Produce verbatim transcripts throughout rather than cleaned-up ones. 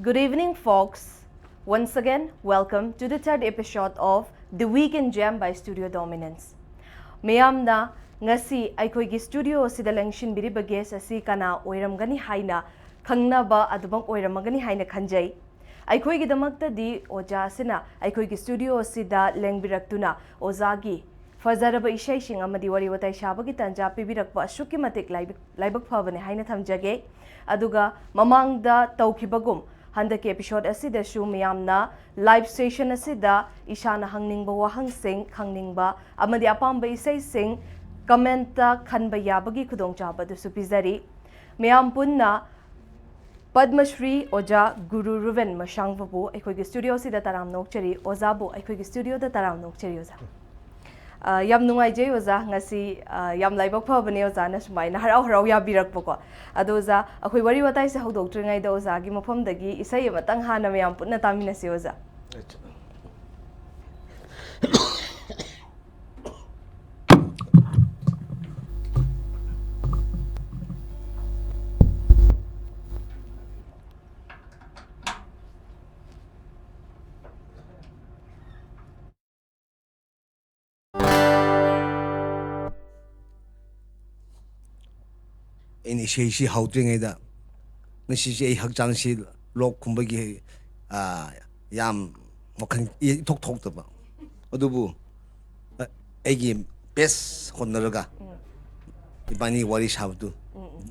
Good evening, folks. Once again, welcome to the third episode of The Week in Jam by Studio Dominance. ꯃꯌꯥꯝꯅ ꯉꯁꯤ ꯑꯩꯈꯣꯏꯒꯤ studio ꯑꯁꯤꯗ ꯂꯦꯡꯁꯤꯟꯕꯤꯔꯤꯕ gas ꯑꯁꯤ ꯀꯅꯥ ꯑꯣꯏꯔꯝꯒꯅꯤ ꯍꯥꯏꯅ ꯈꯪꯅꯕ ꯑꯗꯨꯃꯛ ꯑꯣꯏꯔꯝꯃꯒꯅꯤ ꯍꯥꯏꯅ ꯈꯟꯖꯩ꯫ ꯑꯩꯈꯣꯏꯒꯤꯗꯃꯛꯇꯗꯤ ꯑꯣꯖꯥ ꯑꯁꯤꯅ ꯑꯩꯈꯣꯏꯒꯤ ꯁ꯭ꯇꯨꯗꯤꯑꯣ ꯑꯁꯤꯗ ꯂꯦꯡꯕꯤꯔꯛꯇꯨꯅ ꯑꯣꯖꯥꯒꯤ ꯐꯖꯔꯕ ꯏꯁꯩꯁꯤꯡ ꯑꯃꯗꯤ ꯋꯥꯔꯤ ꯋꯥꯇꯥꯏ ꯁꯥꯕꯒꯤ ꯇꯥꯟꯖꯥ ꯄꯤꯕꯤꯔꯛꯄ ꯑꯁꯨꯛꯀꯤ ꯃꯇꯤꯛ ꯂꯥꯏꯕꯛ ꯂꯥꯏꯕꯛ ꯐꯕꯅꯤ ꯍꯥꯏꯅ ꯊꯝꯖꯒꯦ꯫ ꯑꯗꯨꯒ ꯃꯃꯥꯡꯗ ꯇꯧꯈꯤꯕꯒꯨꯝ ꯍꯟꯗꯛꯀꯤ ꯑꯦꯄꯤꯁꯣꯗ ꯑꯁꯤꯗꯁꯨ ꯃꯤꯌꯥꯝꯅ ꯂꯥꯏꯚ ꯁꯦꯁꯟ ꯑꯁꯤꯗ ꯏꯁꯥꯅ ꯍꯪꯅꯤꯡꯕ ꯋꯥꯍꯪꯁꯤꯡ ꯈꯪꯅꯤꯡꯕ ꯑꯃꯗꯤ ꯑꯄꯥꯝꯕ ꯏꯁꯩꯁꯤꯡ ꯀꯃꯦꯟꯠꯇ ꯈꯟꯕ ꯌꯥꯕꯒꯤ ꯈꯨꯗꯣꯡꯆꯥꯕ ꯑꯗꯨꯁꯨ ꯄꯤꯖꯔꯤ꯫ ꯃꯌꯥꯝ ꯄꯨꯟꯅ ꯄꯗꯃ ꯁ꯭ꯔꯤ ꯑꯣꯖꯥ ꯒꯨꯔꯨ ꯔꯨꯕꯦꯟ ꯃꯁꯥꯡꯕꯕꯨ ꯑꯩꯈꯣꯏꯒꯤ ꯁ꯭ꯇꯨꯗꯤꯑꯣꯁꯤꯗ ꯇꯔꯥꯝꯅ ꯑꯣꯛꯆꯔꯤ꯫ ꯑꯣꯖꯥꯕꯨ ꯑꯩꯈꯣꯏꯒꯤ ꯁ꯭ꯇꯨꯗꯤꯑꯣꯗ ꯇꯔꯥꯝꯅ ꯑꯣꯛꯆꯔꯤ ꯑꯣꯖꯥ꯫ ꯑ, ꯌꯥꯝ ꯅꯨꯡꯉꯥꯏꯖꯩ ꯑꯣꯖꯥ, ꯉꯁꯤ, ꯑ, ꯌꯥꯝ ꯂꯥꯏꯕꯛ ꯐꯕꯅꯦ ꯑꯣꯖꯥꯅ ꯁꯨꯃꯥꯏꯅ ꯍꯔꯥꯎ ꯍꯔꯥꯎ ꯌꯥꯕꯤꯔꯛꯄꯀꯣ꯫ ꯑꯗꯣ ꯑꯣꯖꯥ, ꯑꯩꯈꯣꯏ ꯋꯥꯔꯤ ꯋꯥꯇꯥꯏꯁꯦ ꯍꯧꯗꯣꯛꯇ꯭ꯔꯤꯉꯩꯗ ꯑꯣꯖꯥꯒꯤ ꯃꯐꯝꯗꯒꯤ ꯏꯁꯩ ꯑꯃꯇꯪ ꯍꯥꯟꯅ ꯃꯌꯥꯝ ꯄꯨꯟꯅ ꯇꯥꯃꯤꯟꯅꯁꯤ ꯑꯣꯖꯥ꯫ ꯑꯩꯅ ꯏꯁꯩꯁꯤ ꯍꯧꯗ꯭ꯔꯤꯉꯩꯗ ꯉꯁꯤꯁꯦ ꯑꯩ ꯍꯛꯆꯥꯡꯁꯤ ꯂꯣꯛ ꯈꯨꯝꯕꯒꯤ, ꯑꯥ, ꯌꯥꯝ ꯋꯥꯈꯜ ꯏꯊꯣꯛ ꯊꯣꯛꯇꯕ꯫ ꯑꯗꯨꯕꯨ, ꯑ, ꯑꯩꯒꯤ ꯕꯦꯁ ꯍꯣꯠꯅꯔꯒ ꯏꯕꯥꯅꯤ ꯋꯥꯔꯤ ꯁꯥꯕꯗꯨ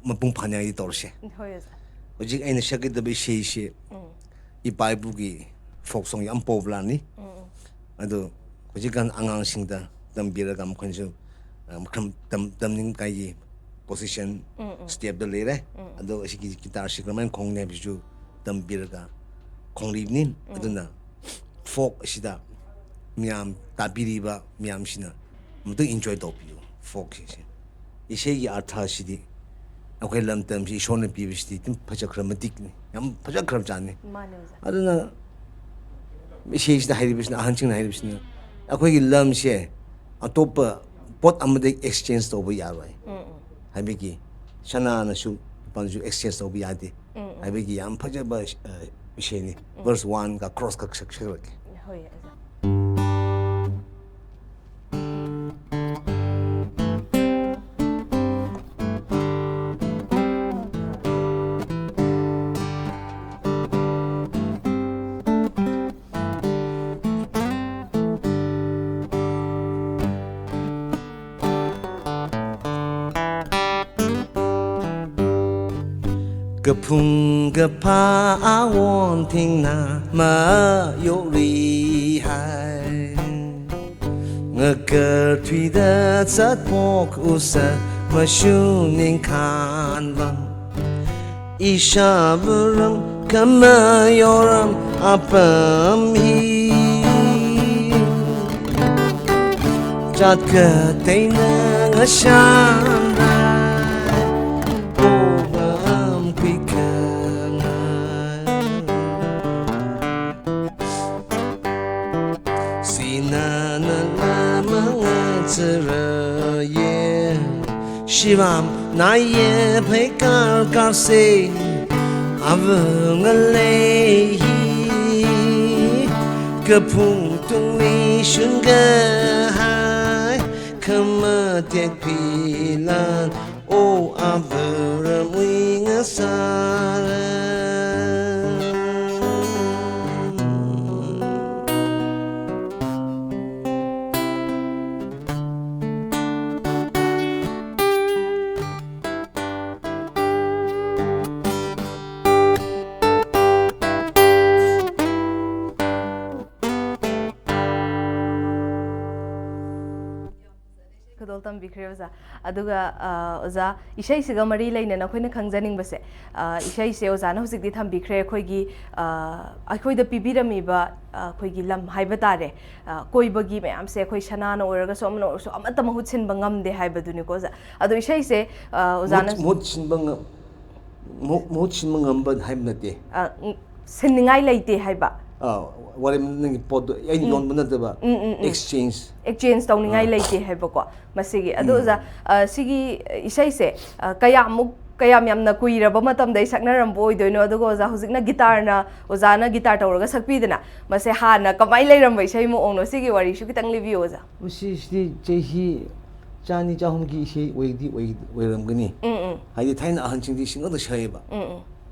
ꯃꯄꯨꯡ ꯐꯥꯅꯤꯡꯉꯥꯏꯗꯤ ꯇꯧꯔꯁꯦ꯫ ꯍꯣꯏ ꯑꯣꯖꯥ꯫ ꯍꯧꯖꯤꯛ ꯑꯩꯅ ꯁꯛꯀꯗꯕ ꯏꯁꯩꯁꯤ ꯎꯝ꯫ ꯏꯄꯥ ꯏꯄꯨꯒꯤ ꯐꯣꯛ ꯁꯣꯡ ꯌꯥꯝ ꯄꯣꯄꯨꯂꯔꯅꯤ꯫ ꯎꯝ, ꯎꯝ꯫ ꯑꯗꯣ ꯍꯧꯖꯤꯛꯀꯥꯟ ꯑꯉꯥꯡꯁꯤꯡꯗ ꯇꯝꯕꯤꯔꯒ ꯃꯈꯣꯏꯅꯁꯨ, ꯑ, ꯃꯈꯜ ꯇꯝ-, ꯇꯝꯅꯤꯡꯉꯥꯏꯒꯤ ꯄꯣꯖꯤꯁꯟ ꯎꯝ, ꯎꯝ꯫ ꯁ꯭ꯇꯦꯞꯇ ꯂꯩꯔꯦ꯫ ꯎꯝ꯫ ꯑꯗꯣ ꯑꯁꯤꯒꯤ ꯒꯤꯇꯥꯔꯁꯤ ꯀꯔꯝꯍꯥꯏꯅ ꯈꯣꯡꯅꯤ ꯍꯥꯏꯕꯁꯤꯁꯨ ꯇꯝꯕꯤꯔꯒ ꯈꯣꯡꯂꯤꯕꯅꯤ꯫ ꯎꯝ꯫ ꯑꯗꯨꯅ ꯐꯣꯛ ꯑꯁꯤꯗ ꯃꯤꯌꯥꯝ ꯇꯥꯕꯤꯔꯤꯕ ꯃꯤꯌꯥꯝꯁꯤꯅ ꯑꯃꯨꯛꯇꯪ ꯏꯟꯖꯣꯏ ꯇꯧꯕꯤꯌꯨ ꯐꯣꯛꯁꯤꯡꯁꯦ꯫ ꯏꯁꯩꯒꯤ ꯑꯥꯔꯊ ꯑꯁꯤꯗꯤ ꯑꯩꯈꯣꯏ ꯂꯝꯗꯝꯁꯤ ꯏꯁꯣꯔꯅ ꯄꯤꯕꯁꯤꯗꯤ ꯑꯗꯨꯝ ꯐꯖꯈ꯭ꯔ ꯃꯇꯤꯛꯅꯤ, ꯌꯥꯝ ꯐꯖꯈ꯭ꯔꯕ ꯖꯥꯠꯅꯤ꯫ ꯃꯥꯅꯦ ꯑꯣꯖꯥ꯫ ꯑꯗꯨꯅ ꯏꯁꯩꯁꯤꯗ ꯍꯥꯏꯔꯤꯕꯁꯤꯅ, ꯑꯍꯟꯁꯤꯡꯅ ꯍꯥꯏꯔꯤꯕꯁꯤꯅ, ꯑꯩꯈꯣꯏꯒꯤ ꯂꯝꯁꯦ ꯑꯇꯣꯞꯄ ꯄꯣꯠ ꯑꯃꯗ ꯑꯦꯛꯁꯆꯦꯟꯖ ꯇꯧꯕ ꯌꯥꯔꯣꯏ ꯎꯝ, ꯎꯝ꯫ ꯍꯥꯏꯕꯒꯤ, ꯁꯅꯥꯅꯁꯨ ꯂꯨꯄꯥꯅꯁꯨ ꯑꯦꯛꯁꯆꯦꯟꯖ ꯇꯧꯕ ꯌꯥꯗꯦ ꯎꯝ, ꯎꯝ꯫ ꯍꯥꯏꯕꯒꯤ ꯌꯥꯝ ꯐꯖꯕ, ꯑ, ꯏꯁꯩꯅꯤ꯫ ꯚꯔꯁ ꯋꯥꯟꯒ ꯀ꯭ꯔꯣꯁ ꯈꯛ ꯁꯛꯆꯔꯛꯀꯦ꯫ ꯍꯣꯏ ꯑꯣꯖꯥ꯫ ꯀ ꯐꯨꯡ ꯀ ꯐꯥ ꯑ ꯋꯣꯟ ꯊꯤꯡ ꯅ ꯃ ꯌꯣꯛ ꯔꯤ ꯍꯥꯏ꯫ ꯉ ꯀ ꯊꯨꯏ ꯗ ꯆꯠ ꯄꯣꯛ ꯎ ꯁ ꯃ ꯁꯨ ꯅꯤꯡ ꯈꯥꯟ ꯕ ꯏ ꯁ ꯕ ꯔꯝ ꯀ ꯃ ꯌꯣ ꯔꯝ ꯑ ꯄ ꯝ ꯍꯤ ꯆꯥꯠ ꯀ ꯇꯩ ꯅ ꯉ ꯁꯥꯟ ꯔ ꯄꯣ ꯕ ꯝ ꯀꯨꯏ ꯀ ꯉ ꯁꯤ ꯅ ꯅ ꯂ ꯃ ꯉ ꯆ ꯔ ꯌꯦ ꯁꯤꯕꯥꯝ ꯅꯥꯏꯌꯦ ꯐꯩ ꯀꯥꯔ ꯀꯥꯔꯁꯦ ꯑꯕ ꯉ ꯂꯩ ꯍꯤ ꯀ ꯐꯨꯡ ꯇꯨꯡ ꯂꯤ ꯁꯨꯟ ꯒ ꯍꯥꯏ ꯈ ꯃ ꯇꯦꯛ ꯐꯤ ꯂꯥꯟ ꯑꯣ ꯑꯕ ꯔ ꯃꯨꯏ ꯉ ꯁꯥ ꯔ ꯈꯨꯗꯣꯜ ꯇꯝꯕꯤꯈ꯭ꯔꯦ ꯑꯣꯖꯥ꯫ ꯑꯗꯨꯒ ꯑ, ꯑꯣꯖꯥ, ꯏꯁꯩꯁꯤꯒ ꯃꯔꯤ ꯂꯩꯅꯅ ꯑꯩꯈꯣꯏꯅ ꯈꯪꯖꯅꯤꯡꯕꯁꯦ, ꯑ, ꯏꯁꯩꯁꯦ ꯑꯣꯖꯥꯅ ꯍꯧꯖꯤꯛꯇꯤ ꯊꯝꯕꯤꯈ꯭ꯔꯦ ꯑꯩꯈꯣꯏꯒꯤ, ꯑ, ꯑꯩꯈꯣꯏꯗ ꯄꯤꯕꯤꯔꯝꯃꯤꯕ, ꯑ, ꯑꯩꯈꯣꯏꯒꯤ ꯂꯝ ꯍꯥꯏꯕ ꯇꯥꯔꯦ, ꯑ, ꯀꯣꯏꯕꯒꯤ ꯃꯌꯥꯝꯁꯦ ꯑꯩꯈꯣꯏ ꯁꯅꯥꯅ ꯑꯣꯏꯔꯒꯁꯨ ꯑꯃꯅ ꯑꯣꯏꯔꯁꯨ ꯑꯃꯠꯇ ꯃꯍꯨꯠ ꯁꯤꯟꯕ ꯉꯝꯗꯦ ꯍꯥꯏꯕꯗꯨꯅꯤꯀꯣ ꯑꯣꯖꯥ꯫ ꯑꯗꯣ ꯏꯁꯩꯁꯦ, ꯑ, ꯑꯣꯖꯥꯅ ꯃꯍꯨꯠ ꯃꯍꯨꯠ ꯁꯤꯟꯕ ꯉ- ꯃꯍꯨꯠ ꯃꯍꯨꯠ ꯁꯤꯟꯕ ꯉꯝꯕ ꯍꯥꯏꯕ ꯅꯠꯇꯦ꯫ ꯑ, ꯎꯝ, ꯁꯤꯟꯅꯤꯡꯉꯥꯏ ꯂꯩꯇꯦ ꯍꯥꯏꯕ꯫ ꯑ, ꯋꯥꯔꯦꯝ ꯅꯪꯒꯤ ꯄꯣꯠꯇꯣ ꯑꯩꯅ ꯌꯣꯟꯕ ꯅꯠꯇꯕ, ꯎꯝ, ꯎꯝ, ꯎꯝ꯫ ꯑꯦꯛꯁꯆꯦꯟꯖ꯫ ꯑꯦꯛꯁꯆꯦꯟꯖ ꯇꯧꯅꯤꯡꯉꯥꯏ ꯑꯥ꯫ ꯂꯩꯇꯦ ꯍꯥꯏꯕꯀꯣ ꯃꯁꯤꯒꯤ꯫ ꯑꯗꯣ ꯑꯣꯖꯥ, ꯑ, ꯁꯤꯒꯤ ꯏꯁꯩꯁꯦ, ꯑ, ꯀꯌꯥꯃꯨꯛ ꯀꯌꯥꯝ ꯌꯥꯝꯅ ꯀꯨꯏꯔꯕ ꯃꯇꯝꯗꯩ ꯁꯛꯅꯔꯝꯕ ꯑꯣꯏꯗꯣꯏꯅꯣ? ꯑꯗꯨꯒ ꯑꯣꯖꯥ, ꯍꯧꯖꯤꯛꯅ ꯒꯤꯇꯥꯔꯅ, ꯑꯣꯖꯥꯅ ꯒꯤꯇꯥꯔ ꯇꯧꯔꯒ ꯁꯛꯄꯤꯗꯅ, ꯃꯁꯦ ꯍꯥꯟꯅ ꯀꯃꯥꯏꯅ ꯂꯩꯔꯝꯕ ꯏꯁꯩ ꯃꯑꯣꯡꯅꯣ? ꯁꯤꯒꯤ ꯋꯥꯔꯤꯁꯨ ꯈꯤꯇꯪ ꯂꯤꯕꯤꯌꯨ, ꯑꯣꯖꯥ꯫ ꯃꯁꯤꯁꯤꯗꯤ ꯆꯍꯤ ꯆꯥꯅꯤ ꯆꯍꯨꯝꯒꯤ ꯏꯁꯩ ꯑꯣꯏꯗꯤ ꯑꯣꯏ-, ꯑꯣꯏꯔꯝꯒꯅꯤ꯫ ꯎꯝ, ꯎꯝ꯫ ꯍꯥꯏꯗꯤ ꯊꯥꯏꯅ ꯑꯍꯟꯁꯤꯡꯗꯤ ꯁꯤ ꯉꯥꯛꯇ ꯁꯛꯑꯦꯕ꯫ ꯎꯝ, ꯎꯝ꯫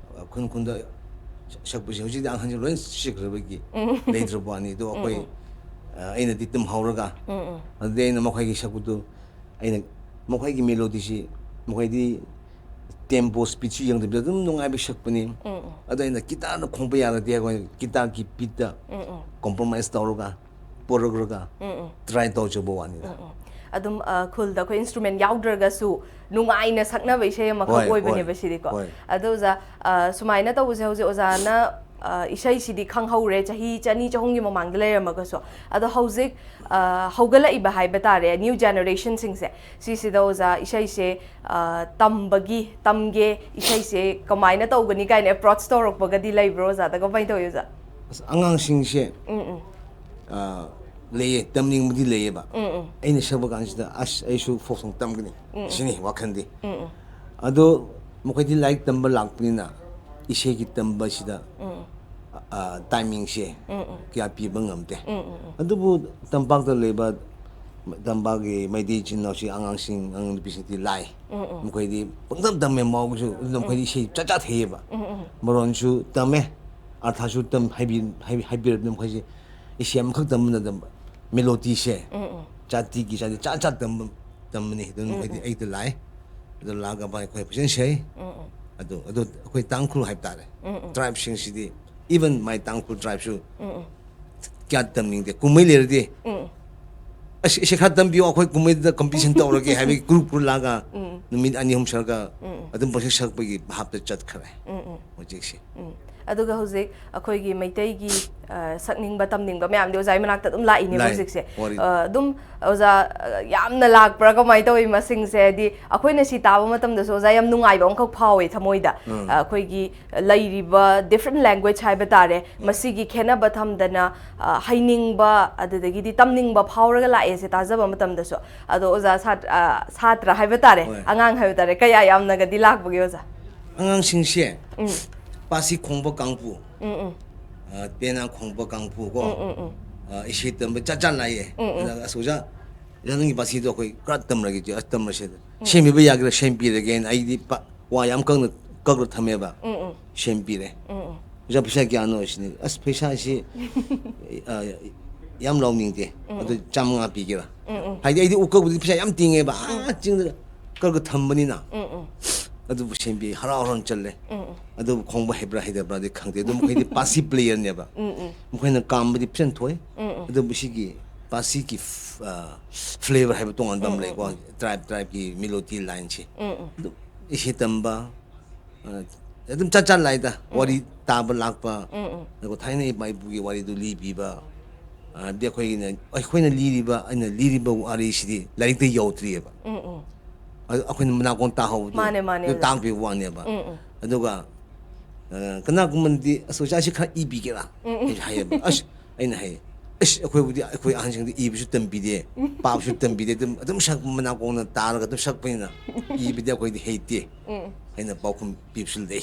ꯈꯨꯟ ꯈꯨꯟꯗ ꯁꯛꯄꯁꯦ ꯍꯧꯖꯤꯛꯇꯤ ꯑꯍꯟꯁꯤꯡ ꯂꯣꯏ ꯁꯤꯈ꯭ꯔꯕꯒꯤ ꯎꯝ꯫ ꯂꯩꯇ꯭ꯔꯕ ꯋꯥꯅꯤ꯫ ꯑꯗꯣ ꯑꯩꯈꯣꯏ, ꯎꯝ, ꯎꯝ꯫ ꯑ, ꯑꯩꯅꯗꯤ ꯇꯨꯝꯍꯧꯔꯒ, ꯎꯝ, ꯎꯝ꯫ ꯑꯗꯨꯗꯤ ꯑꯩꯅ ꯃꯈꯣꯏꯒꯤ ꯁꯛꯄꯗꯨ, ꯑꯩꯅ ꯃꯈꯣꯏꯒꯤ ꯃꯦꯂꯣꯗꯤꯁꯤ, ꯃꯈꯣꯏꯗꯤ ꯇꯦꯝꯄꯣ ꯁ꯭ꯄꯤꯗꯁꯨ ꯌꯦꯡꯗꯕꯤꯗ ꯑꯗꯨꯝ ꯅꯨꯡꯉꯥꯏꯕ ꯁꯛꯄꯅꯤ꯫ ꯎꯝ, ꯎꯝ꯫ ꯑꯗꯣ ꯑꯩꯅ ꯒꯤꯇꯥꯔꯅ ꯈꯣꯡꯕ ꯌꯥꯔꯗꯤ ꯑꯩꯈꯣꯏ ꯒꯤꯇꯥꯔꯒꯤ ꯕꯤꯠꯇ ꯎꯝ, ꯎꯝ꯫ ꯀꯣꯝꯄ꯭ꯔꯣꯃꯥꯏꯁ ꯇꯧꯔꯒ, ꯄꯨꯔꯛꯂꯒ ꯎꯝ, ꯎꯝ꯫ ꯇ꯭ꯔꯥꯏ ꯇꯧꯖꯕ ꯋꯥꯅꯤꯗ꯫ ꯎꯝ, ꯎꯝ꯫ ꯑꯗꯨꯝ, ꯑ, ꯈꯨꯜꯗ ꯑꯩꯈꯣꯏ ꯏꯟꯁꯇ꯭ꯔꯨꯃꯦꯟ ꯌꯥꯎꯗ꯭ꯔꯒꯁꯨ ꯅꯨꯡꯉꯥꯏꯅ ꯁꯛꯅꯕ ꯏꯁꯩ ꯑꯃꯈꯛ ꯍꯣꯏ, ꯑꯣꯏꯕꯅꯦꯕ ꯍꯣꯏ, ꯁꯤꯗꯤꯀꯣ꯫ ꯍꯣꯏ꯫ ꯑꯗꯣ ꯑꯣꯖꯥ, ꯑ, ꯁꯨꯃꯥꯏꯅ ꯇꯧꯕꯁꯦ ꯍꯧꯖꯤꯛ ꯑꯣꯖꯥꯅ, ꯑ, ꯏꯁꯩꯁꯤꯗꯤ ꯈꯪꯍꯧꯔꯦ, ꯆꯍꯤ ꯆꯅꯤ ꯆꯍꯨꯝꯒꯤ ꯃꯃꯥꯡꯗ ꯂꯩꯔꯝꯃꯒꯁꯨ꯫ ꯑꯗꯣ ꯍꯧꯖꯤꯛ, ꯑ, ꯍꯧꯒꯠꯂꯛꯏꯕ ꯍꯥꯏꯕ ꯇꯥꯔꯦ, ꯅ꯭ꯌꯨ ꯖꯦꯅꯦꯔꯦꯁꯟꯁꯤꯡꯁꯦ, ꯁꯤꯁꯤꯗ ꯑꯣꯖꯥ ꯏꯁꯩꯁꯦ, ꯑ, ꯇꯝꯕꯒꯤ, ꯇꯝꯒꯦ, ꯏꯁꯩꯁꯦ ꯀꯃꯥꯏꯅ ꯇꯧꯒꯅꯤ ꯀꯥꯏꯅ ꯑꯦꯄ꯭ꯔꯣꯆ ꯇꯧꯔꯛꯄꯒꯗꯤ ꯂꯩꯕ꯭ꯔꯣ ꯑꯣꯖꯥꯗ? ꯀꯃꯥꯏꯅ ꯇꯧꯋꯤ ꯑꯣꯖꯥ? ꯑꯁ, ꯑꯉꯥꯡꯁꯤꯡꯁꯦ, ꯎꯝ, ꯎꯝ꯫ ꯑ, ꯂꯩꯌꯦ, ꯇꯝꯅꯤꯡꯕꯗꯤ ꯂꯩꯌꯦꯕ꯫ ꯎꯝ, ꯎꯝ꯫ ꯑꯩꯅ ꯁꯛꯄ ꯀꯥꯟꯁꯤꯗ, "ꯑꯁ, ꯑꯩꯁꯨ ꯐꯣꯛ ꯁꯣꯡ ꯇꯝꯒꯅꯤ", ꯎꯝ, ꯎꯝ꯫ ꯁꯤꯅꯤ ꯋꯥꯈꯜꯗꯤ꯫ ꯎꯝ, ꯎꯝ꯫ ꯑꯗꯣ ꯃꯈꯣꯏꯗꯤ ꯂꯥꯏꯔꯤꯛ ꯇꯝꯕ ꯂꯥꯛꯄꯅꯤꯅ ꯏꯁꯩꯒꯤ ꯇꯝꯕꯁꯤꯗ, ꯎꯝ꯫ ꯑ, ꯇꯥꯏꯃꯤꯡꯁꯦ ꯎꯝ, ꯎꯝ꯫ ꯀꯌꯥ ꯄꯤꯕ ꯉꯝꯗꯦ꯫ ꯎꯝ, ꯎꯝ, ꯎꯝ꯫ ꯑꯗꯨꯕꯨ ꯇꯝꯄꯥꯛꯇ ꯂꯩꯕ, ꯇꯝꯄꯥꯛꯀꯤ ꯃꯩꯇꯩ ꯏꯆꯤꯟ ꯏꯅꯥꯎꯁꯤ, ꯑꯉꯥꯡꯁꯤꯡ, ꯑꯉꯥꯡ ꯅꯨꯄꯤꯁꯤꯡꯗꯤ ꯂꯥꯏ꯫ ꯎꯝ, ꯎꯝ꯫ ꯃꯈꯣꯏꯗꯤ ꯄꯪꯇꯝ ꯇꯝꯃꯦ, ꯃꯥꯎꯒꯤꯁꯨ ꯑꯗꯨꯅ ꯎꯝ꯫ ꯃꯈꯣꯏꯗꯤ ꯏꯁꯩ ꯆꯠ ꯆꯠ ꯍꯩꯌꯦꯕ꯫ ꯎꯝ, ꯎꯝ꯫ ꯃꯔꯣꯟꯁꯨ ꯇꯝꯃꯦ, ꯑꯔꯊꯁꯨ ꯇꯝ-, ꯍꯥꯏꯕꯤ-, ꯍꯥꯏꯕꯤ-, ꯍꯥꯏꯕꯤꯔꯕꯅꯤ ꯃꯈꯣꯏꯁꯦ꯫ ꯏꯁꯩ ꯑꯃꯈꯛ ꯇꯝꯕ ꯅꯠꯇꯕ, ꯃꯦꯂꯣꯗꯤꯁꯦ ꯎꯝ, ꯎꯝ꯫ ꯖꯥꯇꯤꯒꯤ ꯖꯥꯇꯤ ꯆꯥ ꯆꯥ ꯇꯝꯕ, ꯇꯝꯕꯅꯤ꯫ ꯑꯗꯨꯅ ꯎꯝ, ꯃꯈꯣꯏꯗꯤ ꯎꯝ꯫ ꯑꯩꯗ ꯂꯥꯛꯑꯦ꯫ ꯑꯗꯨ ꯂꯥꯛꯑꯒ ꯃꯥ ꯑꯩꯈꯣꯏ ꯐꯖꯅ ꯁꯛꯏ꯫ ꯎꯝ, ꯎꯝ꯫ ꯑꯗꯨ, ꯑꯗꯨ ꯑꯩꯈꯣꯏ ꯇꯥꯡꯈꯨꯜ ꯍꯥꯏꯕ ꯇꯥꯔꯦ꯫ ꯎꯝ, ꯎꯝ꯫ ꯇ꯭ꯔꯥꯏꯕꯁꯤꯡꯁꯤꯗꯤ, even my ꯇꯥꯡꯈꯨꯜ ꯇ꯭ꯔꯥꯏꯕꯁꯨ ꯎꯝ, ꯎꯝ꯫ ꯀꯌꯥ ꯇꯝꯅꯤꯡꯗꯦ꯫ ꯀꯨꯝꯍꯩ ꯂꯩꯔꯗꯤ, ꯎꯝ꯫ "ꯑꯁ, ꯏꯁꯩ ꯈꯔ ꯇꯝꯕꯤꯌꯣ, ꯑꯩꯈꯣꯏ ꯀꯨꯝꯍꯩꯗ ꯀꯝꯄꯤꯇꯤꯁꯟ ꯇꯧꯔꯒꯦ" ꯍꯥꯏꯕꯒꯤ ꯒ꯭ꯔꯨꯞ ꯒ꯭ꯔꯨꯞ ꯂꯥꯛꯑꯒ ꯎꯝ꯫ ꯅꯨꯃꯤꯠ ꯑꯅꯤ ꯑꯍꯨꯝ ꯁꯨꯔꯒ ꯎꯝ꯫ ꯑꯗꯨꯝ ꯄꯪꯁꯛ ꯁꯛꯄꯒꯤ ꯚꯥꯞꯇ ꯆꯠꯈ꯭ꯔꯦ ꯎꯝ, ꯎꯝ꯫ ꯍꯧꯖꯤꯛꯁꯦ꯫ ꯎꯝ꯫ ꯑꯗꯨꯒ ꯍꯧꯖꯤꯛ ꯑꯩꯈꯣꯏꯒꯤ ꯃꯩꯇꯩꯒꯤ ꯑ, ꯁꯛꯅꯤꯡꯕ ꯇꯝꯅꯤꯡꯕ ꯃꯌꯥꯝꯗꯤ ꯑꯣꯖꯥꯒꯤ ꯃꯅꯥꯛꯇ ꯑꯗꯨꯝ ꯂꯥꯛꯏꯅꯦꯕ ꯂꯥꯛꯑꯦ, ꯍꯧꯖꯤꯛꯁꯦ꯫ ꯋꯥꯔꯤ꯫ ꯑ, ꯑꯗꯨꯝ ꯑꯣꯖꯥ ꯑ, ꯌꯥꯝꯅ ꯂꯥꯛꯄ꯭ꯔꯥ, ꯀꯃꯥꯏꯅ ꯇꯧꯋꯤ ꯃꯁꯤꯡꯁꯦ? ꯍꯥꯏꯗꯤ ꯑꯩꯈꯣꯏꯅ ꯁꯤ ꯇꯥꯕ ꯃꯇꯝꯗꯁꯨ ꯑꯣꯖꯥ ꯌꯥꯝ ꯅꯨꯡꯉꯥꯏꯕ ꯑꯃꯈꯛ ꯐꯥꯎꯋꯦ ꯊꯃꯣꯏꯗ꯫ ꯎꯝ꯫ ꯑ, ꯑꯩꯈꯣꯏꯒꯤ ꯂꯩꯔꯤꯕ different language ꯍꯥꯏꯕ ꯇꯥꯔꯦ, ꯃꯁꯤꯒꯤ ꯈꯦꯠꯅꯕ ꯊꯝꯗꯅ ꯑ, ꯍꯩꯅꯤꯡꯕ, ꯑꯗꯨꯗꯒꯤꯗꯤ ꯇꯝꯅꯤꯡꯕ ꯐꯥꯎꯔꯒ ꯂꯥꯛꯑꯦꯁꯦ ꯇꯥꯖꯕ ꯃꯇꯝꯗꯁꯨ꯫ ꯑꯗꯣ ꯑꯣꯖꯥ ꯁꯥꯇ꯭ꯔ, ꯑ, ꯁꯥꯇ꯭ꯔ ꯍꯥꯏꯕ ꯇꯥꯔꯦ, ꯍꯣꯏ꯫ ꯑꯉꯥꯡ ꯍꯥꯏꯕ ꯇꯥꯔꯦ, ꯀꯌꯥ ꯌꯥꯝꯅꯒꯗꯤ ꯂꯥꯛꯄꯒꯦ ꯑꯣꯖꯥ? ꯑꯉꯥꯡꯁꯤꯡꯁꯦ ꯎꯝ꯫ ꯄꯥꯁꯤ ꯈꯣꯡꯕ ꯀꯥꯡꯕꯨ, ꯎꯝ, ꯎꯝ꯫ ꯑ, ꯄꯦꯅꯥ ꯈꯣꯡꯕ ꯀꯥꯡꯕꯨ ꯀꯣ, ꯎꯝ, ꯎꯝ, ꯎꯝ꯫ ꯑ, ꯏꯁꯩ ꯇꯝꯕ ꯆꯠ ꯆꯠ ꯂꯥꯛꯑꯦ꯫ ꯎꯝ, ꯎꯝ꯫ ꯑꯗꯨꯒ ꯑꯁ ꯑꯣꯖꯥ, ꯑꯣꯖꯥ ꯅꯪꯒꯤ ꯄꯥꯁꯤꯗꯣ ꯑꯩꯈꯣꯏ ꯈꯔ ꯇꯝꯂꯒꯦ, ꯑꯁ ꯇꯝꯂꯁꯦ꯫ ꯁꯦꯝꯕꯤꯕ ꯌꯥꯒꯦꯔꯥ? ꯁꯦꯝꯕꯤꯔꯒꯦꯅ ꯑꯩꯗꯤ ꯄ-, ꯋꯥ ꯌꯥꯝ ꯀꯪꯅ ꯀꯛꯂ ꯊꯝꯃꯦꯕ꯫ ꯎꯝ, ꯎꯝ꯫ ꯁꯦꯝꯕꯤꯔꯦ꯫ ꯎꯝ, ꯎꯝ꯫ ꯑꯣꯖꯥ ꯄꯩꯁꯥ ꯀꯌꯥꯅꯣ ꯁꯤꯅꯤ꯫ ꯑꯁ ꯄꯩꯁꯥꯁꯤ ꯑ, ꯌꯥꯝ ꯂꯥꯎꯅꯤꯡꯗꯦ꯫ ꯑꯗꯨ ꯆꯥꯝꯃꯉꯥ ꯄꯤꯒꯦꯔꯥ? ꯎꯝ, ꯎꯝ꯫ ꯍꯥꯏꯗꯤ ꯑꯩꯗꯤ ꯎꯀꯛꯄꯨꯗꯤ ꯄꯩꯁꯥ ꯌꯥꯝ ꯇꯤꯡꯉꯦꯕ꯫ ꯑꯥ ꯆꯤꯡꯗ ꯀꯛꯂꯒ ꯊꯝꯕꯅꯤꯅ꯫ ꯎꯝ, ꯎꯝ꯫ ꯑꯗꯨꯕꯨ ꯁꯦꯝꯕꯤ, ꯍꯔꯥꯎ ꯍꯔꯥꯎꯅ ꯆꯠꯂꯦ꯫ ꯎꯝ, ꯎꯝ꯫ ꯑꯗꯨꯕꯨ ꯈꯣꯡꯕ ꯍꯩꯕ꯭ꯔꯥ ꯍꯩꯇꯕ꯭ꯔꯥꯗꯤ ꯈꯪꯗꯦ꯫ ꯑꯗꯨ ꯃꯈꯣꯏꯗꯤ ꯄꯥꯁꯤ player ꯅꯦꯕ꯫ ꯎꯝ, ꯎꯝ꯫ ꯃꯈꯣꯏꯅ ꯀꯥꯝꯕꯗꯤ ꯐꯖꯅ ꯊꯣꯛꯑꯦ꯫ ꯎꯝ, ꯎꯝ꯫ ꯑꯗꯨꯕꯨ ꯁꯤꯒꯤ ꯄꯥꯁꯤꯒꯤ ꯐ-, ꯑ, flavor ꯍꯥꯏꯕ ꯇꯣꯉꯥꯟꯕ ꯑꯃ ꯂꯩꯀꯣ꯫ Tribe, tribe ꯀꯤ melody line ꯁꯦ꯫ ꯎꯝ, ꯎꯝ꯫ ꯑꯗꯨ ꯏꯁꯩ ꯇꯝꯕ, ꯑ, ꯑꯗꯨꯝ ꯆꯠ ꯆꯠ ꯂꯥꯛꯏꯗ꯫ ꯋꯥꯔꯤ ꯇꯥꯕ ꯂꯥꯛꯄ꯫ ꯑꯗꯨꯒ ꯊꯥꯏꯅ ꯏꯄꯥ ꯏꯄꯨꯒꯤ ꯋꯥꯔꯤꯗꯨ ꯂꯤꯕꯤꯕ꯫ ꯑ, ꯑꯗꯩ ꯑꯩꯈꯣꯏꯒꯤꯅ, ꯑꯩꯈꯣꯏꯅ ꯂꯤꯔꯤꯕ, ꯑꯩꯅ ꯂꯤꯔꯤꯕ ꯋꯥꯔꯤꯁꯤꯗꯤ ꯂꯥꯏꯔꯤꯛꯇ ꯌꯧꯗ꯭ꯔꯤꯑꯕ꯫ ꯎꯝ, ꯎꯝ꯫ ꯑꯗꯨ ꯑꯩꯈꯣꯏꯅ ꯃꯅꯥꯀꯣꯡ ꯇꯥꯍꯧꯕꯗꯨ ꯃꯥꯅꯦ, ꯃꯥꯅꯦ, ꯑꯗꯨ ꯑꯣꯖꯥ꯫ ꯇꯥꯛꯄꯤꯕ ꯋꯥꯅꯦꯕ꯫ ꯎꯝ, ꯎꯝ꯫ ꯑꯗꯨꯒ, ꯑ, ꯀꯅꯥꯒꯨꯝꯕꯅꯗꯤ "ꯑꯁ ꯑꯣꯖꯥ, ꯁꯤ ꯈꯔ ꯏꯕꯤꯒꯦꯔꯥ?" ꯑꯩꯁꯨ ꯍꯥꯏꯌꯦꯕ꯫ "ꯑꯁ," ꯑꯩꯅ ꯍꯥꯏꯌꯦ, "ꯑꯁ, ꯑꯩꯈꯣꯏꯕꯨꯗꯤ ꯑꯩꯈꯣꯏ ꯑꯍꯟꯁꯤꯡꯗꯤ ꯏꯕꯁꯨ ꯇꯝꯕꯤꯗꯦ, ꯄꯥꯕꯁꯨ ꯇꯝꯕꯤꯗꯦ, ꯑꯗꯨꯝ, ꯑꯗꯨꯝ ꯁꯛ ꯃꯅꯥꯀꯣꯡꯅ ꯇꯥꯔꯒ ꯑꯗꯨꯝ ꯁꯛꯄꯅꯤꯅ ꯏꯕꯗꯤ ꯑꯩꯈꯣꯏꯗꯤ ꯍꯩꯇꯦ" ꯍꯥꯏꯅ ꯄꯥꯎꯈꯨꯝ ꯄꯤꯕꯁꯨ ꯂꯩ꯫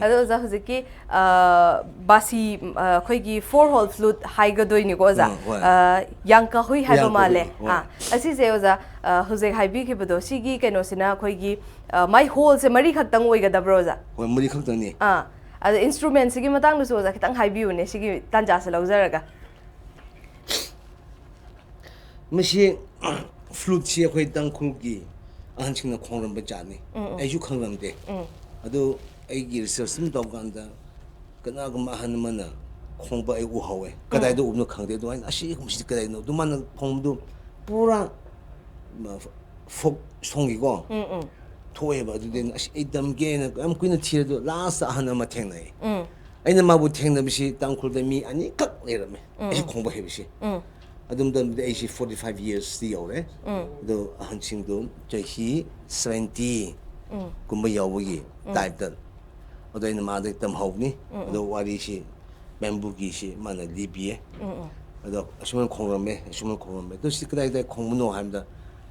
ꯑꯗꯣ ꯑꯣꯖꯥ, ꯍꯧꯖꯤꯛꯀꯤ, ꯑ, ꯕꯥꯁꯤ, ꯑ, ꯑꯩꯈꯣꯏꯒꯤ four hole flute ꯍꯥꯏꯒꯗꯣꯏꯅꯤꯀꯣ ꯑꯣꯖꯥ꯫ ꯎꯝ, ꯍꯣꯏ꯫ ꯑ, ꯌꯥꯡꯀꯥꯍꯨꯏ ꯍꯥꯏꯕ ꯌꯥꯡꯀꯥꯍꯨꯏ, ꯃꯥꯜꯂꯦ꯫ ꯍꯣꯏ꯫ ꯑꯥ, ꯑꯁꯤꯁꯦ ꯑꯣꯖꯥ, ꯑ, ꯍꯧꯖꯤꯛ ꯍꯥꯏꯕꯤꯈꯤꯕꯗꯣ, ꯁꯤꯒꯤ ꯀꯩꯅꯣꯁꯤꯅ ꯑꯩꯈꯣꯏꯒꯤ, ꯑ, ꯃꯥꯏ hole ꯁꯦ ꯃꯔꯤꯈꯛꯇꯪ ꯑꯣꯏꯒꯗꯕ꯭ꯔꯣ ꯑꯣꯖꯥ? ꯍꯣꯏ, ꯃꯔꯤ ꯈꯛꯇꯪꯅꯤ꯫ ꯑꯥ, ꯑꯗꯣ instrument ꯁꯤꯒꯤ ꯃꯇꯥꯡꯗꯁꯨ ꯑꯣꯖꯥ ꯈꯤꯇꯪ ꯍꯥꯏꯕꯤꯌꯨꯅꯦ, ꯁꯤꯒꯤ ꯇꯥꯟꯖꯥꯁꯦ ꯂꯧꯖꯔꯒ꯫ ꯃꯁꯤ flute ꯁꯤ ꯑꯩꯈꯣꯏ ꯇꯥꯡꯈꯨꯜꯒꯤ ꯑꯍꯟꯁꯤꯡꯅ ꯈꯣꯡꯂꯝꯕ ꯖꯥꯠꯅꯤ꯫ ꯑꯩꯁꯨ ꯈꯪꯂꯝꯗꯦ꯫ ꯑꯗꯨ ꯑꯩꯒꯤ research ꯁꯨꯝ ꯇꯧꯀꯥꯟꯗ ꯀꯅꯥꯒꯨꯝꯕ ꯑꯍꯟ ꯑꯃꯅ ꯈꯣꯡꯕ ꯑꯩ ꯎꯍꯧꯋꯦ꯫ ꯀꯗꯥꯏꯗ ꯎꯕꯅꯣ ꯈꯪꯗꯦ꯫ ꯑꯗꯨꯃꯥꯏꯅ, "ꯑꯁꯤ ꯃꯁꯤꯗꯤ ꯀꯗꯥꯏꯗꯅꯣ?" ꯑꯗꯨ ꯃꯥꯅ ꯈꯣꯡꯕꯗꯨ ꯄꯨꯔꯥ, ꯃ, folk song ꯒꯤꯀꯣ ꯎꯝ, ꯎꯝ꯫ ꯊꯣꯛꯑꯦꯕ꯫ ꯑꯗꯨꯗꯤ ꯑꯩꯅ, "ꯑꯁ, ꯑꯩ ꯇꯝꯒꯦꯅ" ꯌꯥꯝ ꯀꯨꯏꯅ ꯊꯤꯔꯦ꯫ ꯑꯗꯨ last ꯑꯍꯟ ꯑꯃ ꯊꯦꯡꯅꯩ꯫ ꯎꯝ꯫ ꯑꯩꯅ ꯃꯥꯕꯨ ꯊꯦꯡꯅꯕꯁꯤ ꯇꯥꯡꯈꯨꯜꯗ ꯃꯤ ꯑꯅꯤꯈꯛ ꯂꯩꯔꯝꯃꯦ, ꯑꯩꯁꯤ ꯈꯣꯡꯕ ꯍꯩꯕꯁꯤ꯫ ꯑꯗꯨ ꯃꯇꯝꯗꯗꯤ ꯑꯩꯁꯤ forty five yearsꯇꯤ ꯌꯧꯔꯦ꯫ ꯑꯗꯣ ꯑꯍꯟꯁꯤꯡꯗꯨ ꯆꯍꯤ seventy ꯀꯨꯝꯕ ꯌꯧꯕꯒꯤ typeꯇ꯫ ꯑꯗꯣ ꯑꯩꯅ ꯃꯥꯗꯒꯤ ꯇꯝꯍꯧꯕꯅꯤ꯫ ꯑꯗꯣ ꯋꯥꯔꯤꯁꯤ bambooꯒꯤꯁꯤ ꯃꯥꯅ ꯂꯤꯕꯤꯌꯦ꯫ ꯑꯗꯣ ꯑꯁꯨꯃꯥꯏꯅ ꯈꯣꯡꯔꯝꯃꯦ, ꯑꯁꯨꯃꯥꯏꯅ ꯈꯣꯡꯔꯝꯃꯦ꯫ ꯑꯗꯨ ꯁꯤ ꯀꯗꯥꯏ ꯀꯗꯥꯏ ꯈꯣꯡꯕꯅꯣ ꯍꯥꯏꯕꯗ,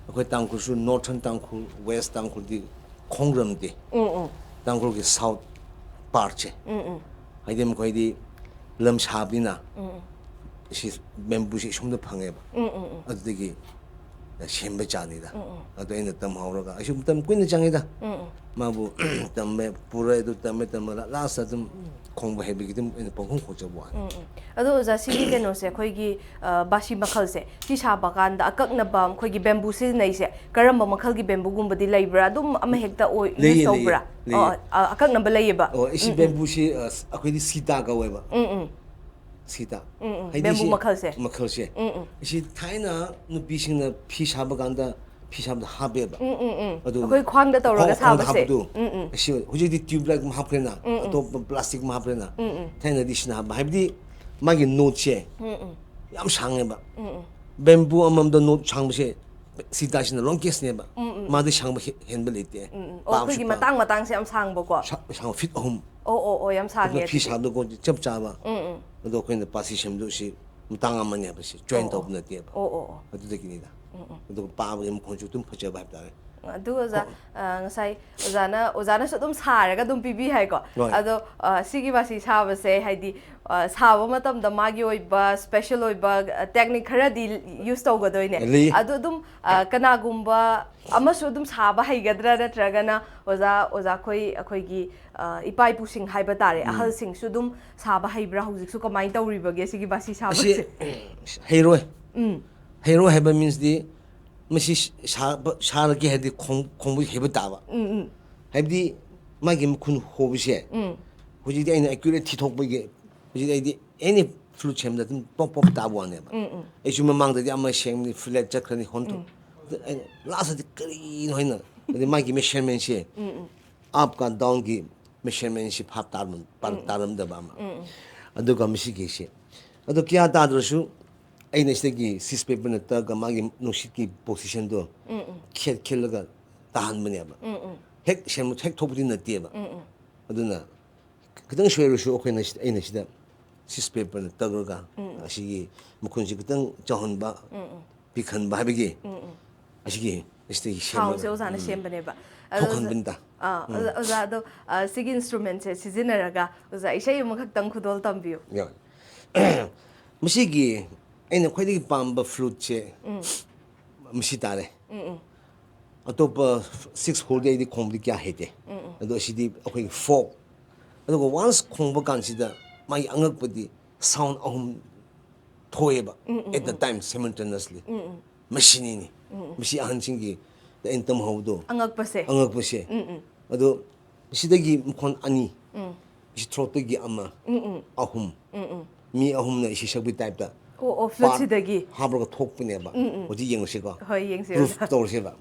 ꯑꯩꯈꯣꯏ ꯇꯥꯡꯈꯨꯜꯁꯨ northern ꯇꯥꯡꯈꯨꯜ, west ꯇꯥꯡꯈꯨꯜꯗꯤ ꯈꯣꯡꯔꯝꯗꯦ꯫ ꯇꯥꯡꯈꯨꯜꯒꯤ south partꯁꯦ꯫ ꯍꯥꯏꯗꯤ ꯃꯈꯣꯏꯗꯤ ꯂꯝ ꯁꯥꯕꯅꯤꯅ ꯁꯤ bambooꯁꯦ ꯁꯣꯝꯗ ꯐꯪꯉꯦꯕ꯫ ꯑꯗꯨꯗꯒꯤ ꯁꯦꯝꯕ ꯆꯥꯅꯤꯗ꯫ ꯑꯗꯨ ꯑꯩꯅ ꯇꯝꯍꯧꯔꯒ, ꯑꯩꯁꯨ ꯃꯇꯝ ꯀꯨꯏꯅ ꯆꯪꯉꯤꯗ꯫ ꯃꯥꯕꯨ ꯇꯝꯃꯦ, ꯄꯨꯔꯦ, ꯑꯗꯨ ꯇꯝꯃꯦ, ꯇꯝꯃꯒ last ꯑꯗꯨꯝ ꯈꯣꯡꯕ ꯍꯩꯕꯒꯤ ꯑꯗꯨꯝ ꯑꯩꯅ ꯄꯪꯈꯣꯡ ꯈꯣꯡꯖꯕ ꯋꯥꯅꯤ꯫ ꯑꯗꯣ ꯑꯣꯖꯥ, ꯁꯤꯒꯤ ꯀꯩꯅꯣꯁꯦ, ꯑꯩꯈꯣꯏꯒꯤ ꯑ, ꯕꯥꯁꯤ ꯃꯈꯜꯁꯦ, ꯁꯤ ꯁꯥꯕ ꯀꯥꯟꯗ ꯑꯀꯛꯅꯕ ꯑꯩꯈꯣꯏꯒꯤ bamboo ꯁꯤꯖꯤꯟꯅꯩꯁꯦ, ꯀꯔꯝꯕ ꯃꯈꯜꯒꯤ bambooꯒꯨꯝꯕꯗꯤ ꯂꯩꯕ꯭ꯔꯥ? ꯑꯗꯨꯝ ꯑꯃꯍꯦꯛꯇ ꯑꯣꯏ, use ꯂꯩꯌꯦ, ꯇꯧꯕ꯭ꯔꯥ? ꯂꯩꯌꯦ, ꯑꯣ, ꯂꯩꯌꯦ꯫ ꯑ, ꯑꯀꯛꯅꯕ ꯂꯩꯌꯦꯕ? ꯑꯣ, ꯑꯩꯁꯤ bambooꯁꯤ, ꯑ, ꯑꯩꯈꯣꯏꯗꯤ ꯁꯤꯇꯥ ꯀꯧꯋꯦꯕ꯫ ꯁꯤꯇꯥ꯫ ꯎꯝ, ꯍꯥꯏꯗꯤ bamboo ꯁꯤ ꯃꯈꯜꯁꯦ? ꯃꯈꯜꯁꯦ꯫ ꯎꯝ, ꯎꯝ꯫ ꯑꯁꯤ ꯊꯥꯏꯅ ꯅꯨꯄꯤꯁꯤꯡꯅ ꯐꯤ ꯁꯥꯕ ꯀꯥꯟꯗ ꯐꯤ ꯁꯥꯕꯗ ꯍꯥꯞꯄꯦꯕ꯫ ꯎꯝ, ꯎꯝ, ꯎꯝ꯫ ꯑꯗꯨꯅ ꯑꯩꯈꯣꯏ ꯈ꯭ꯋꯥꯡꯗ ꯇꯧꯔꯒ ꯈ꯭ꯋꯥꯡ-, ꯈ꯭ꯋꯥꯡꯗ ꯁꯥꯕꯁꯦ? ꯍꯥꯞꯄꯗꯣ꯫ ꯎꯝ, ꯎꯝ꯫ ꯑꯁꯤ ꯍꯧꯖꯤꯛꯇꯤ tube like ꯑꯃ ꯍꯥꯞꯈ꯭ꯔꯦꯅ, ꯎꯝ, ꯎꯝ꯫ ꯑꯇꯣꯞꯄ plastic ꯑꯃ ꯍꯥꯞꯈ꯭ꯔꯦꯅ꯫ ꯎꯝ, ꯎꯝ꯫ ꯊꯥꯏꯅꯗꯤ ꯁꯤꯅ ꯍꯥꯞꯄ꯫ ꯍꯥꯏꯕꯗꯤ ꯃꯥꯒꯤ noteꯁꯦ ꯎꯝ, ꯎꯝ꯫ ꯌꯥꯝ ꯁꯥꯡꯉꯦꯕ꯫ ꯎꯝ, ꯎꯝ꯫ Bamboo ꯑꯃꯃꯝꯗ note ꯁꯥꯡꯕꯁꯦ ꯁꯤꯇꯥꯁꯤꯅ longestꯅꯦꯕ꯫ ꯎꯝ, ꯎꯝ, ꯎꯝ꯫ ꯃꯥꯗꯤ ꯁꯥꯡꯕ ꯍꯦ-, ꯍꯦꯟꯕ ꯂꯩꯇꯦ꯫ ꯄꯥꯕꯁꯨ ꯑꯩꯈꯣꯏꯒꯤ ꯄꯥ-, ꯃꯇꯥꯡ ꯃꯇꯥꯡꯁꯦ ꯌꯥꯝ ꯁꯥꯡꯕꯀꯣ? ꯁꯥ-, ꯁꯥꯡꯕ feet ꯑꯍꯨꯝ꯫ ꯑꯣ, ꯑꯣ, ꯑꯣ, ꯌꯥꯝ ꯁꯥꯡꯉꯦ ꯑꯗꯨꯅ ꯐꯤ ꯑꯗꯨꯗꯤ꯫ ꯁꯥꯕꯗꯀꯣ ꯆꯞ ꯆꯥꯕ꯫ ꯎꯝ, ꯎꯝ꯫ ꯑꯗꯣ ꯑꯩꯈꯣꯏꯅ ꯄꯥꯁꯤ ꯁꯦꯝꯕꯗꯣ ꯁꯤ ꯃꯇꯥꯡ ꯑꯃꯅꯦꯕ, ꯁꯤ join ꯑꯣ, ꯇꯧꯕ ꯅꯠꯇꯦꯕ꯫ ꯑꯣ, ꯑꯣ, ꯑꯣ꯫ ꯑꯗꯨꯗꯒꯤꯅꯤꯗ꯫ ꯎꯝ, ꯎꯝ꯫ ꯑꯗꯨꯒ ꯄꯥꯕꯒꯤ ꯃꯈꯣꯟꯁꯨ ꯑꯗꯨꯝ ꯐꯖꯕ ꯍꯥꯏꯕ ꯇꯥꯔꯦ꯫ ꯑꯗꯨ ꯑꯣꯖꯥ, ꯍꯣꯏ꯫ ꯑ, ꯉꯁꯥꯏ ꯑꯣꯖꯥꯅ, ꯑꯣꯖꯥꯅꯁꯨ ꯑꯗꯨꯝ ꯁꯥꯔꯒ ꯑꯗꯨꯝ ꯄꯤꯕꯤ ꯍꯥꯏꯀꯣ꯫ ꯍꯣꯏ꯫ ꯑꯗꯣ, ꯑ, ꯁꯤꯒꯤ ꯕꯥꯁꯤ ꯁꯥꯕꯁꯦ, ꯍꯥꯏꯗꯤ, ꯑ, ꯁꯥꯕ ꯃꯇꯝꯗ ꯃꯥꯒꯤ ꯑꯣꯏꯕ special ꯑꯣꯏꯕ, ꯑ, technique ꯈꯔꯗꯤ use ꯇꯧꯒꯗꯣꯏꯅꯦ꯫ ꯂꯩ꯫ ꯑꯗꯨ ꯑꯗꯨꯝ, ꯑ, ꯀꯅꯥꯒꯨꯝꯕ ꯑꯃꯁꯨ ꯑꯗꯨꯝ ꯁꯥꯕ ꯍꯩꯒꯗ꯭ꯔꯥ, ꯅꯠꯇ꯭ꯔꯒꯅ ꯑꯣꯖꯥ, ꯑꯣꯖꯥꯈꯣꯏ, ꯑꯩꯈꯣꯏꯒꯤ, ꯑ, ꯏꯄꯥ ꯏꯄꯨꯁꯤꯡ ꯍꯥꯏꯕ ꯇꯥꯔꯦ, ꯑꯍꯜꯁꯤꯡꯁꯨ ꯑꯗꯨꯝ ꯁꯥꯕ ꯍꯩꯕ꯭ꯔꯥ? ꯍꯧꯖꯤꯛꯁꯨ ꯀꯃꯥꯏꯅ ꯇꯧꯔꯤꯕꯒꯦ ꯁꯤꯒꯤ ꯕꯥꯁꯤ ꯑꯁꯤ ꯁꯥꯕꯁꯦ? ꯍꯩꯔꯣꯏ꯫ ꯎꯝ꯫ ꯍꯩꯔꯣꯏ ꯍꯥꯏꯕ meansꯗꯤ ꯃꯁꯤ ꯁꯥꯕ, ꯁꯥꯔꯒꯦ ꯍꯥꯏꯔꯗꯤ ꯈꯣꯡ-, ꯈꯣꯡꯕ ꯍꯩꯕ ꯇꯥꯕ꯫ ꯎꯝ, ꯎꯝ꯫ ꯍꯥꯏꯕꯗꯤ ꯃꯥꯒꯤ ꯃꯈꯨꯟ ꯍꯣꯕꯁꯦ, ꯎꯝ꯫ ꯍꯧꯖꯤꯛꯇꯤ ꯑꯩꯅ accurate ꯊꯤꯊꯣꯛꯄꯒꯤ, ꯍꯧꯖꯤꯛꯇꯤ ꯑꯩꯗꯤ any flute ꯁꯦꯝꯕꯗ ꯑꯗꯨꯝ ꯄꯣꯞ ꯄꯣꯞ ꯇꯥꯕ ꯋꯥꯅꯦꯕ꯫ ꯎꯝ, ꯎꯝ꯫ ꯑꯩꯁꯨ ꯃꯃꯥꯡꯗꯗꯤ ꯑꯃ ꯁꯦꯝꯒꯅꯤ, flat ꯆꯠꯈ꯭ꯔꯅꯤ, ꯍꯣꯟꯊꯣꯛ-, ꯑꯗꯨ ꯑꯩꯅ lastꯇꯗꯤ ꯀꯔꯤꯅꯣ ꯍꯥꯏꯅ, ꯑꯗꯨ ꯃꯥꯒꯤ measurementꯁꯦ, ꯎꯝ, ꯎꯝ꯫ upꯀ downꯒꯤ measurementꯁꯤ ꯚꯥꯞ ꯇꯥꯔꯝ- ꯄꯥ- ꯇꯥꯔꯝꯗꯕ ꯑꯃ꯫ ꯑꯗꯨꯒ ꯃꯁꯤꯒꯤꯁꯦ, ꯑꯗꯣ ꯀꯌꯥ ꯇꯥꯗ꯭ꯔꯁꯨ ꯑꯩꯅ ꯁꯤꯗꯒꯤ ꯁꯤꯁ ꯄꯦꯄꯔꯅ ꯇꯛꯑꯒ ꯃꯥꯒꯤ ꯅꯨꯡꯁꯤꯠꯀꯤ positionꯗꯣ ꯈꯦꯠ ꯈꯦꯠꯂꯒ ꯇꯥꯍꯟꯕꯅꯦꯕ꯫ ꯍꯦꯛ ꯁꯦꯝ- ꯍꯦꯛ ꯊꯣꯛꯄꯗꯤ ꯅꯠꯇꯦꯕ꯫ ꯑꯗꯨꯅ ꯈꯤꯇꯪ ꯁꯣꯏꯔꯁꯨ ꯑꯩꯈꯣꯏꯅ ꯁꯤ- ꯑꯩꯅ ꯁꯤꯗ ꯁꯤꯁ ꯄꯦꯄꯔꯅ ꯇꯛꯂꯒ ꯑꯁꯤꯒꯤ ꯃꯈꯨꯟꯁꯤ ꯈꯤꯇꯪ ꯆꯥꯎꯍꯟꯕ, ꯄꯤꯛꯍꯟꯕ ꯍꯥꯏꯕꯒꯤ ꯑꯁꯤꯒꯤ ꯑꯁꯤꯗꯒꯤ ꯁꯦꯝꯃꯒ, ꯁꯥꯎꯟꯁꯦ ꯑꯣꯖꯥꯅ ꯎꯝ, ꯁꯦꯝꯕꯅꯦꯕ꯫ ꯑꯗꯣ ꯊꯣꯛꯍꯟꯕꯅꯤꯗ꯫ ꯑꯥ, ꯎꯝ꯫ ꯑꯣꯖꯥ, ꯑꯣꯖꯥ, ꯑꯗꯣ, ꯑ, ꯁꯤꯒꯤ instrumentꯁꯦ ꯁꯤꯖꯤꯟꯅꯔꯒ ꯑꯣꯖꯥ ꯏꯁꯩ ꯑꯃꯈꯛꯇꯪ ꯈꯨꯗꯣꯜ ꯇꯝꯕꯤꯌꯨ꯫ ꯌꯥꯏ꯫ ꯃꯁꯤꯒꯤ ꯑꯩꯅ ꯈ꯭ꯋꯥꯏꯗꯒꯤ ꯄꯥꯝꯕ fluteꯁꯦ ꯃꯁꯤ ꯇꯥꯔꯦ꯫ ꯑꯇꯣꯞꯄ six holeꯗꯤ ꯑꯩꯗꯤ ꯈꯣꯡꯕꯗꯤ ꯀꯌꯥ ꯍꯩꯇꯦ꯫ ꯑꯗꯣ ꯑꯁꯤꯗꯤ ꯑꯩꯈꯣꯏꯒꯤ folk꯫ ꯑꯗꯨꯒ once ꯈꯣꯡꯕ ꯀꯥꯟꯁꯤꯗ ꯃꯥꯒꯤ ꯑꯉꯛꯄꯗꯤ sound ꯑꯍꯨꯝ ꯊꯣꯛꯑꯦꯕ, at the time, simultaneously꯫ ꯃꯁꯤꯅꯤꯅꯦ꯫ ꯃꯁꯤ ꯑꯍꯟꯁꯤꯡꯒꯤ ꯑꯩꯅ ꯇꯝꯍꯧꯕꯗꯣ꯫ ꯑꯉꯛꯄꯁꯦ꯫ ꯑꯉꯛꯄꯁꯦ꯫ ꯑꯗꯣ ꯁꯤꯗꯒꯤ ꯃꯈꯣꯟ ꯑꯅꯤ, ꯁꯤ throatꯇꯒꯤ ꯑꯃ, ꯑꯍꯨꯝ꯫ ꯃꯤ ꯑꯍꯨꯝꯅ ꯏꯁꯩ ꯁꯛꯄꯒꯤ typeꯇ ꯑꯣ, ꯑꯣ, part fluteꯁꯤꯗꯒꯤ꯫ ꯍꯥꯞꯄꯒ ꯊꯣꯛꯄꯅꯦꯕ꯫ ꯍꯧꯖꯤꯛ ꯌꯦꯡꯉꯁꯤꯀꯣ꯫ ꯍꯣꯏ, ꯌꯦꯡꯁꯤ, proof ꯑꯣꯖꯥ꯫ ꯇꯧꯔꯁꯦꯕ꯫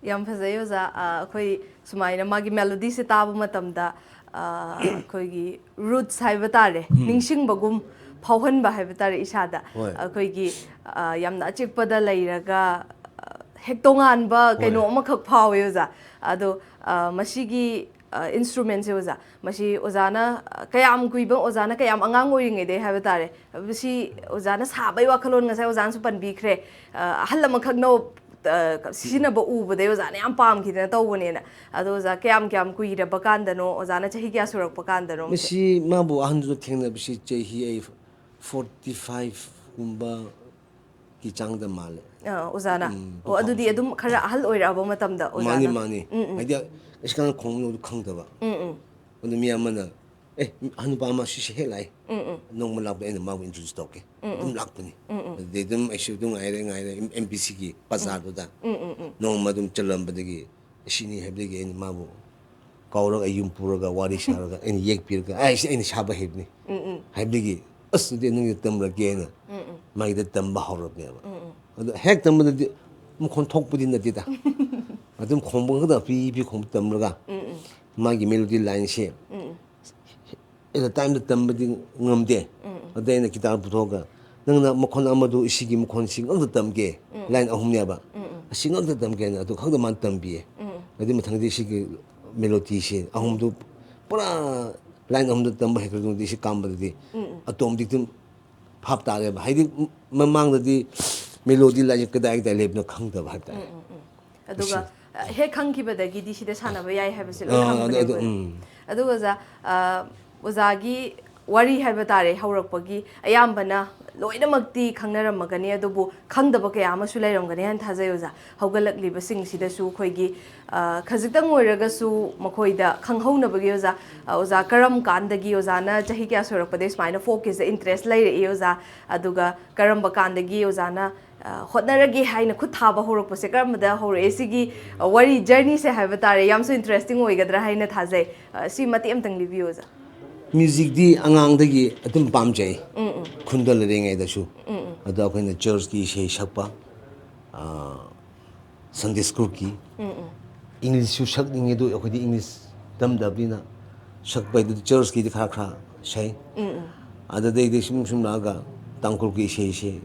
ꯌꯥꯝ ꯐꯖꯩ ꯑꯣꯖꯥ꯫ ꯑ, ꯑꯩꯈꯣꯏ ꯁꯨꯃꯥꯏꯅ ꯃꯥꯒꯤ ꯃꯦꯂꯣꯗꯤꯁꯦ ꯇꯥꯕ ꯃꯇꯝꯗ, ꯑ, ꯑꯩꯈꯣꯏꯒꯤ ꯔꯨꯠꯁ ꯍꯥꯏꯕ ꯇꯥꯔꯦ, ꯅꯤꯡꯁꯤꯡꯕꯒꯨꯝ ꯐꯥꯎꯍꯟꯕ ꯍꯥꯏꯕ ꯇꯥꯔꯦ ꯏꯁꯥꯗ꯫ ꯍꯣꯏ꯫ ꯑꯩꯈꯣꯏꯒꯤ, ꯑ, ꯌꯥꯝꯅ ꯑꯆꯤꯛꯄꯗ ꯂꯩꯔꯒ, ꯑ, ꯍꯦꯛ ꯇꯣꯉꯥꯟꯕ ꯍꯣꯏ꯫ ꯀꯩꯅꯣ ꯑꯃꯈꯛ ꯐꯥꯎꯋꯦ ꯑꯣꯖꯥ꯫ ꯑꯗꯣ, ꯑ, ꯃꯁꯤꯒꯤ, ꯑ, ꯏꯟꯁꯇ꯭ꯔꯨꯃꯦꯟꯁꯦ ꯑꯣꯖꯥ, ꯃꯁꯤ ꯑꯣꯖꯥꯅ, ꯑ, ꯀꯌꯥꯝ ꯀꯨꯏꯕ, ꯑꯣꯖꯥꯅ ꯀꯌꯥꯝ ꯑꯉꯥꯡ ꯑꯣꯏꯔꯤꯉꯩꯗꯩ ꯍꯥꯏꯕ ꯇꯥꯔꯦ, ꯃꯁꯤ ꯑꯣꯖꯥꯅ ꯁꯥꯕꯩ ꯋꯥꯈꯜꯂꯣꯟ ꯉꯁꯥꯏ ꯑꯣꯖꯥꯅꯁꯨ ꯄꯟꯕꯤꯈ꯭ꯔꯦ, ꯑ, ꯑꯍꯜ ꯑꯃꯈꯛꯅ, ꯑ, ꯁꯤꯖꯤꯟꯅꯕ ꯎꯕꯗꯩ ꯑꯣꯖꯥꯅ ꯌꯥꯝ ꯄꯥꯝꯈꯤꯗꯅ ꯇꯧꯕꯅꯦꯅ꯫ ꯑꯗꯣ ꯑꯣꯖꯥ, ꯀꯌꯥꯝ ꯀꯌꯥꯝ ꯀꯨꯏꯔꯕ ꯀꯥꯟꯗꯅꯣ, ꯑꯣꯖꯥꯅ ꯆꯍꯤ ꯀꯌꯥ ꯁꯨꯔꯛꯄ ꯀꯥꯟꯗꯅꯣ ꯃꯁꯤ? ꯃꯁꯤ ꯃꯥꯕꯨ ꯑꯍꯥꯟꯕꯗ ꯊꯦꯡꯅꯕꯁꯤ ꯆꯍꯤ ꯑꯩ ꯐꯣꯔꯇꯤ ꯐꯥꯏꯚ ꯀꯨꯝꯕ ꯒꯤ ꯆꯥꯡꯗ ꯃꯥꯜꯂꯦ꯫ ꯑ, ꯑꯣꯖꯥꯅ? ꯎꯝ, ꯑꯣ, ꯑꯗꯨꯗꯤ ꯇꯨ ꯊꯥꯎꯖꯟ꯫ ꯑꯗꯨꯝ ꯈꯔ ꯑꯍꯜ ꯑꯣꯏꯔꯛꯑꯕ ꯃꯇꯝꯗ ꯃꯥꯅꯤ, ꯑꯣꯖꯥꯅ? ꯃꯥꯅꯤ꯫ ꯎꯝ, ꯎꯝ꯫ ꯍꯥꯏꯗꯤ, ꯑꯩꯁꯨ ꯈꯪꯗꯕ꯫ ꯎꯝ, ꯎꯝ꯫ ꯑꯗꯨ ꯃꯤ ꯑꯃꯅ, "ꯑꯦ, ꯍꯅꯨꯄꯥ ꯑꯃ ꯁꯤꯁꯦ ꯍꯦꯛ ꯂꯥꯛꯑꯦ꯫ ꯎꯝ, ꯎꯝ꯫ ꯅꯣꯡꯃ ꯂꯥꯛꯄꯗ ꯑꯩꯅ ꯃꯥꯕꯨ introduce ꯇꯧꯔꯛꯀꯦ꯫" ꯎꯝ, ꯎꯝ꯫ ꯑꯗꯨꯝ ꯂꯥꯛꯄꯅꯤ꯫ ꯎꯝ, ꯎꯝ꯫ ꯑꯗꯨꯗꯩ ꯑꯗꯨꯝ ꯑꯩꯁꯨ ꯑꯗꯨꯝ ꯉꯥꯏꯔꯦ, ꯉꯥꯏꯔꯦ, M-, MBC ꯒꯤ ꯕꯖꯥꯔꯗꯨꯗ꯫ ꯎꯝ, ꯎꯝ, ꯎꯝ꯫ ꯅꯣꯡꯃ ꯑꯗꯨꯝ ꯆꯠꯂꯝꯕꯗꯒꯤ ꯁꯤꯅꯤ ꯍꯥꯏꯕꯗꯒꯤ ꯑꯩꯅ ꯃꯥꯕꯨ ꯀꯧꯔꯒ, ꯑꯩ ꯌꯨꯝ ꯄꯨꯔꯒ, ꯋꯥꯔꯤ ꯁꯥꯔꯒ, ꯑꯩꯅ ꯌꯦꯛꯄꯤꯔꯒ, "ꯑꯩ ꯁꯤ ꯑꯩꯅ ꯁꯥꯕ ꯍꯩꯕꯅꯤ" ꯎꯝ, ꯎꯝ꯫ ꯍꯥꯏꯕꯗꯒꯤ, "ꯑꯁ, ꯑꯗꯨꯗꯤ ꯅꯪꯒꯤ ꯇꯝꯂꯒꯦ" ꯍꯥꯏꯅ ꯎꯝ, ꯎꯝ꯫ ꯃꯥꯒꯤꯗ ꯇꯝꯕ ꯍꯧꯔꯕꯅꯦꯕ꯫ ꯎꯝ, ꯎꯝ꯫ ꯑꯗꯣ ꯍꯦꯛ ꯇꯝꯕꯗꯗꯤ ꯃꯈꯣꯟ ꯊꯣꯛꯄꯗꯤ ꯅꯠꯇꯦꯗ꯫ ꯑꯗꯨꯝ ꯈꯣꯡꯕ ꯈꯛꯇ ꯄꯤ ꯄꯤ ꯈꯣꯡꯕ ꯇꯝꯂꯒ ꯎꯝ, ꯎꯝ꯫ ꯃꯥꯒꯤ melody line ꯁꯦ ꯎꯝ, ꯎꯝ꯫ ꯑꯦꯠ ꯑ ꯇꯥꯏꯝꯗ ꯇꯝꯕꯗꯤ ꯉꯝꯗꯦ꯫ ꯎꯝ, ꯎꯝ꯫ ꯑꯗꯩ ꯑꯩꯅ guitar ꯄꯨꯊꯣꯛꯑꯒ, "ꯅꯪꯅ ꯃꯈꯣꯟ ꯑꯃꯗꯨ ꯏꯁꯤꯒꯤ ꯃꯈꯣꯟꯁꯤ ꯉꯛꯇ ꯇꯝꯒꯦ, ꯎꯝ꯫ Line ꯑꯍꯨꯝꯅꯦꯕ꯫ ꯎꯝ, ꯎꯝ꯫ ꯑꯁꯤ ꯉꯛꯇ ꯇꯝꯒꯦ" ꯍꯥꯏꯅ ꯑꯗꯨ ꯈꯛꯇ ꯃꯥꯅ ꯇꯝꯕꯤꯌꯦ꯫ ꯎꯝ, ꯎꯝ꯫ ꯑꯗꯨꯏ ꯃꯊꯪꯗꯤ ꯁꯤꯒꯤ melody ꯁꯤ ꯑꯍꯨꯝꯗꯨ ꯄꯨꯔꯥ line ꯑꯍꯨꯝꯗ ꯇꯝꯕ ꯍꯩꯈ꯭ꯔꯗꯤ ꯁꯤ ꯀꯥꯝꯕꯗꯗꯤ ꯎꯝ, ꯎꯝ꯫ Automatic ꯑꯗꯨꯝ ꯚꯥꯞ ꯇꯥꯔꯦꯕ꯫ ꯍꯥꯏꯗꯤ ꯃ-, ꯃꯃꯥꯡꯗꯗꯤ melody line ꯁꯤ ꯀꯗꯥꯏ ꯀꯗꯥꯏ ꯂꯩꯕꯅꯣ ꯈꯪꯗꯕ ꯍꯥꯏꯕ ꯇꯥꯔꯦ꯫ ꯎꯝ, ꯎꯝ, ꯎꯝ꯫ ꯑꯗꯨꯒ, ꯃꯁꯤ ꯑ, ꯍꯦꯛ ꯈꯪꯈꯤꯕꯗꯒꯤꯗꯤ ꯁꯤꯗ ꯁꯥꯟꯅꯕ ꯌꯥꯏ ꯍꯥꯏꯕꯁꯦ ꯂꯣꯏ ꯑꯥ, ꯑꯗꯨ, ꯈꯪꯕꯅꯦꯕ꯫ ꯑꯗꯨ, ꯎꯝ꯫ ꯑꯗꯨꯒ ꯑꯣꯖꯥ, ꯑ, ꯑꯣꯖꯥꯒꯤ ꯋꯥꯔꯤ ꯍꯥꯏꯕ ꯇꯥꯔꯦ, ꯍꯧꯔꯛꯄꯒꯤ ꯑꯌꯥꯝꯕꯅ ꯂꯣꯏꯅꯃꯛꯇꯤ ꯈꯪꯅꯔꯝꯃꯒꯅꯤ, ꯑꯗꯨꯕꯨ ꯈꯪꯗꯕ ꯀꯌꯥ ꯑꯃꯁꯨ ꯂꯩꯔꯝꯒꯅꯤ ꯍꯥꯏꯅ ꯊꯥꯖꯩ ꯑꯣꯖꯥ꯫ ꯍꯧꯒꯠꯂꯛꯂꯤꯕꯁꯤꯡꯁꯤꯗꯁꯨ ꯑꯩꯈꯣꯏꯒꯤ, ꯑ, ꯈꯖꯤꯛꯇꯪ ꯑꯣꯏꯔꯒꯁꯨ ꯃꯈꯣꯏꯗ ꯈꯪꯍꯧꯅꯕꯒꯤ ꯑꯣꯖꯥ, ꯑ, ꯑꯣꯖꯥ ꯀꯔꯝ ꯀꯥꯟꯗꯒꯤ, ꯑꯣꯖꯥꯅ ꯆꯍꯤ ꯀꯌꯥ ꯁꯨꯔꯛꯄꯗꯒꯤ ꯁꯨꯃꯥꯏꯅ ꯐꯣꯛꯀꯤꯁꯤꯗ ꯏꯟꯇꯔꯦꯁ ꯂꯩꯔꯛꯏ ꯑꯣꯖꯥ? ꯑꯗꯨꯒ ꯀꯔꯝꯕ ꯀꯥꯟꯗꯒꯤ ꯑꯣꯖꯥꯅ, ꯑ, ꯍꯣꯠꯅꯔꯒꯦ ꯍꯥꯏꯅ ꯈꯨꯠ ꯊꯥꯕ ꯍꯧꯔꯛꯄꯁꯦ ꯀꯔꯝꯕꯗ ꯍꯧꯔꯛꯑꯦ? ꯁꯤꯒꯤ, ꯑ, ꯋꯥꯔꯤ ꯖꯔꯅꯤꯁꯦ ꯍꯥꯏꯕ ꯇꯥꯔꯦ, ꯌꯥꯝꯁꯨ ꯏꯟꯇꯔꯦꯁꯇꯤꯡ ꯑꯣꯏꯒꯗ꯭ꯔꯥ ꯍꯥꯏꯅ ꯊꯥꯖꯩ꯫ ꯑ, ꯁꯤ ꯃꯇꯦꯛ ꯑꯃꯇꯪ ꯂꯤꯕꯤꯌꯨ ꯑꯣꯖꯥ꯫ ꯃ꯭ꯌꯨꯖꯤꯛꯇꯤ ꯑꯉꯥꯡꯗꯒꯤ ꯑꯗꯨꯝ ꯄꯥꯝꯖꯩ꯫ ꯈꯨꯟꯗ ꯂꯩꯔꯤꯉꯩꯗꯁꯨ꯫ ꯑꯗꯣ ꯑꯩꯈꯣꯏꯅ ꯆꯔꯆꯀꯤ ꯏꯁꯩ ꯁꯛꯄ, ꯑ, ꯁꯟꯗꯦ ꯁ꯭ꯀꯨꯜꯒꯤ, ꯏꯪꯂꯤꯁꯁꯨ ꯁꯛꯅꯤꯡꯉꯦ, ꯑꯗꯨ ꯑꯩꯈꯣꯏꯗꯤ ꯏꯪꯂꯤꯁ ꯇꯝꯗꯕꯅꯤꯅ ꯁꯛꯄ ꯍꯥꯏꯗꯨꯗꯤ ꯆꯔꯆꯀꯤꯗꯤ ꯈꯔ ꯈꯔ ꯁꯛꯏ꯫ ꯑꯗꯨꯗꯩꯗꯤ ꯁꯨꯝ ꯁꯨꯝ ꯂꯥꯛꯑꯒ ꯇꯥꯡꯈꯨꯜꯒꯤ ꯏꯁꯩꯁꯦ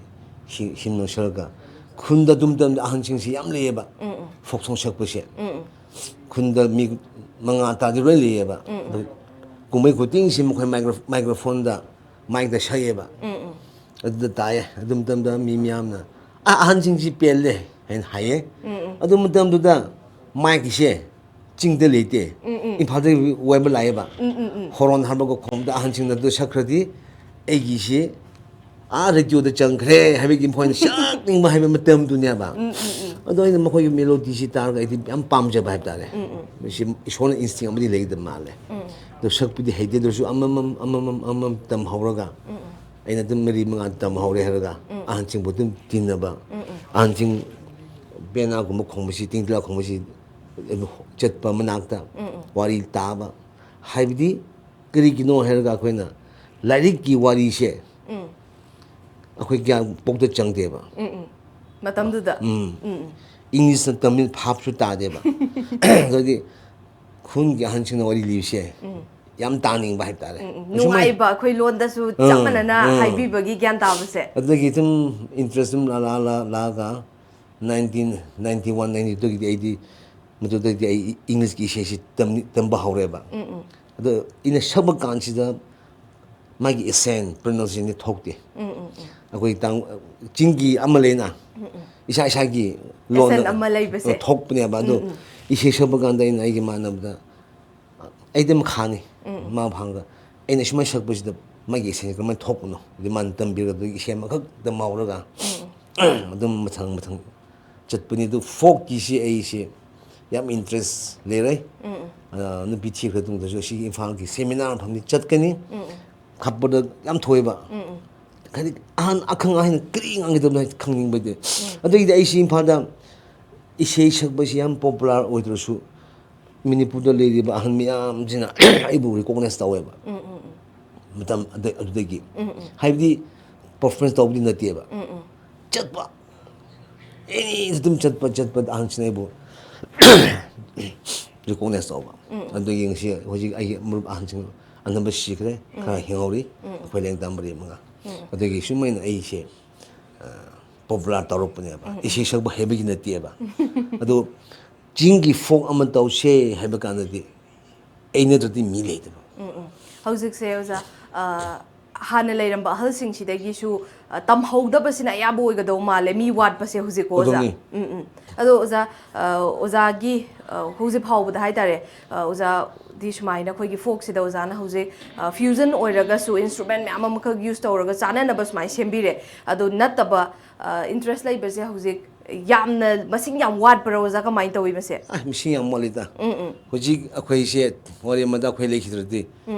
ꯁꯤ-, ꯁꯤꯟꯅꯣ ꯁꯛꯑꯒ ꯈꯨꯟꯗ ꯑꯗꯨꯝ ꯃꯇꯝꯗ ꯑꯍꯟꯁꯤꯡꯁꯤ ꯌꯥꯝ ꯂꯩꯌꯦꯕ, ꯐꯣꯛ ꯁꯣꯡ ꯁꯛꯄꯁꯦ꯫ ꯈꯨꯟꯗ ꯃꯤ ꯃꯉꯥ ꯇꯔꯥꯗꯤ ꯂꯣꯏ ꯂꯩꯌꯦꯕ꯫ ꯑꯗꯨ ꯀꯨꯝꯍꯩ ꯈꯨꯗꯤꯡꯁꯤ ꯃꯈꯣꯏ ꯃꯥꯏꯀ꯭ꯔꯣ-, ꯃꯥꯏꯀ꯭ꯔꯣꯐꯣꯟꯗ, ꯃꯥꯏꯛꯇ ꯁꯛꯑꯦꯕ꯫ ꯑꯗꯨꯗ ꯇꯥꯏꯌꯦ꯫ ꯑꯗꯨ ꯃꯇꯝꯗ ꯃꯤ ꯃꯌꯥꯝꯅ, "ꯑ, ꯑꯍꯟꯁꯤꯡꯁꯤ ꯄꯦꯜꯂꯦ" ꯍꯥꯏꯅ ꯍꯥꯏꯌꯦ꯫ ꯑꯗꯨ ꯃꯇꯝꯗꯨꯗ ꯃꯥꯏꯛꯀꯤꯁꯦ ꯆꯤꯡꯗ ꯂꯩꯇꯦ, ꯏꯝꯐꯥꯜꯗ ꯋꯥꯏꯕ ꯂꯥꯛꯑꯦꯕ꯫ ꯍꯣꯔꯣꯟ ꯍꯥꯟꯕꯒ ꯈꯣꯡꯕꯗ ꯑꯍꯟꯁꯤꯡꯅ ꯑꯗꯨ ꯁꯛꯈ꯭ꯔꯗꯤ ꯑꯩꯒꯤꯁꯤ ꯑꯥ ꯔꯦꯗꯤꯑꯣꯗ ꯆꯪꯈ꯭ꯔꯦ ꯍꯥꯏꯕꯒꯤ ꯃꯈꯣꯏꯅ ꯁꯛꯅꯤꯡꯕ ꯍꯥꯏꯕ ꯃꯇꯝꯗꯨꯅꯦꯕ꯫ ꯑꯗꯣ ꯑꯩꯅ ꯃꯈꯣꯏꯒꯤ ꯃꯦꯂꯣꯗꯤꯁꯤ ꯇꯥꯔꯒ ꯑꯩꯗꯤ ꯌꯥꯝ ꯄꯥꯝꯖꯕ ꯍꯥꯏꯕ ꯇꯥꯔꯦ꯫ ꯃꯁꯤ ꯏꯁꯣꯔꯅ ꯏꯟꯁꯇꯤꯡ ꯑꯃꯗꯤ ꯂꯩꯒꯗꯕ ꯃꯥꯜꯂꯦ꯫ ꯑꯗꯣ ꯁꯛꯄꯗꯤ ꯍꯩꯇꯦ, ꯑꯗꯨ ꯑꯣꯏꯔꯁꯨ ꯑꯃꯃꯝ ꯑꯃꯃꯝ ꯑꯃꯃꯝ ꯇꯝꯍꯧꯔꯒ ꯑꯩꯅ ꯑꯗꯨꯝ ꯃꯔꯤ ꯃꯉꯥ ꯇꯝꯍꯧꯔꯦ ꯍꯥꯏꯔꯒ ꯑꯍꯟꯁꯤꯡꯕꯨ ꯑꯗꯨꯝ ꯇꯤꯟꯅꯕ, ꯑꯍꯟꯁꯤꯡ ꯄꯦꯅꯥꯒꯨꯝꯕ ꯈꯣꯡꯕꯁꯤ, ꯇꯤꯡꯇ꯭ꯔꯥ ꯈꯣꯡꯕꯁꯤ ꯆꯠꯄ ꯃꯅꯥꯛꯇ ꯋꯥꯔꯤ ꯇꯥꯕ꯫ ꯍꯥꯏꯕꯗꯤ ꯀꯔꯤꯒꯤꯅꯣ ꯍꯥꯏꯔꯒ ꯑꯩꯈꯣꯏꯅ ꯂꯥꯏꯔꯤꯛꯀꯤ ꯋꯥꯔꯤꯁꯦ ꯑꯩꯈꯣꯏ ꯀꯌꯥ ꯄꯣꯛꯇ ꯆꯪꯗꯦꯕ꯫ ꯎꯝ, ꯎꯝ꯫ ꯃꯇꯝꯗꯨꯗ꯫ ꯎꯝ꯫ ꯏꯪꯂꯤꯁꯅ ꯇꯝꯃꯤ ꯚꯥꯞꯁꯨ ꯇꯥꯗꯦꯕ꯫ ꯑꯗꯨꯗꯤ ꯈꯨꯟꯒꯤ ꯑꯍꯟꯁꯤꯡꯅ ꯋꯥꯔꯤ ꯂꯤꯕꯁꯦ ꯌꯥꯝ ꯇꯥꯅꯤꯡꯕ ꯍꯥꯏꯇꯥꯔꯦ꯫ ꯎꯝ, ꯎꯝ꯫ ꯑꯁꯨꯃꯥꯏ-, ꯅꯨꯡꯉꯥꯏꯕ ꯑꯩꯈꯣꯏ ꯂꯣꯟꯗꯁꯨ ꯆꯞ ꯎꯝ, ꯃꯥꯟꯅꯅ ꯎꯝ꯫ ꯍꯥꯏꯕꯤꯕꯒꯤ ꯒ꯭ꯌꯥꯟ ꯇꯥꯕꯁꯦ꯫ ꯑꯗꯨꯗꯒꯤ ꯑꯗꯨꯝ ꯏꯟꯇꯔꯦꯁ ꯑꯗꯨꯝ ꯂꯥ-, ꯂꯥ-, ꯂꯥ-, ꯂꯥꯛꯑꯒ ꯅꯥꯏꯟꯇꯤꯟ ꯅꯥꯏꯟꯇꯤ ꯋꯥꯟ ꯅꯥꯏꯟꯇꯤ ꯇꯨꯒꯤꯗꯤ ꯑꯩꯗꯤ, ꯃꯗꯨꯗꯒꯤꯗꯤ ꯑꯩ ꯏꯪꯂꯤꯁꯀꯤ ꯏꯁꯩꯁꯤ ꯇꯝꯅꯤ-, ꯇꯝꯕ ꯍꯧꯔꯦꯕ꯫ ꯑꯗꯣ ꯑꯩꯅ ꯁꯛꯄ ꯀꯥꯟꯁꯤꯗ ꯃꯥꯒꯤ ꯑꯦꯁꯦꯟ ꯄ꯭ꯔꯣꯅꯥꯎꯟꯁꯤꯌꯦꯁꯟꯗꯤ ꯊꯣꯛꯇꯦ꯫ ꯑꯩꯈꯣꯏ ꯇꯥꯡ-, ꯆꯤꯡꯒꯤ ꯑꯃ ꯂꯩꯅ, ꯏꯁꯥ ꯏꯁꯥꯒꯤ ꯂꯣꯟꯗ ꯑꯦꯁꯦꯟ ꯑꯃ ꯂꯩꯕꯁꯦ꯫ ꯊꯣꯛꯄꯅꯦꯕ꯫ ꯑꯗꯣ ꯏꯁꯩ ꯁꯛꯄ ꯀꯥꯟꯗ ꯑꯩꯅ ꯑꯩꯒꯤ ꯏꯃꯥꯟꯅꯕꯗ, ꯑꯩꯗꯤ ꯑꯃ ꯈꯥꯅꯤ, ꯃꯥ ꯐꯪꯒ ꯑꯩꯅ ꯁꯨꯃꯥꯏꯅ ꯁꯛꯄꯁꯤꯗ ꯃꯥꯒꯤ ꯏꯁꯩꯁꯦ ꯀꯃꯥꯏꯅ ꯊꯣꯛꯄꯅꯣ, ꯑꯗꯩ ꯃꯥꯅ ꯇꯝꯕꯤꯔꯒ ꯑꯗꯨꯒꯤ ꯏꯁꯩ ꯑꯃꯈꯛꯇ ꯃꯥꯎꯔꯒ ꯑꯗꯨꯝ ꯃꯊꯪ ꯃꯊꯪ ꯆꯠꯄꯅꯤ꯫ ꯑꯗꯨ ꯐꯣꯛꯀꯤꯁꯤ ꯑꯩꯁꯦ ꯌꯥꯝ ꯏꯟꯇꯔꯦꯁ ꯂꯩꯔꯦ꯫ ꯑ, ꯅꯨꯄꯤ ꯊꯤꯈ꯭ꯔ ꯃꯇꯨꯡꯗꯁꯨ ꯑꯁꯤꯒꯤ ꯏꯝꯐꯥꯜꯒꯤ ꯁꯦꯃꯤꯅꯥꯔ ꯃꯐꯝꯗꯤ ꯆꯠꯀꯅꯤ꯫ ꯈꯞꯄꯗ ꯌꯥꯝ ꯊꯣꯛꯑꯦꯕ꯫ ꯍꯥꯏꯗꯤ ꯑꯍꯟ ꯑꯈꯪ ꯑꯍꯟ ꯀꯔꯤ ꯉꯥꯡꯒꯗꯕꯅꯣ ꯍꯥꯏꯅ ꯈꯪꯅꯤꯡꯕꯗꯤ꯫ ꯑꯗꯨꯒꯤꯗꯤ ꯑꯩꯁꯤ ꯏꯝꯐꯥꯜꯗ ꯏꯁꯩ ꯁꯛꯄꯁꯤ ꯌꯥꯝ ꯄꯣꯄꯨꯂꯔ ꯑꯣꯏꯗ꯭ꯔꯁꯨ ꯃꯅꯤꯄꯨꯔꯗ ꯂꯩꯔꯤꯕ ꯑꯍꯟ ꯃꯌꯥꯝꯁꯤꯅ ꯑꯩꯕꯨ ꯔꯤꯀꯣꯛꯅꯥꯏꯁ ꯇꯧꯋꯦꯕ꯫ ꯃꯇꯝ ꯑꯗ-, ꯑꯗꯨꯗꯒꯤ꯫ ꯍꯥꯏꯕꯗꯤ ꯄꯔꯐꯣꯔꯃꯦꯟꯁ ꯇꯧꯕꯗꯤ ꯅꯠꯇꯦꯕ꯫ ꯆꯠꯄ, ꯑꯦꯅꯤ ꯑꯗꯨꯝ ꯆꯠꯄ, ꯆꯠꯄꯗ ꯑꯍꯟꯁꯤꯡꯅ ꯑꯩꯕꯨ ꯔꯤꯀꯣꯛꯅꯥꯏꯁ ꯇꯧꯕ꯫ ꯑꯗꯨꯗꯒꯤ ꯉꯁꯤ ꯍꯧꯖꯤꯛ ꯑꯩꯒꯤ ꯃꯔꯨꯞ ꯑꯍꯟꯁꯤꯡ ꯑꯅꯝꯕ ꯁꯤꯈ꯭ꯔꯦ, ꯈꯔ ꯍꯤꯡꯍꯧꯔꯤ꯫ ꯑꯩꯈꯣꯏ ꯂꯦꯡꯒꯥ ꯃꯔꯤ ꯃꯉꯥ꯫ ꯑꯗꯨꯗꯒꯤ ꯁꯨꯃꯥꯏꯅ ꯑꯩꯁꯦ, ꯑ, ꯄꯣꯄꯨꯂꯔ ꯇꯧꯔꯛꯄꯅꯦꯕ꯫ ꯏꯁꯩ ꯁꯛꯄ ꯍꯩꯕꯒꯤ ꯅꯠꯇꯦꯕ꯫ ꯑꯗꯣ ꯆꯤꯡꯒꯤ ꯐꯣꯛ ꯑꯃ ꯇꯧꯁꯦ ꯍꯥꯏꯕ ꯀꯥꯟꯗꯗꯤ ꯑꯩ ꯅꯠꯇ꯭ꯔꯗꯤ ꯃꯤ ꯂꯩꯇꯕ꯫ ꯍꯧꯖꯤꯛꯁꯦ ꯑꯣꯖꯥ, ꯑ, ꯍꯥꯟꯅ ꯂꯩꯔꯝꯕ ꯑꯍꯜꯁꯤꯡꯁꯤꯗꯒꯤꯁꯨ, ꯑ, ꯇꯝꯍꯧꯗꯕꯁꯤꯅ ꯑꯌꯥꯝꯕ ꯑꯣꯏꯒꯗꯧ ꯃꯥꯜꯂꯦ, ꯃꯤ ꯋꯥꯠꯄꯁꯦ ꯍꯧꯖꯤꯛꯀꯣ ꯑꯣꯖꯥ꯫ ꯑꯗꯨꯅꯤ꯫ ꯎꯝ, ꯎꯝ꯫ ꯑꯗꯣ ꯑꯣꯖꯥ, ꯑ, ꯑꯣꯖꯥꯒꯤ, ꯑ, ꯍꯧꯖꯤꯛ ꯐꯥꯎꯕꯗ ꯍꯥꯏꯇꯥꯔꯦ, ꯑ, ꯑꯣꯖꯥꯗꯤ ꯁꯨꯃꯥꯏꯅ ꯑꯩꯈꯣꯏꯒꯤ ꯐꯣꯛꯁꯤꯗ ꯑꯣꯖꯥꯅ ꯍꯧꯖꯤꯛ, ꯑ, ꯐ꯭ꯌꯨꯖꯟ ꯑꯣꯏꯔꯒꯁꯨ ꯏꯟꯁꯇ꯭ꯔꯨꯃꯦꯟ ꯃꯌꯥꯝ ꯑꯃꯈꯛ ꯌꯨꯁ ꯇꯧꯔꯒ ꯆꯥꯅꯅꯕ ꯁꯨꯃꯥꯏꯅ ꯁꯦꯝꯕꯤꯔꯦ꯫ ꯑꯗꯣ ꯅꯠꯇꯕ, ꯑ, ꯏꯟꯇꯔꯦꯁ ꯂꯩꯕꯁꯦ ꯍꯧꯖꯤꯛ ꯌꯥꯝꯅ ꯃꯁꯤꯡ ꯌꯥꯝ ꯋꯥꯠꯄ꯭ꯔꯥ ꯑꯣꯖꯥ? ꯀꯃꯥꯏꯅ ꯇꯧꯋꯤ ꯃꯁꯦ? ꯑ, ꯃꯁꯤꯡ ꯌꯥꯝ ꯋꯥꯠꯂꯤꯗ꯫ ꯎꯝ, ꯎꯝ꯫ ꯍꯧꯖꯤꯛ ꯑꯩꯈꯣꯏꯁꯦ ꯋꯥꯔꯤ ꯑꯃꯗ ꯑꯩꯈꯣꯏ ꯂꯩꯈꯤꯗ꯭ꯔꯗꯤ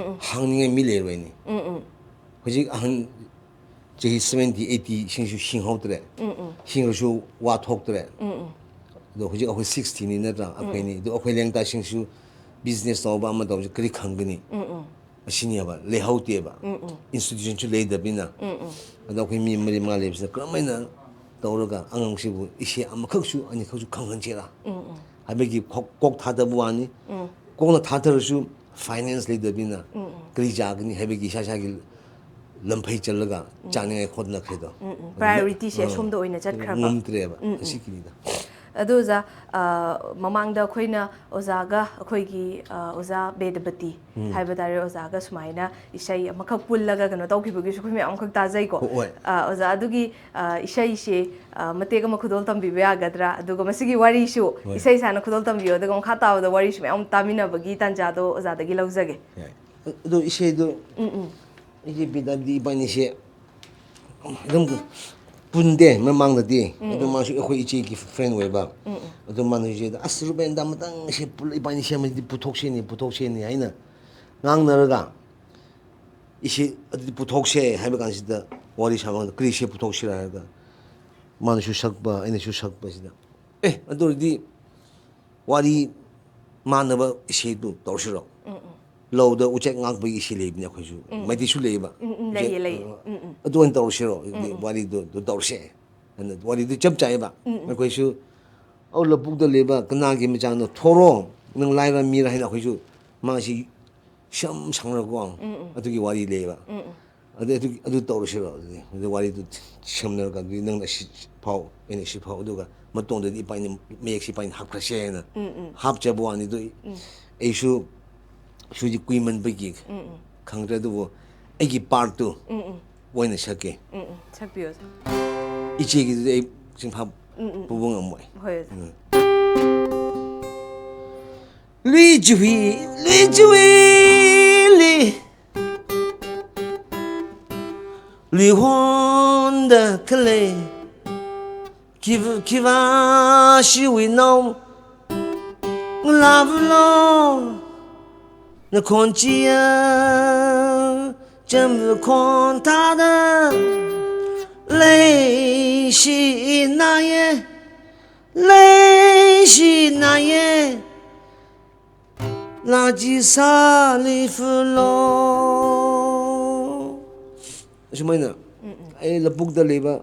ꯍꯥꯡꯅꯤꯡꯉꯥꯏ ꯃꯤ ꯂꯩꯔꯣꯏꯅꯦ꯫ ꯎꯝ, ꯎꯝ꯫ ꯍꯧꯖꯤꯛ ꯑꯍꯟ ꯆꯍꯤ ꯁꯚꯦꯟꯇꯤ, ꯑꯩꯠꯇꯤꯁꯤꯡꯁꯨ ꯍꯤꯡꯍꯧꯗ꯭ꯔꯦ꯫ ꯎꯝ, ꯎꯝ꯫ ꯍꯤꯡꯉꯁꯨ ꯋꯥ ꯊꯣꯛꯇ꯭ꯔꯦ꯫ ꯎꯝ, ꯎꯝ꯫ ꯑꯗꯣ ꯍꯧꯖꯤꯛ ꯑꯩꯈꯣꯏ ꯁꯤꯛꯁꯇꯤꯅꯤ ꯅꯠꯇ꯭ꯔꯥ? ꯑꯩꯈꯣꯏꯅꯤ꯫ ꯑꯗꯣ ꯑꯩꯈꯣꯏ ꯂꯦꯡꯒꯥꯁꯤꯡꯁꯨ ꯕꯤꯖꯤꯅꯦꯁ ꯇꯧꯕ ꯑꯃ ꯇꯧꯕꯁꯦ ꯀꯔꯤ ꯈꯪꯒꯅꯤ? ꯎꯝ, ꯎꯝ꯫ ꯑꯁꯤꯅꯦꯕ, ꯂꯩꯍꯧꯗꯦꯕ꯫ ꯎꯝ, ꯎꯝ꯫ ꯏꯟꯁꯇꯤꯇ꯭ꯌꯨꯁꯟꯁꯨ ꯂꯩꯇꯕꯅꯤꯅ꯫ ꯎꯝ, ꯎꯝ꯫ ꯑꯗꯣ ꯑꯩꯈꯣꯏ ꯃꯤ ꯃꯔꯤ ꯃꯉꯥ ꯂꯩꯕꯁꯤꯗ ꯀꯔꯝꯍꯥꯏꯅ ꯇꯧꯔꯒ ꯑꯉꯥꯡꯁꯤꯕꯨ ꯏꯁꯩ ꯑꯃꯈꯛꯁꯨ ꯑꯅꯤꯈꯛꯁꯨ ꯈꯪꯍꯟꯁꯤꯔꯥ? ꯎꯝ, ꯎꯝ꯫ ꯍꯥꯏꯕꯒꯤ ꯀꯣꯛ, ꯀꯣꯛ ꯊꯥꯗꯕ ꯋꯥꯅꯤ꯫ ꯎꯝ꯫ ꯀꯣꯛꯅ ꯊꯥꯗꯔꯁꯨ ꯐꯥꯏꯅꯥꯟꯁ ꯂꯩꯇꯕꯅꯤꯅ ꯎꯝ, ꯎꯝ꯫ ꯀꯔꯤ ꯆꯥꯒꯅꯤ ꯍꯥꯏꯕꯒꯤ ꯏꯁꯥ ꯏꯁꯥꯒꯤ ꯂꯝꯐꯩ ꯆꯜꯂꯒ ꯎꯝ꯫ ꯆꯥꯅꯤꯡꯉꯥꯏ ꯍꯣꯠꯅꯈ꯭ꯔꯦꯗꯣ꯫ ꯎꯝ, ꯎꯝ꯫ ꯑꯗꯨꯅ, priorityꯁꯦ ꯑ, ꯑꯁꯣꯝꯗ ꯑꯣꯏꯅ ꯆꯠꯈ꯭ꯔꯕ꯫ ꯉꯝꯗ꯭ꯔꯦꯕ꯫ ꯎꯝ, ꯎꯝ꯫ ꯑꯁꯤꯒꯤꯅꯤꯗ꯫ ꯑꯗꯨ ꯑꯣꯖꯥ, ꯑ, ꯃꯃꯥꯡꯗ ꯑꯩꯈꯣꯏꯅ ꯑꯣꯖꯥꯒ ꯑꯩꯈꯣꯏꯒꯤ, ꯑ, ꯑꯣꯖꯥ ꯕꯦꯗꯄꯇꯤ ꯎꯝ꯫ ꯍꯥꯏꯕ ꯇꯥꯔꯦ, ꯑꯣꯖꯥꯒ ꯁꯨꯃꯥꯏꯅ ꯏꯁꯩ ꯑꯃꯈꯛ ꯄꯨꯜꯂꯒ ꯀꯩꯅꯣ ꯇꯧꯈꯤꯕꯒꯤꯁꯨ ꯑꯩꯈꯣꯏ ꯃꯌꯥꯝ ꯑꯃꯈꯛ ꯇꯥꯖꯩꯀꯣ꯫ ꯍꯣ-, ꯍꯣꯏ꯫ ꯑ, ꯑꯣꯖꯥ, ꯑꯗꯨꯒꯤ, ꯑ, ꯏꯁꯩꯁꯦ, ꯑ, ꯃꯇꯦꯛ ꯑꯃ ꯈꯨꯗꯣꯜ ꯇꯝꯕꯤꯕ ꯌꯥꯒꯗ꯭ꯔꯥ? ꯑꯗꯨꯒ ꯃꯁꯤꯒꯤ ꯋꯥꯔꯤꯁꯨ ꯍꯣꯏ꯫ ꯏꯁꯩ ꯁꯥꯅ ꯈꯨꯗꯣꯜ ꯇꯝꯕꯤꯌꯣ, ꯑꯗꯨꯒ ꯃꯈꯥ ꯇꯥꯕꯗ ꯋꯥꯔꯤꯁꯨ ꯃꯌꯥꯝ ꯇꯥꯃꯤꯟꯅꯕꯒꯤ ꯇꯥꯟꯖꯥꯗꯣ ꯑꯣꯖꯥꯗꯒꯤ ꯂꯧꯖꯒꯦ꯫ ꯌꯥꯏ꯫ ꯑꯗꯣ ꯏꯁꯩꯗꯣ ꯎꯝ ꯎꯝ ꯑꯩꯒꯤ ꯕꯤꯗꯥꯗꯤ ꯏꯕꯥꯅꯤꯁꯦ ꯑꯗꯨꯝ ꯄꯨꯟꯗꯦ ꯃꯃꯥꯡꯗꯗꯤ꯫ ꯎꯝ ꯑꯗꯨ ꯎꯝ ꯃꯥꯁꯨ ꯑꯩꯈꯣꯏ ꯏꯆꯦꯒꯤ ꯐ꯭ꯔꯦꯟ ꯑꯣꯏꯕ꯫ ꯎꯝ ꯎꯝ ꯑꯗꯨ ꯃꯥꯅ ꯏꯆꯦꯗ, "ꯑꯁ, ꯔꯨꯕꯦꯟꯗ, ꯑꯃꯇꯪ ꯏꯁꯩ ꯄꯨꯂꯞ ꯏꯕꯥꯅꯤ ꯁꯦꯝꯃꯗꯤ ꯄꯨꯊꯣꯛꯁꯦꯅꯦ, ꯄꯨꯊꯣꯛꯁꯦꯅꯦ" ꯍꯥꯏꯅ ꯉꯥꯡꯅꯔꯒ, ꯏꯁꯩ ꯑꯗꯨꯗꯤ ꯄꯨꯊꯣꯛꯁꯦ ꯍꯥꯏꯕ ꯀꯥꯟꯁꯤꯗ ꯋꯥꯔꯤ ꯁꯥꯕ ꯀꯥꯟꯗ ꯀꯔꯤ ꯏꯁꯩ ꯄꯨꯊꯣꯛꯁꯤꯔꯥ ꯍꯥꯏꯔꯒ, ꯃꯥꯅꯁꯨ ꯁꯛꯄ, ꯑꯩꯅꯁꯨ ꯁꯛꯄꯁꯤꯗ, "ꯑꯦ, ꯑꯗꯨ ꯑꯣꯏꯔꯗꯤ ꯋꯥꯔꯤ ꯃꯥꯟꯅꯕ ꯏꯁꯩꯗꯨ ꯇꯧꯔꯁꯤꯔꯣ? ꯎꯝ ꯎꯝ ꯂꯧꯗ ꯎꯆꯦꯛ ꯉꯥꯛꯄꯒꯤ ꯏꯁꯩ ꯂꯩꯕꯅꯦ ꯑꯩꯈꯣꯏꯁꯨ꯫ ꯎꯝ ꯎꯝ ꯃꯩꯇꯩꯁꯨ ꯂꯩꯌꯦꯕ꯫ ꯎꯝ ꯎꯝ, ꯂꯩꯌꯦ, ꯎꯆꯦꯛ, ꯂꯩꯌꯦ꯫ ꯑ, ꯎꯝ ꯎꯝ ꯑꯗꯨ ꯑꯣꯏꯅ ꯇꯧꯔꯁꯤꯔꯣ?" ꯑꯗꯨꯗꯤ ꯎꯝ ꯎꯝ ꯋꯥꯔꯤꯗꯨ ꯑꯗꯨ ꯇꯧꯔꯁꯦ ꯍꯥꯏꯅ ꯋꯥꯔꯤꯗꯨ ꯆꯞ ꯆꯥꯏꯌꯦꯕ꯫ ꯎꯝ ꯎꯝ ꯑꯩꯈꯣꯏꯁꯨ, "ꯑꯧ, ꯂꯧꯕꯨꯛꯇ ꯂꯩꯕ ꯀꯅꯥꯒꯤ ꯃꯆꯥꯅꯣ? ꯊꯣꯔꯣ, ꯅꯪ ꯂꯥꯏꯔ ꯃꯤꯔ?" ꯍꯥꯏꯅ ꯑꯩꯈꯣꯏꯁꯨ ꯃꯥꯁꯤ ꯁꯝ ꯁꯪꯔꯒꯀꯣ ꯎꯝ ꯎꯝ ꯑꯗꯨꯒꯤ ꯋꯥꯔꯤ ꯂꯩꯌꯦꯕ꯫ ꯎꯝ ꯎꯝ ꯑꯗꯨ, ꯑꯗꯨ, ꯑꯗꯨ ꯇꯧꯔꯁꯤꯔꯣ ꯑꯗꯨꯗꯤ? ꯑꯗꯨ ꯋꯥꯔꯤꯗꯨ ꯁꯝꯅꯔꯒ ꯑꯗꯨꯗꯤ ꯅꯪꯅ ꯁꯤ ꯐꯥꯎ, ꯑꯩꯅ ꯁꯤ ꯐꯥꯎ, ꯑꯗꯨꯒ ꯃꯇꯨꯡꯗꯗꯤ ꯏꯄꯥꯅꯤ ꯃꯌꯦꯛꯁꯤ ꯏꯄꯥꯅꯤ ꯍꯥꯞꯈ꯭ꯔꯁꯦ ꯍꯥꯏꯅ ꯎꯝ ꯎꯝ ꯍꯥꯞꯆꯕ ꯋꯥꯅꯤꯗꯨ꯫ ꯎꯝ ꯑꯩꯁꯨ ꯁꯨꯗꯤ ꯀꯨꯏꯃꯟꯕꯒꯤ ꯎꯝ ꯎꯝ ꯈꯪꯗ꯭ꯔꯦ, ꯑꯗꯨꯕꯨ ꯑꯩꯒꯤ ꯄꯥꯔꯠꯇꯨ ꯎꯝ ꯎꯝ ꯑꯣꯏꯅ ꯁꯛꯀꯦ꯫ ꯎꯝ ꯎꯝ ꯁꯛꯄꯤꯌꯣ, ꯁꯛꯄꯤꯌꯣ꯫ ꯏꯆꯦꯒꯤꯗꯨꯗꯤ ꯑꯩ ꯆꯤꯟꯐꯥ ꯎꯝ ꯎꯝ ꯄꯨꯕ ꯉꯝꯃꯣꯏ꯫ ꯍꯣꯏ, ꯑꯣꯖꯥ꯫ ꯎꯝ꯫ ꯂꯨꯏ ꯆꯨꯏ, ꯂꯨꯏ ꯆꯨꯏ, ꯂꯤ꯫ ꯂꯤꯍꯣꯟꯗ ꯈꯜꯂꯦ꯫ ꯈꯤꯕ, ꯈꯤꯕ ꯁꯤꯋꯤ ꯅꯧ꯫ ꯂꯥꯕꯂꯣ꯫ ꯅꯈꯣꯟ ꯆꯤꯌꯥ꯫ ꯆꯝꯕ ꯈꯣꯟ ꯊꯥꯗ꯫ ꯂꯩ ꯁꯤ ꯅꯥꯌꯦ꯫ ꯂꯩ ꯁꯤ ꯅꯥꯌꯦ꯫ ꯂꯥꯖꯤ ꯁꯥꯂꯤ ꯐꯨꯂꯣ꯫ ꯑꯁꯨꯃꯥꯏꯅ ꯎꯝ ꯎꯝ ꯑꯩ ꯂꯧꯕꯨꯛꯇ ꯂꯩꯕ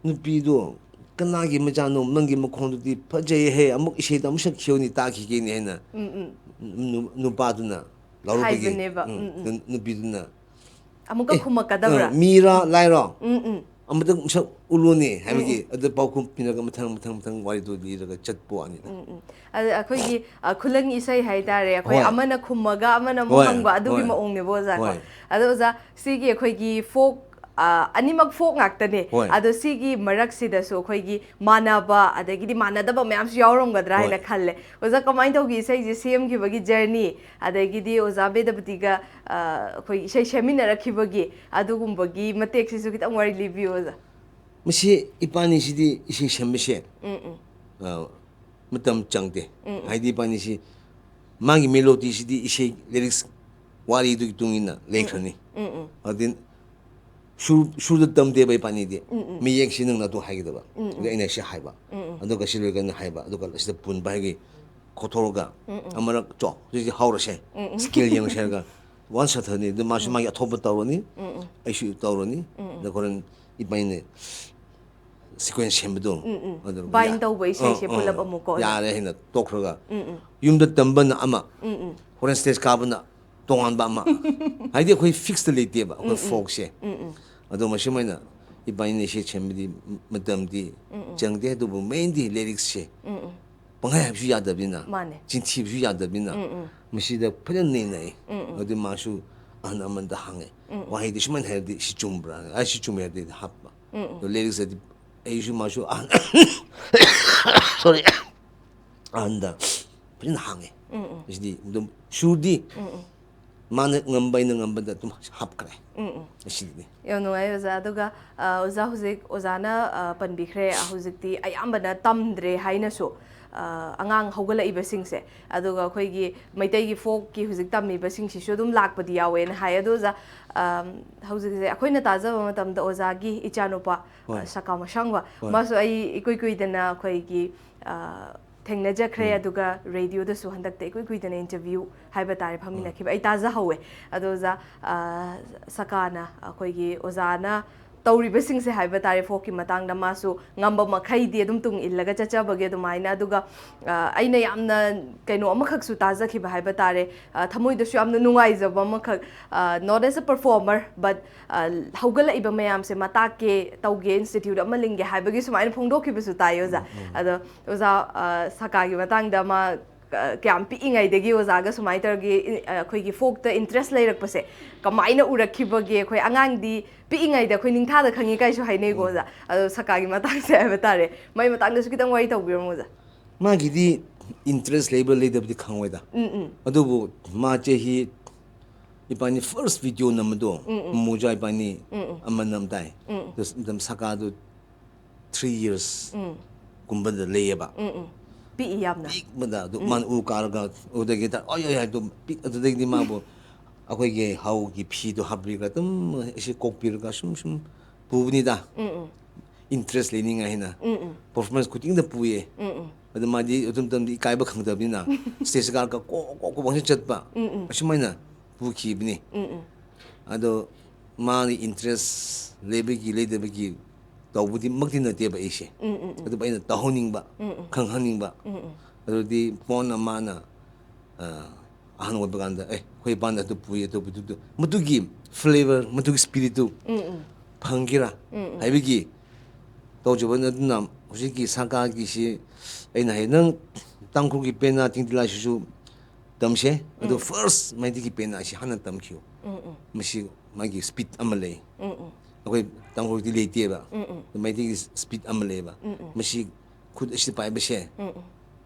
ꯅꯨꯄꯤꯗꯣ, "ꯀꯅꯥꯒꯤ ꯃꯆꯥꯅꯣ? ꯅꯪꯒꯤ ꯃꯈꯣꯟꯗꯨꯗꯤ ꯐꯖꯩꯍꯦ, ꯑꯃꯨꯛ ꯏꯁꯩꯗ ꯑꯃꯨꯛ ꯁꯛꯈꯤꯌꯣꯅꯦ, ꯇꯥꯈꯤꯒꯦꯅꯦ" ꯍꯥꯏꯅ ꯎꯝ ꯎꯝ ꯅꯨ-, ꯅꯨꯄꯥꯗꯨꯅ ꯂꯥꯎꯔꯛꯄꯒꯤ, ꯍꯥꯏꯕꯅꯦꯕ꯫ ꯎꯝ, ꯎꯝ ꯎꯝ ꯅꯨ-, ꯅꯨꯄꯤꯗꯨꯅ, ꯑꯃꯨꯛꯀ ꯑꯦ, ꯈꯨꯝꯃꯛꯀꯗꯕ꯭ꯔꯥ? ꯑ, ꯃꯤꯔꯥ ꯂꯥꯏꯔꯣ? ꯎꯝ ꯎꯝ ꯑꯃꯨꯛꯇꯪ ꯁꯛ ꯎꯠꯂꯣꯅꯦ ꯎꯝ ꯍꯥꯏꯕꯒꯤ, ꯎꯝ ꯑꯗꯨ ꯄꯥꯎꯈꯨꯝ ꯄꯤꯔꯒ ꯃꯊꯪ, ꯃꯊꯪ, ꯃꯊꯪ ꯋꯥꯔꯤꯗꯨ ꯂꯤꯔꯒ ꯆꯠꯄ ꯋꯥꯅꯤꯗ꯫ ꯎꯝ ꯎꯝ ꯑꯗ ꯑꯩꯈꯣꯏꯒꯤ, ꯑ, ꯈꯨꯂꯪ ꯏꯁꯩ ꯍꯥꯏꯇꯥꯔꯦ, ꯑꯩꯈꯣꯏ ꯍꯣꯏ꯫ ꯑꯃꯅ ꯈꯨꯝꯃꯒ ꯑꯃꯅ ꯑꯃꯨꯛ ꯍꯣꯏ, ꯍꯪꯕ ꯑꯗꯨꯒꯤ ꯍꯣꯏ, ꯃꯑꯣꯡꯅꯦꯕ, ꯑꯣꯖꯥꯀꯣ꯫ ꯍꯣꯏ꯫ ꯑꯗꯣ ꯑꯣꯖꯥ, ꯁꯤꯒꯤ ꯑꯩꯈꯣꯏꯒꯤ ꯐꯣꯛ ꯑ, ꯑꯅꯤꯃꯛ ꯐꯣꯛ ꯉꯥꯛꯇꯅꯦ꯫ ꯍꯣꯏ꯫ ꯑꯗꯣ ꯁꯤꯒꯤ ꯃꯔꯛꯁꯤꯗꯁꯨ ꯑꯩꯈꯣꯏꯒꯤ ꯃꯥꯟꯅꯕ ꯑꯗꯒꯤꯗꯤ ꯃꯥꯟꯅꯗꯕ ꯃꯌꯥꯝꯁꯨ ꯌꯥꯎꯔꯝꯒꯗ꯭ꯔꯥ ꯍꯥꯏꯅ ꯍꯣꯏ꯫ ꯈꯜꯂꯦ꯫ ꯑꯣꯖꯥ, ꯀꯃꯥꯏꯅ ꯇꯧꯒꯤ ꯏꯁꯩꯁꯦ ꯁꯦꯝꯈꯤꯕꯒꯤ ꯖꯔꯅꯤ, ꯑꯗꯒꯤꯗꯤ ꯑꯣꯖꯥ ꯕꯦꯗꯄꯇꯤꯒ, ꯑ, ꯑꯩꯈꯣꯏ ꯏꯁꯩ ꯁꯦꯝꯃꯤꯟꯅꯔꯛꯈꯤꯕꯒꯤ ꯑꯗꯨꯒꯨꯝꯕꯒꯤ ꯃꯇꯦꯛꯁꯤꯁꯨ ꯈꯤꯇꯪ ꯋꯥꯔꯤ ꯂꯤꯕꯤꯌꯨ, ꯑꯣꯖꯥ꯫ ꯃꯁꯤ ꯏꯕꯥꯅꯤꯁꯤꯗꯤ ꯏꯁꯩ ꯁꯦꯝꯕꯁꯦ, ꯎꯝ, ꯎꯝ꯫ ꯑ, ꯃꯇꯝ ꯆꯪꯗꯦ꯫ ꯎꯝ, ꯎꯝ꯫ ꯍꯥꯏꯗꯤ ꯏꯕꯥꯅꯤꯁꯤ ꯃꯥꯒꯤ ꯃꯦꯂꯣꯗꯤꯁꯤꯗꯤ ꯏꯁꯩ ꯂꯤꯔꯤꯛꯁ ꯋꯥꯔꯤꯗꯨꯒꯤ ꯃꯇꯨꯡ ꯏꯟꯅ ꯂꯩꯈ꯭ꯔꯅꯤ꯫ ꯎꯝ, ꯎꯝ꯫ ꯑꯗꯨꯗꯤ ꯁꯨꯔ, ꯁꯨꯔꯗ ꯇꯝꯗꯦꯕ ꯏꯕꯥꯅꯤꯗꯤ꯫ ꯎꯝ, ꯎꯝ꯫ ꯃꯌꯦꯛꯁꯤ ꯅꯪꯅ ꯑꯗꯨ ꯍꯥꯏꯒꯗꯕ꯫ ꯎꯝ, ꯎꯝ꯫ ꯑꯗ ꯑꯩꯅ ꯁꯤ ꯍꯥꯏꯕ꯫ ꯎꯝ, ꯎꯝ꯫ ꯑꯗꯨꯒ ꯁꯤ ꯂꯣꯏꯔꯒ ꯅꯪ ꯍꯥꯏꯕ꯫ ꯑꯗꯨꯒ ꯁꯤꯗ ꯄꯨꯟꯕ ꯍꯥꯏꯒꯤ ꯈꯣꯊꯣꯔꯒ ꯎꯝ, ꯎꯝ꯫ ꯑꯃꯔꯛ ꯆꯣ, ꯍꯧꯖꯤꯛꯇꯤ ꯍꯧꯔꯁꯦ꯫ ꯎꯝ, ꯎꯝ꯫ ꯁ꯭ꯀꯦꯜ ꯌꯦꯡꯉꯁꯦ ꯍꯥꯏꯔꯒ ꯋꯥꯟ ꯁꯠꯊꯅꯤ꯫ ꯑꯗꯨ ꯃꯥꯁꯨ ꯃꯥꯒꯤ ꯑꯊꯣꯛꯄ ꯇꯧꯔꯅꯤ, ꯎꯝ, ꯎꯝ꯫ ꯑꯩꯁꯨ ꯇꯧꯔꯅꯤ꯫ ꯎꯝ, ꯎꯝ꯫ ꯑꯗ ꯍꯣꯔꯦꯟ ꯏꯕꯥꯅꯤꯅ ꯁꯤꯀ꯭ꯋꯦꯟꯁ ꯁꯦꯝꯕꯗꯣ, ꯎꯝ, ꯎꯝ꯫ ꯑꯗꯨ ꯕꯥꯏꯟ ꯌꯥ-, ꯇꯧꯕ ꯏꯁꯩꯁꯦ ꯑꯥ, ꯄꯨꯂꯞ ꯑꯥ, ꯑꯃꯨꯛꯀꯣ꯫ ꯌꯥꯔꯦ ꯍꯥꯏꯅ ꯇꯣꯛꯈ꯭ꯔꯒ ꯎꯝ, ꯎꯝ꯫ ꯌꯨꯝꯗ ꯇꯝꯕꯅ ꯑꯃ, ꯎꯝ, ꯎꯝ꯫ ꯍꯣꯔꯦꯟ ꯁ꯭ꯇꯦꯖ ꯀꯥꯕꯅ ꯇꯣꯉꯥꯟꯕ ꯑꯃ꯫ ꯍꯥꯏꯗꯤ ꯑꯩꯈꯣꯏ ꯐꯤꯛꯁꯇ ꯂꯩꯇꯦꯕ, ꯑꯩꯈꯣꯏ ꯎꯝ, ꯎꯝ꯫ ꯐꯣꯛꯁꯦ꯫ ꯎꯝ, ꯎꯝ꯫ ꯑꯗꯣ ꯃꯁꯤꯃꯥꯏꯅ ꯏꯕꯥꯅꯤꯅ ꯏꯁꯩ ꯁꯦꯝꯕꯗꯤ ꯃꯇꯝꯗꯤ ꯎꯝ, ꯎꯝ꯫ ꯆꯪꯗꯦ, ꯑꯗꯨꯕꯨ ꯃꯦꯟꯗꯤ ꯂꯤꯔꯤꯛꯁꯁꯦ ꯎꯝ, ꯎꯝ꯫ ꯄꯪꯍꯥꯏ ꯍꯥꯏꯕꯁꯨ ꯌꯥꯗꯕꯅꯤꯅ, ꯃꯥꯅꯦ꯫ ꯆꯤꯟꯊꯤꯕꯁꯨ ꯌꯥꯗꯕꯅꯤꯅ, ꯎꯝ, ꯎꯝ꯫ ꯃꯁꯤꯗ ꯐꯖꯅ ꯅꯩꯅꯩ꯫ ꯎꯝ, ꯎꯝ꯫ ꯑꯗꯨ ꯃꯥꯁꯨ ꯑꯍꯟ ꯑꯃꯗ ꯍꯪꯉꯦ, ꯎꯝ, ꯎꯝ꯫ ꯋꯥꯍꯩꯗꯤ ꯁꯨꯃꯥꯏꯅ ꯍꯥꯏꯔꯗꯤ ꯁꯤ ꯆꯨꯝꯕ꯭ꯔꯥ? ꯑꯩ ꯁꯤ ꯆꯨꯝꯃꯦ ꯍꯥꯏꯔꯗꯤ ꯍꯥꯞꯄ꯫ ꯎꯝ, ꯎꯝ꯫ ꯑꯗꯣ ꯂꯤꯔꯤꯛꯁꯇꯗꯤ ꯑꯩꯁꯨ ꯃꯥꯁꯨ ꯑꯍꯟ, ꯁꯣꯔꯤ, ꯑꯍꯟꯗ ꯐꯖꯅ ꯍꯪꯉꯦ꯫ ꯎꯝ, ꯎꯝ꯫ ꯑꯁꯤꯗꯤ ꯑꯗꯨꯝ ꯁꯨꯔꯗꯤ ꯎꯝ, ꯎꯝ꯫ ꯃꯥꯅ ꯉꯝꯕ, ꯑꯩꯅ ꯉꯝꯕꯗ ꯑꯗꯨꯝ ꯍꯥꯞꯈ꯭ꯔꯦ꯫ ꯎꯝ, ꯎꯝ꯫ ꯑꯁꯤꯗꯤ꯫ ꯌꯥꯝ ꯅꯨꯡꯉꯥꯏ, ꯑꯣꯖꯥ꯫ ꯑꯗꯨꯒ, ꯑ, ꯑꯣꯖꯥ, ꯍꯧꯖꯤꯛ ꯑꯣꯖꯥꯅ, ꯑ, ꯄꯟꯕꯤꯈ꯭ꯔꯦ, ꯑ, ꯍꯧꯖꯤꯛꯇꯤ ꯑꯌꯥꯝꯕꯅ ꯇꯝꯗ꯭ꯔꯦ ꯍꯥꯏꯅꯁꯨ, ꯑ, ꯑꯉꯥꯡ ꯍꯧꯒꯠꯂꯛꯏꯕꯁꯤꯡꯁꯦ꯫ ꯑꯗꯨꯒ ꯑꯩꯈꯣꯏꯒꯤ ꯃꯩꯇꯩꯒꯤ ꯐꯣꯛꯀꯤ ꯍꯧꯖꯤꯛ ꯇꯝꯃꯤꯕꯁꯤꯡꯁꯤꯁꯨ ꯑꯗꯨꯝ ꯂꯥꯛꯄꯗꯤ ꯌꯥꯎꯋꯦꯅ ꯍꯥꯏ꯫ ꯑꯗꯣ ꯑꯣꯖꯥ, ꯑ, ꯍꯧꯖꯤꯛꯁꯦ ꯑꯩꯈꯣꯏꯅ ꯇꯥꯖꯕ ꯃꯇꯝꯗ ꯑꯣꯖꯥꯒꯤ ꯏꯆꯥꯅꯨꯄꯥ, ꯑ, ꯍꯣꯏ꯫ ꯁꯀꯥ ꯃꯁꯥꯡꯕ, ꯍꯣꯏ꯫ ꯃꯥꯁꯨ ꯑꯩ ꯏꯀꯨꯏ ꯀꯨꯏꯗꯅ ꯑꯩꯈꯣꯏꯒꯤ, ꯑ, ꯊꯦꯡꯅꯖꯈ꯭ꯔꯦ꯫ ꯎꯝ꯫ ꯑꯗꯨꯒ ꯔꯦꯗꯤꯑꯣꯗꯁꯨ ꯍꯟꯗꯛꯇ ꯏꯀꯨꯏ ꯀꯨꯏꯗꯅ ꯏꯟꯇꯔꯚ꯭ꯌꯨ ꯍꯥꯏꯕ ꯇꯥꯔꯦ, ꯐꯝꯃꯤꯟꯅꯈꯤꯕ꯫ ꯑꯩ ꯇꯥꯖꯍꯧꯋꯦ꯫ ꯑꯗꯣ ꯑꯣꯖꯥ, ꯑ, ꯁꯀꯥꯅ ꯑꯩꯈꯣꯏꯒꯤ ꯑꯣꯖꯥꯅ ꯇꯧꯔꯤꯕꯁꯤꯡꯁꯦ ꯍꯥꯏꯕ ꯇꯥꯔꯦ, ꯐꯣꯛꯀꯤ ꯃꯇꯥꯡꯗ ꯃꯥꯁꯨ ꯉꯝꯕ ꯃꯈꯩꯗꯤ ꯑꯗꯨꯝ ꯇꯨꯡ ꯏꯜꯂꯒ ꯆꯠꯆꯕꯒꯤ ꯑꯗꯨꯃꯥꯏꯅ꯫ ꯑꯗꯨꯒ, ꯑ, ꯑꯩꯅ ꯌꯥꯝꯅ ꯀꯩꯅꯣ ꯑꯃꯈꯛꯁꯨ ꯇꯥꯖꯈꯤꯕ ꯍꯥꯏꯕ ꯇꯥꯔꯦ, ꯑ, ꯊꯃꯣꯏꯗꯁꯨ ꯌꯥꯝꯅ ꯅꯨꯡꯉꯥꯏꯖꯕ ꯑꯃꯈꯛ, ꯑ, not as a performer, but, ꯑ, ꯍꯧꯒꯠꯂꯛꯏꯕ ꯃꯌꯥꯝꯁꯦ ꯃꯇꯥꯛꯀꯦ, ꯇꯧꯒꯦ, ꯏꯟꯁꯇꯤꯇ꯭ꯌꯨꯠ ꯑꯃ ꯂꯤꯡꯒꯦ ꯍꯥꯏꯕꯒꯤ ꯁꯨꯃꯥꯏꯅ ꯐꯣꯡꯗꯣꯛꯈꯤꯕꯁꯨ ꯇꯥꯏ, ꯑꯣꯖꯥ꯫ ꯑꯗꯣ ꯑꯣꯖꯥ, ꯑ, ꯁꯀꯥꯒꯤ ꯃꯇꯥꯡꯗ ꯃꯥ ꯀ- ꯀꯌꯥꯝ ꯄꯤꯛꯏꯉꯩꯗꯒꯤ ꯑꯣꯖꯥꯒ ꯁꯨꯃꯥꯏꯅ ꯇꯧꯔꯒ ꯏ- ꯑ, ꯑꯩꯈꯣꯏꯒꯤ ꯐꯣꯛꯇ ꯏꯟꯇꯔꯦꯁ ꯂꯩꯔꯛꯄꯁꯦ ꯀꯃꯥꯏꯅ ꯎꯔꯛꯈꯤꯕꯒꯦ? ꯑꯩꯈꯣꯏ ꯑꯉꯥꯡꯗꯤ ꯄꯤꯛꯏꯉꯩꯗ ꯑꯩꯈꯣꯏ ꯅꯤꯡꯊꯥꯗ ꯈꯪꯉꯤ ꯀꯥꯏꯁꯨ ꯍꯥꯏꯅꯩꯀꯣ ꯑꯣꯖꯥ꯫ ꯑꯗꯣ ꯁꯀꯥꯒꯤ ꯃꯇꯥꯡꯁꯦ ꯍꯥꯏꯕ ꯇꯥꯔꯦ, ꯃꯥꯏ ꯃꯇꯥꯡꯗꯁꯨ ꯈꯤꯇꯪ ꯋꯥꯔꯤ ꯇꯧꯕꯤꯔꯝꯃꯣ ꯑꯣꯖꯥ꯫ ꯃꯥꯒꯤꯗꯤ ꯏꯟꯇꯔꯦꯁ ꯂꯩꯕ꯭ꯔꯥ ꯂꯩꯇꯕꯗꯤ ꯈꯪꯉꯣꯏꯗ꯫ ꯎꯝ, ꯎꯝ꯫ ꯑꯗꯨꯕꯨ ꯃꯥ ꯆꯍꯤ, ꯏꯕꯥꯅꯤ ꯐꯥꯔꯁ ꯚꯤꯗꯤꯑꯣ ꯅꯝꯕꯗꯣ, ꯎꯝ, ꯎꯝ꯫ ꯃꯣꯖꯥ ꯏꯕꯥꯅꯤ ꯎꯝ, ꯎꯝ꯫ ꯑꯃ ꯅꯝ ꯇꯥꯏ꯫ ꯎꯝ, ꯎꯝ꯫ ꯑꯗꯨ ꯃꯇꯝ ꯁꯀꯥꯗꯨ ꯊ꯭ꯔꯤ ꯌꯔꯁ ꯎꯝ꯫ ꯀꯨꯝꯕꯗ ꯂꯩꯌꯦꯕ꯫ ꯎꯝ, ꯎꯝ꯫ ꯄꯤꯛꯏ ꯌꯥꯝꯅ꯫ ꯄꯤꯛꯄꯗ ꯑꯗꯨ ꯎꯝ꯫ ꯃꯥꯅ ꯎ ꯀꯥꯔꯒ ꯎꯗꯒꯤ ꯇ-, "ꯑꯣꯏ, ꯑꯣꯏ" ꯍꯥꯏꯗꯣ ꯄꯤꯛ-, ꯑꯗꯨꯗꯒꯤꯗꯤ ꯃꯥꯕꯨ ꯑꯩꯈꯣꯏꯒꯤ ꯍꯥꯎꯒꯤ ꯐꯤꯗꯣ ꯍꯥꯞꯄꯤꯔꯒ ꯑꯗꯨꯝ ꯑꯩꯁꯦ ꯀꯣꯛꯄꯤꯔꯒ ꯁꯨꯝ ꯁꯨꯝ ꯄꯨꯕꯅꯤꯗ꯫ ꯎꯝ, ꯎꯝ꯫ ꯏꯟꯇꯔꯦꯁ ꯂꯩꯅꯤꯡꯉꯥꯏ ꯍꯥꯏꯅ ꯎꯝ, ꯎꯝ꯫ ꯄꯔꯐꯣꯔꯃꯦꯟꯁ ꯈꯨꯗꯤꯡꯗ ꯄꯨꯌꯦ꯫ ꯎꯝ, ꯎꯝ꯫ ꯑꯗꯨ ꯃꯥꯗꯤ ꯑꯗꯨ ꯃꯇꯝꯗꯤ ꯏꯀꯥꯏꯕ ꯈꯪꯗꯕꯅꯤꯅ ꯁ꯭ꯇꯦꯖ ꯀꯥꯔꯒ ꯀꯣꯛ ꯀꯣꯛ ꯀꯣꯛ ꯄꯪꯆꯠ ꯆꯠꯄ꯫ ꯎꯝ, ꯎꯝ꯫ ꯑꯁꯨꯃꯥꯏꯅ ꯄꯨꯈꯤꯕꯅꯤ꯫ ꯎꯝ, ꯎꯝ꯫ ꯑꯗꯣ ꯃꯥꯒꯤ ꯏꯟꯇꯔꯦꯁ ꯂꯩꯕꯒꯤ ꯂꯩꯇꯕꯒꯤ ꯇꯧꯕꯗꯤ ꯃꯛꯇꯤ ꯅꯠꯇꯦꯕ ꯑꯩꯁꯦ꯫ ꯎꯝ, ꯎꯝ, ꯎꯝ꯫ ꯑꯗꯨꯕꯨ ꯑꯩꯅ ꯇꯧꯍꯟꯅꯤꯡꯕ, ꯎꯝ, ꯎꯝ꯫ ꯈꯪꯍꯟꯅꯤꯡꯕ꯫ ꯎꯝ, ꯎꯝ꯫ ꯑꯗꯨꯗꯤ ꯄꯣꯟꯅ ꯃꯥꯅ, ꯑ, ꯑꯍꯟ ꯑꯣꯏꯕ ꯀꯥꯟꯗ, "ꯑꯦ, ꯑꯩꯈꯣꯏ ꯏꯄꯥꯅ ꯑꯗꯨ ꯄꯨꯏ, ꯑꯗꯨ ꯄꯨꯏ", ꯑꯗꯨ, ꯃꯗꯨꯒꯤ ꯐ꯭ꯂꯦꯕꯔ, ꯃꯗꯨꯒꯤ ꯁ꯭ꯄꯤꯔꯤꯠꯇꯨ ꯎꯝ, ꯎꯝ꯫ ꯐꯪꯒꯦꯔꯥ ꯎꯝ, ꯎꯝ꯫ ꯍꯥꯏꯕꯒꯤ ꯇꯧꯖꯕꯅꯤ꯫ ꯑꯗꯨꯅ ꯍꯧꯖꯤꯛꯀꯤ ꯁꯔꯀꯥꯔꯒꯤꯁꯤ ꯑꯩꯅ ꯍꯥꯏ, "ꯅꯪ ꯇꯥꯡꯈꯨꯜꯒꯤ ꯄꯦꯅꯥ ꯇꯤꯡꯇꯤꯂꯥꯏꯁꯤꯁꯨ ꯇꯝꯁꯦ, ꯑꯗꯣ ꯎꯝ꯫ ꯐꯥꯔꯁ ꯃꯩꯇꯩꯒꯤ ꯄꯦꯅꯥ ꯑꯁꯤ ꯍꯥꯟꯅ ꯇꯝꯈꯤꯌꯨ꯫ ꯎꯝ, ꯎꯝ꯫ ꯃꯁꯤ ꯃꯥꯒꯤ ꯁ꯭ꯄꯤꯠ ꯑꯃ ꯂꯩ꯫ ꯎꯝ, ꯎꯝ꯫ ꯑꯩꯈꯣꯏ ꯇꯥꯡꯈꯨꯜꯗꯤ ꯂꯩꯇꯦꯕ꯫ ꯎꯝ, ꯎꯝ꯫ ꯃꯩꯇꯩꯒꯤ ꯁ꯭ꯄꯤꯠ ꯑꯃ ꯂꯩꯌꯦꯕ꯫ ꯎꯝ, ꯎꯝ꯫ ꯃꯁꯤ ꯈꯨꯠ ꯑꯁꯤ ꯄꯥꯏꯕꯁꯦ ꯎꯝ, ꯎꯝ꯫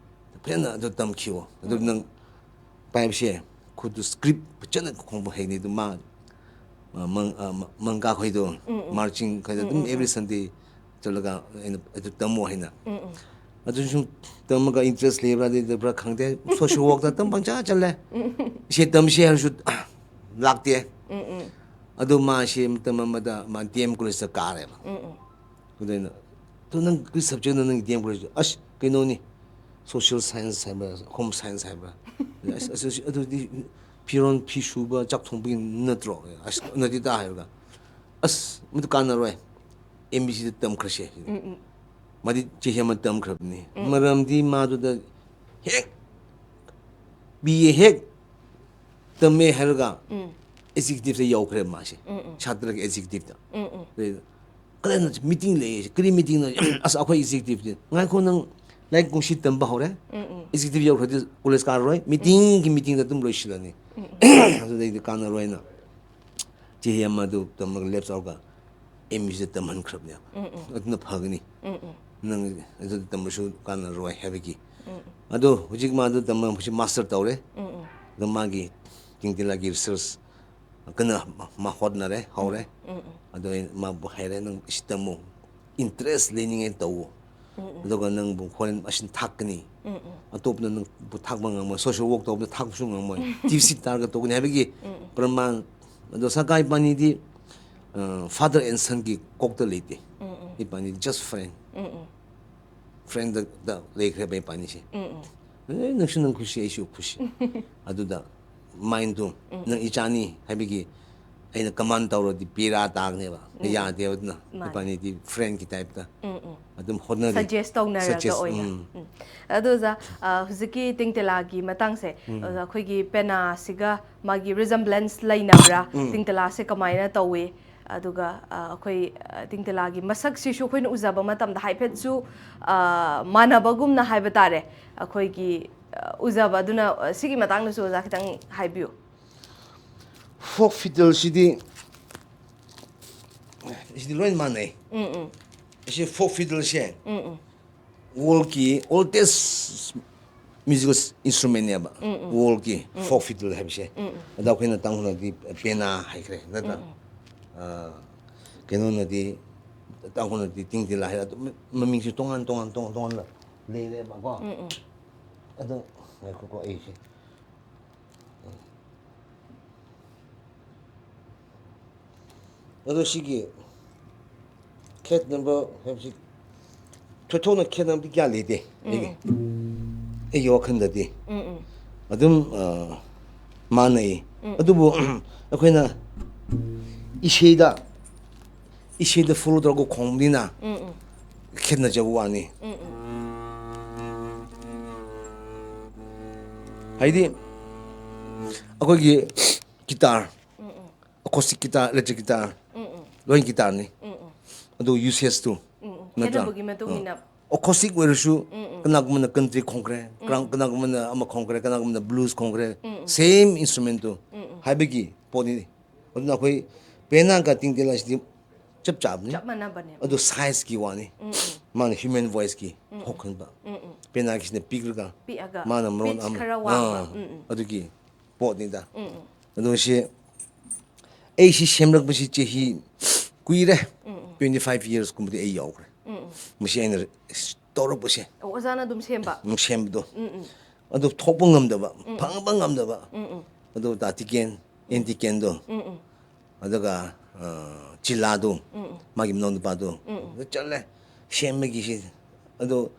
ꯐꯖꯅ ꯑꯗꯨ ꯇꯝꯈꯤꯌꯣ꯫ ꯑꯗꯨ ꯎꯝ꯫ ꯅꯪ ꯄꯥꯏꯕꯁꯦ ꯈꯨꯠꯇꯨ ꯁ꯭ꯀ꯭ꯔꯤꯞ ꯐꯖꯅ ꯈꯣꯡꯕ ꯍꯩꯅꯤ"꯫ ꯑꯗꯨ ꯃꯥ, ꯑ, ꯃꯪ-, ꯑ, ꯃ-, ꯃꯪꯀꯥ ꯈꯣꯏꯗꯣ, ꯎꯝ, ꯎꯝ꯫ ꯃꯥꯔꯆꯤꯡ ꯈꯣꯏꯗꯣ ꯎꯝ, ꯑꯗꯨꯝ ꯎꯝ, ꯑꯦꯕ꯭ꯔꯤ ꯎꯝ꯫ ꯁꯟꯗꯦ ꯆꯠꯂꯒ ꯑꯩꯅ ꯑꯗꯨ ꯇꯝꯃꯣ ꯍꯥꯏꯅ꯫ ꯎꯝ, ꯎꯝ꯫ ꯑꯗꯨꯁꯨ ꯇꯝꯃꯒ ꯏꯟꯇꯔꯦꯁ ꯂꯩꯕ꯭ꯔꯥ ꯂꯩꯇꯕ꯭ꯔꯥ ꯈꯪꯗꯦ꯫ ꯁꯣꯁꯤꯌꯦꯜ ꯋꯥꯔꯛꯇ ꯑꯗꯨꯝ ꯄꯪꯆꯠ ꯆꯠꯂꯦ꯫ ꯎꯝ, ꯎꯝ꯫ ꯏꯁꯩ ꯇꯝꯁꯦ ꯍꯥꯏꯔꯁꯨ, ꯑ, ꯂꯥꯛꯇꯦ꯫ ꯎꯝ, ꯎꯝ꯫ ꯑꯗꯨ ꯃꯥꯁꯦ ꯃꯇꯝ ꯑꯃꯗ ꯃꯥ ꯗꯤ ꯑꯦꯝ ꯀꯣꯂꯦꯖꯇ ꯀꯥꯔꯦꯕ꯫ ꯎꯝ, ꯎꯝ꯫ ꯑꯗꯨꯗ ꯑꯩꯅ, "ꯑꯗꯨ ꯅꯪ ꯀꯔꯤ ꯁꯕꯖꯦꯛꯅꯣ ꯅꯪꯒꯤ ꯗꯤ ꯑꯦꯝ ꯀꯣꯂꯦꯖ?" "ꯑꯁ, ꯀꯩꯅꯣꯅꯤ, ꯁꯣꯁꯤꯌꯦꯜ ꯁꯥꯏꯟꯁ ꯍꯥꯏꯕ꯭ꯔꯥ, ꯍꯣꯝ ꯁꯥꯏꯟꯁ ꯍꯥꯏꯕ꯭ꯔꯥ?" "ꯑꯁ, ꯑꯁ, ꯑꯁ, ꯑꯗꯨꯗꯤ ꯐꯤꯔꯣꯟ ꯐꯤ ꯁꯨꯕ, ꯆꯥꯛ ꯊꯣꯡꯕꯒꯤ ꯅꯠꯇ꯭ꯔꯣ?" "ꯑꯁ, ꯅꯠꯇꯦꯗ" ꯍꯥꯏꯔꯒ, "ꯑꯁ, ꯃꯗꯨ ꯀꯥꯟꯅꯔꯣꯏ, ꯑꯦꯝ ꯕꯤ ꯁꯤꯗ ꯇꯝꯈ꯭ꯔꯁꯦ"꯫ ꯎꯝ, ꯎꯝ꯫ ꯃꯥꯗꯤ ꯆꯍꯤ ꯑꯃ ꯇꯝꯈ꯭ꯔꯕꯅꯤ꯫ ꯎꯝ꯫ ꯃꯔꯝꯗꯤ ꯃꯥꯗꯨꯗ ꯍꯦꯛ ꯕꯤ ꯑꯦ ꯍꯦꯛ ꯇꯝꯃꯦ ꯍꯥꯏꯔꯒ ꯎꯝ꯫ ꯑꯦꯛꯖꯤꯀ꯭ꯌꯨꯇꯤꯞꯇ ꯌꯧꯈ꯭ꯔꯦ ꯃꯥꯁꯦ꯫ ꯎꯝ, ꯎꯝ꯫ ꯁꯥꯇ꯭ꯔꯒꯤ ꯑꯦꯛꯖꯤꯀ꯭ꯌꯨꯇꯤꯞꯇ꯫ ꯎꯝ, ꯎꯝ꯫ ꯑꯗꯩꯗ, "ꯀꯗꯥꯏꯅꯣ ꯃꯤꯇꯤꯡ ꯂꯩꯌꯦ"꯫ "ꯀꯔꯤ ꯃꯤꯇꯤꯡꯅꯣ?" "ꯑꯁ, ꯑꯩꯈꯣꯏ ꯑꯦꯛꯖꯤꯀ꯭ꯌꯨꯇꯤꯞꯇꯤ"꯫ "ꯉꯥꯏꯈꯣ, ꯅꯪ ꯂꯥꯏꯔꯤꯛ ꯀꯨꯝꯁꯤ ꯇꯝꯕ ꯍꯧꯔꯦ꯫ ꯑꯦꯛꯖꯤꯀ꯭ꯌꯨꯇꯤꯚ ꯌꯧꯈ꯭ꯔꯗꯤ ꯀꯣꯂꯦꯖ ꯀꯥꯔꯔꯣꯏ, ꯃꯤꯇꯤꯡꯒꯤ ꯃꯤꯇꯤꯡꯗ ꯑꯗꯨꯝ ꯂꯣꯏꯁꯤꯜꯂꯅꯤ꯫ ꯑꯗꯨꯗꯩꯗꯤ ꯀꯥꯟꯅꯔꯣꯏꯅ ꯆꯍꯤ ꯑꯃꯗꯨ ꯇꯝꯃꯒ ꯂꯦꯞ ꯆꯠꯂꯒ ꯑꯦꯝ ꯌꯨꯁꯤꯗ ꯇꯝꯍꯟꯈ꯭ꯔꯕꯅꯦꯕ꯫ ꯑꯗꯨꯅ ꯐꯒꯅꯤ꯫ ꯅꯪ ꯑꯗꯨꯗ ꯇꯝꯕꯁꯨ ꯀꯥꯟꯅꯔꯣꯏ ꯍꯥꯏꯕꯒꯤ꯫ ꯑꯗꯣ ꯍꯧꯖꯤꯛ ꯃꯥꯗꯨ ꯇꯝꯕ ꯍꯧꯖꯤꯛ ꯃꯥꯁꯇꯔ ꯇꯧꯔꯦ꯫ ꯑꯗꯣ ꯃꯥꯒꯤ ꯇꯤꯡꯇꯤꯂꯥꯒꯤ ꯔꯤꯁꯔꯁ ꯀꯟꯅ ꯃꯥ ꯍꯣꯠꯅꯔꯦ, ꯍꯧꯔꯦ꯫ ꯑꯗꯣ ꯑꯩꯅ ꯃꯥꯕꯨ ꯍꯥꯏꯔꯦ, "ꯅꯪ ꯁꯤ ꯇꯝꯃꯨ, ꯏꯟꯇꯔꯦꯁ ꯂꯩꯅꯤꯡꯉꯥꯏ ꯇꯧꯋꯣ꯫ ꯑꯗꯨꯒ ꯅꯪꯕꯨ ꯍꯣꯔꯦꯟ ꯑꯁꯤꯅ ꯊꯥꯛꯀꯅꯤ꯫ ꯑꯇꯣꯞꯄꯅ ꯅꯪꯕꯨ ꯊꯥꯛꯄ ꯉꯝꯃꯣꯏ꯫ ꯁꯣꯁꯤꯌꯦꯜ ꯋꯥꯔꯛ ꯇꯧꯕꯗ ꯊꯥꯛꯄꯁꯨ ꯉꯝꯃꯣꯏ꯫ ꯇꯤ ꯁꯤ ꯇꯥꯔꯒ ꯇꯧꯒꯅꯤ" ꯍꯥꯏꯕꯒꯤ ꯄ꯭ꯔꯃꯥꯟ꯫ ꯑꯗꯣ ꯁꯔꯀꯥꯔ ꯏꯕꯥꯅꯤꯗꯤ, ꯑ, father and sonꯒꯤ ꯀꯣꯛꯇ ꯂꯩꯇꯦ꯫ ꯏꯕꯥꯅꯤ just friend꯫ ꯐ꯭ꯔꯦꯟꯗ ꯂꯩꯈ꯭ꯔꯦꯕ ꯏꯕꯥꯅꯤꯁꯦ꯫ ꯑꯦ, ꯅꯪꯁꯨ ꯅꯪ ꯈꯨꯁꯤ, ꯑꯩꯁꯨ ꯈꯨꯁꯤ꯫ ꯑꯗꯨꯗ ꯃꯥꯏꯟꯗꯣ, "ꯅꯪ ꯏꯆꯥꯅꯤ" ꯍꯥꯏꯕꯒꯤ ꯑꯩꯅ ꯀꯃꯥꯟ ꯇꯧꯔꯗꯤ ꯕꯦꯔꯥ ꯇꯥꯒꯅꯦꯕ꯫ ꯌꯥꯗꯦꯕ꯫ ꯑꯗꯨꯅ ꯃꯥꯅꯦ꯫ ꯏꯕꯥꯅꯤꯗꯤ ꯐ꯭ꯔꯦꯟꯒꯤ ꯇꯥꯏꯞꯇ ꯑꯗꯨꯝ ꯍꯣꯠꯅꯔꯤ꯫ ꯁꯖꯦꯁ ꯇꯧꯅꯔꯒ ꯁꯖꯦꯁ, ꯑꯣꯏꯅ꯫ ꯎꯝ꯫ ꯎꯝ꯫ ꯑꯗꯣ ꯑꯣꯖꯥ, ꯑ, ꯍꯧꯖꯤꯛꯀꯤ ꯇꯤꯡꯇꯦꯂꯥꯒꯤ ꯃꯇꯥꯡꯁꯦ, ꯑꯣꯖꯥ, ꯑꯩꯈꯣꯏꯒꯤ ꯄꯦꯅꯥꯁꯤꯒ ꯃꯥꯒꯤ resemblance ꯂꯩꯅꯕ꯭ꯔꯥ? ꯇꯤꯡꯇꯦꯂꯥꯁꯦ ꯀꯃꯥꯏꯅ ꯇꯧꯏ? ꯑꯗꯨꯒ, ꯑ, ꯑꯩꯈꯣꯏ, ꯑ, ꯇꯤꯡꯇꯦꯂꯥꯒꯤ ꯃꯁꯛꯁꯤꯁꯨ ꯑꯩꯈꯣꯏꯅ ꯎꯖꯕ ꯃꯇꯝꯗ ꯍꯥꯏꯐꯦꯠꯁꯨ, ꯑ, ꯃꯥꯟꯅꯕꯒꯨꯝꯅ ꯍꯥꯏꯕ ꯇꯥꯔꯦ꯫ ꯑꯩꯈꯣꯏꯒꯤ, ꯑ, ꯎꯖꯕ ꯑꯗꯨꯅ, ꯑ, ꯁꯤꯒꯤ ꯃꯇꯥꯡꯗꯁꯨ ꯑꯣꯖꯥ ꯈꯤꯇꯪ ꯍꯥꯏꯕꯤꯌꯨ꯫ ꯐꯣꯛ ꯐꯤꯗꯜꯁꯤꯗꯤ, ꯁꯤꯗꯤ ꯂꯣꯏ ꯃꯥꯟꯅꯩ꯫ ꯎꯝ, ꯎꯝ꯫ ꯑꯁꯤ ꯐꯣꯛ ꯐꯤꯗꯜꯁꯦ ꯎꯝ, ꯎꯝ꯫ ꯋꯥꯔꯜꯒꯤ ꯑꯣꯜꯗꯦꯁ ꯃ꯭ꯌꯨꯖꯤꯀꯦꯜ ꯏꯟꯁꯇ꯭ꯔꯨꯃꯦꯟꯅꯦꯕ꯫ ꯎꯝ, ꯎꯝ꯫ ꯋꯥꯔꯜꯒꯤ ꯎꯝ꯫ ꯐꯣꯛ ꯐꯤꯗꯜ ꯍꯥꯏꯕꯁꯦ꯫ ꯎꯝ, ꯎꯝ꯫ ꯑꯗ ꯑꯩꯈꯣꯏꯅ ꯇꯥꯡꯈꯨꯜꯅꯗꯤ ꯄꯦꯅꯥ ꯍꯥꯏꯈ꯭ꯔꯦ ꯅꯠꯇ꯭ꯔꯥ? ꯎꯝ, ꯎꯝ꯫ ꯑ, ꯀꯩꯅꯣꯅꯗꯤ, ꯇꯥꯡꯈꯨꯜꯅꯗꯤ ꯇꯤꯡꯇꯤꯂꯥ ꯍꯥꯏꯔ ꯑꯗꯨꯝ ꯃꯃꯤꯡꯁꯦ ꯇꯣꯉꯥꯟ ꯇꯣꯉꯥꯟ ꯇꯣꯉꯥꯟ ꯇꯣꯉꯥꯟꯅ ꯂꯩꯔꯦꯕꯀꯣ꯫ ꯎꯝ, ꯎꯝ꯫ ꯑꯗꯣ ꯉꯥꯏꯈꯣꯀꯣ ꯑꯩꯁꯦ꯫ ꯑꯗꯣ ꯁꯤꯒꯤ ꯈꯦꯠꯅꯕ ꯍꯥꯏꯕꯁꯤ ꯊꯣꯏꯗꯣꯛꯅ ꯈꯦꯠꯅꯕꯗꯤ ꯀꯌꯥ ꯂꯩꯇꯦ ꯑꯩꯒꯤ, ꯎꯝ꯫ ꯑꯩꯒꯤ ꯋꯥꯈꯜꯗꯗꯤ꯫ ꯎꯝ, ꯎꯝ꯫ ꯑꯗꯨꯝ, ꯑ, ꯃꯥꯟꯅꯩ꯫ ꯎꯝ꯫ ꯑꯗꯨꯕꯨ ꯑꯩꯈꯣꯏꯅ ꯏꯁꯩꯗ, ꯏꯁꯩꯗ ꯐꯣꯂꯣ ꯇꯧꯔꯒ ꯈꯣꯡꯕꯅꯤꯅ ꯎꯝ, ꯎꯝ꯫ ꯈꯦꯠꯅꯖꯕ ꯋꯥꯅꯤ꯫ ꯎꯝ, ꯎꯝ꯫ ꯍꯥꯏꯗꯤ ꯑꯩꯈꯣꯏꯒꯤ ꯒꯤꯇꯥꯔ, ꯎꯝ, ꯎꯝ꯫ ꯑꯦꯀꯣꯁꯇꯤꯛ ꯒꯤꯇꯥꯔ, ꯏꯂꯦꯛꯇ꯭ꯔꯤꯛ ꯒꯤꯇꯥꯔ, ꯎꯝ, ꯎꯝ꯫ ꯂꯣꯏ ꯒꯤꯇꯥꯔꯅꯤ꯫ ꯎꯝ, ꯎꯝ꯫ ꯑꯗꯨ ꯌꯨꯁꯦꯁꯇꯨ ꯎꯝ, ꯎꯝ꯫ ꯅꯠꯇ꯭ꯔꯥ? ꯈꯦꯠꯅꯕꯒꯤ ꯃꯇꯨꯡ ꯑꯥ꯫ ꯏꯟꯅ꯫ ꯑꯦꯀꯣꯁꯇꯤꯛ ꯑꯣꯏꯔꯁꯨ, ꯀꯅꯥꯒꯨꯝꯕꯅ ꯀꯟꯇ꯭ꯔꯤ ꯈꯣꯡꯈ꯭ꯔꯦ, ꯀꯅꯥ- ꯀꯅꯥꯒꯨꯝꯕꯅ ꯑꯃ ꯈꯣꯡꯈ꯭ꯔꯦ, ꯀꯅꯥꯒꯨꯝꯕꯅ ꯕ꯭ꯂꯨꯁ ꯈꯣꯡꯈ꯭ꯔꯦ, ꯁꯦꯝ ꯏꯟꯁꯇ꯭ꯔꯨꯃꯦꯟꯇꯣ ꯍꯥꯏꯕꯒꯤ ꯄꯣꯠꯅꯤ꯫ ꯑꯗꯨꯅ ꯑꯩꯈꯣꯏ ꯄꯦꯅꯥꯒ ꯇꯤꯡꯇꯦꯜ ꯑꯁꯤꯗꯤ ꯆꯞ ꯆꯥꯕꯅꯤ꯫ ꯆꯞ ꯃꯥꯟꯅꯕꯅꯦ꯫ ꯑꯗꯨ ꯁꯥꯏꯖꯀꯤ ꯋꯥꯅꯤ꯫ ꯃꯥꯅ ꯍ꯭ꯌꯨꯃꯦꯟ ꯚꯣꯏꯁꯀꯤ ꯊꯣꯛꯍꯟꯕ꯫ ꯄꯦꯅꯥꯒꯤꯁꯤꯅ ꯄꯤꯛꯂꯒ ꯄꯤꯛꯑꯒ ꯃꯥꯅ ꯃꯔꯣꯟ ꯄꯤꯠꯁ ꯑꯃ ꯈꯔ ꯋꯥꯡꯕ꯫ ꯑꯥ, ꯑꯗꯨꯒꯤ ꯄꯣꯠꯅꯤꯗ꯫ ꯑꯗꯣ ꯁꯤ ꯑꯩ ꯁꯤ ꯁꯦꯝꯂꯛꯄꯁꯤ ꯆꯍꯤ ꯀꯨꯏꯔꯦ, ꯇ꯭ꯋꯦꯟꯇꯤ ꯐꯥꯏꯚ ꯌꯔꯁꯀꯨꯝꯕꯗꯤ ꯑꯩ ꯌꯥꯎꯈ꯭ꯔꯦ꯫ ꯃꯁꯤ ꯑꯩꯅ ꯇꯧꯔꯛꯄꯁꯦ꯫ ꯑꯣ, ꯑꯣꯖꯥꯅ ꯑꯗꯨꯝ ꯁꯦꯝꯕ꯫ ꯁꯦꯝꯕꯗꯣ꯫ ꯑꯗꯨ ꯊꯣꯛꯄ ꯉꯝꯗꯕ, ꯐꯪꯕ ꯉꯝꯗꯕ꯫ ꯑꯗꯨ ꯇꯥꯇꯤꯀꯦꯟ, ꯑꯦꯟꯇꯤꯀꯦꯟꯗꯣ, ꯑꯗꯨꯒ ꯑ, ꯆꯤꯂꯥꯗꯣ, ꯃꯥꯒꯤ ꯃꯅꯥꯎ ꯅꯨꯄꯥꯗꯣ, ꯑꯗꯨ ꯆꯠꯂꯦ ꯁꯦꯝꯕꯒꯤꯁꯤ꯫ ꯑꯗꯣ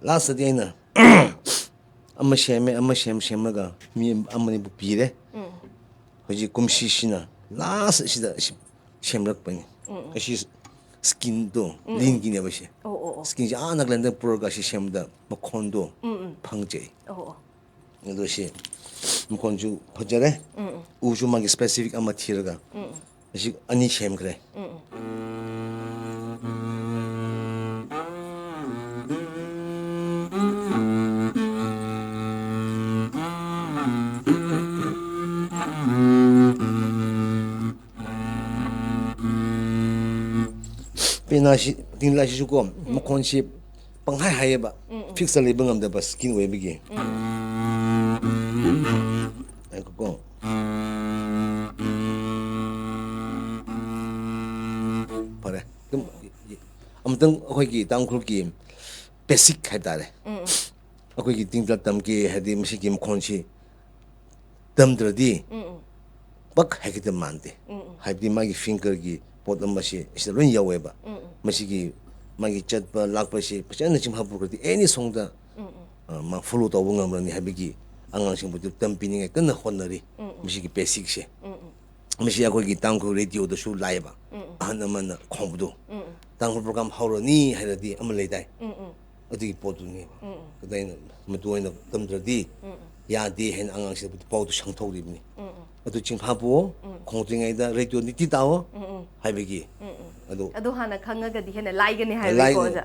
ꯂꯥꯁꯇꯗꯤ ꯑꯩꯅ ꯑꯃ ꯁꯦꯝꯃꯦ, ꯑꯃ ꯁꯦꯝ ꯁꯦꯝꯂꯒ ꯃꯤ ꯑꯃꯅꯤꯕꯨ ꯄꯤꯔꯦ꯫ ꯍꯧꯖꯤꯛ ꯀꯨꯝꯁꯤꯁꯤꯅ ꯂꯥꯁ ꯑꯁꯤꯗ ꯁꯤ ꯁꯦꯝꯂꯛꯄꯅꯤ꯫ ꯑꯁꯤ ꯁ꯭ꯀꯤꯟꯗꯣ, ꯂꯤꯟꯒꯤꯅꯦꯕ ꯁꯤ꯫ ꯑꯣ, ꯑꯣ, ꯑꯣ꯫ ꯁ꯭ꯀꯤꯟꯁꯦ ꯑꯥ ꯅꯥꯒꯥꯂꯦꯟꯗ ꯄꯨꯔꯒ ꯁꯤ ꯁꯦꯝꯕꯗ ꯃꯈꯣꯟꯗꯣ ꯐꯪꯖꯩ꯫ ꯑꯣ, ꯑꯣ꯫ ꯑꯗꯣ ꯁꯤ ꯃꯈꯣꯟꯁꯨ ꯐꯖꯔꯦ꯫ ꯎꯁꯨ ꯃꯥꯒꯤ ꯁ꯭ꯄꯦꯁꯤꯐꯤꯛ ꯑꯃ ꯊꯤꯔꯒ ꯑꯁꯤ ꯑꯅꯤ ꯁꯦꯝꯈ꯭ꯔꯦ꯫ ꯄꯦꯅꯥꯁꯤ, ꯇꯤꯡꯂꯥꯏꯁꯤꯁꯨꯀꯣ, ꯃꯈꯣꯟꯁꯤ ꯄꯪꯍꯥꯏ ꯍꯥꯏꯌꯦꯕ꯫ ꯐꯤꯛꯁꯇ ꯂꯩꯕ ꯉꯝꯗꯕ ꯁ꯭ꯀꯤꯟ ꯑꯣꯏꯕꯒꯤ꯫ ꯉꯥꯏꯈꯣꯀꯣ꯫ ꯐꯔꯦ꯫ ꯑꯗꯨꯝ ꯑꯃꯨꯛꯇꯪ ꯑꯩꯈꯣꯏꯒꯤ ꯇꯥꯡꯈꯨꯜꯒꯤ ꯕꯦꯁꯤꯛ ꯍꯥꯏꯇꯥꯔꯦ꯫ ꯑꯩꯈꯣꯏꯒꯤ ꯇꯤꯡꯇ ꯇꯝꯒꯦ ꯍꯥꯏꯗꯤ ꯃꯁꯤꯒꯤ ꯃꯈꯣꯟꯁꯤ ꯇꯝꯗ꯭ꯔꯗꯤ ꯄꯛ ꯍꯩꯒꯗꯕ ꯃꯥꯟꯗꯦ꯫ ꯍꯥꯏꯕꯗꯤ ꯃꯥꯒꯤ ꯐꯤꯡꯒꯔꯒꯤ ꯄꯣꯠ ꯑꯃꯁꯦ ꯁꯤꯗ ꯂꯣꯏ ꯌꯥꯎꯋꯦꯕ꯫ ꯃꯁꯤꯒꯤ ꯃꯥꯒꯤ ꯆꯠꯄ ꯂꯥꯛꯄꯁꯦ ꯐꯖꯅ ꯆꯤꯡꯐꯥ ꯄꯨꯈ꯭ꯔꯗꯤ ꯑꯦꯅꯤ ꯁꯣꯡꯗ, ꯑ, ꯃꯥ ꯐꯣꯂꯣ ꯇꯧꯕ ꯉꯝꯂꯅꯤ ꯍꯥꯏꯕꯒꯤ ꯑꯉꯥꯡꯁꯤꯡꯕꯨꯗꯨ ꯇꯝꯕꯤꯅꯤꯡꯉꯥꯏ ꯀꯟꯅ ꯍꯣꯠꯅꯔꯤ꯫ ꯃꯁꯤꯒꯤ ꯕꯦꯁꯤꯛꯁꯦ꯫ ꯃꯁꯤ ꯑꯩꯈꯣꯏꯒꯤ ꯇꯥꯡꯈꯨꯜ ꯔꯦꯗꯤꯑꯣꯗꯁꯨ ꯂꯥꯛꯑꯦꯕ꯫ ꯑꯍꯟ ꯑꯃꯅ ꯈꯣꯡꯕꯗꯣ꯫ ꯇꯥꯡꯈꯨꯜ ꯄ꯭ꯔꯣꯒ꯭ꯔꯥꯝ ꯍꯧꯔꯅꯤ ꯍꯥꯏꯔꯗꯤ ꯑꯃ ꯂꯩꯗꯥꯏ? ꯑꯗꯨꯒꯤ ꯄꯣꯠꯇꯨꯅꯦꯕ꯫ ꯑꯗ ꯑꯩꯅ ꯃꯗꯨ ꯑꯣꯏꯅ ꯇꯝꯗ꯭ꯔꯗꯤ ꯌꯥꯗꯦ ꯍꯥꯏꯅ ꯑꯉꯥꯡꯁꯤꯡꯗ ꯄꯥꯎꯗꯨ ꯁꯪꯊꯣꯛꯂꯤꯕꯅꯤ꯫ ꯑꯗꯨ ꯆꯤꯡꯐꯥ ꯄꯨꯑꯣ, ꯈꯣꯡꯗ꯭ꯔꯤꯉꯩꯗ ꯔꯦꯗꯤꯑꯣ ꯅꯤꯇꯤ ꯇꯥꯑꯣ ꯍꯥꯏꯕꯒꯤ꯫ ꯑꯗꯨ ꯑꯗꯨ ꯍꯥꯟꯅ ꯈꯪꯉꯒꯗꯤ ꯍꯦꯟꯅ ꯂꯥꯏꯒꯅꯤ ꯍꯥꯏꯕꯀꯣ, ꯂꯥꯏꯒꯅꯤ꯫ ꯑꯣꯖꯥ꯫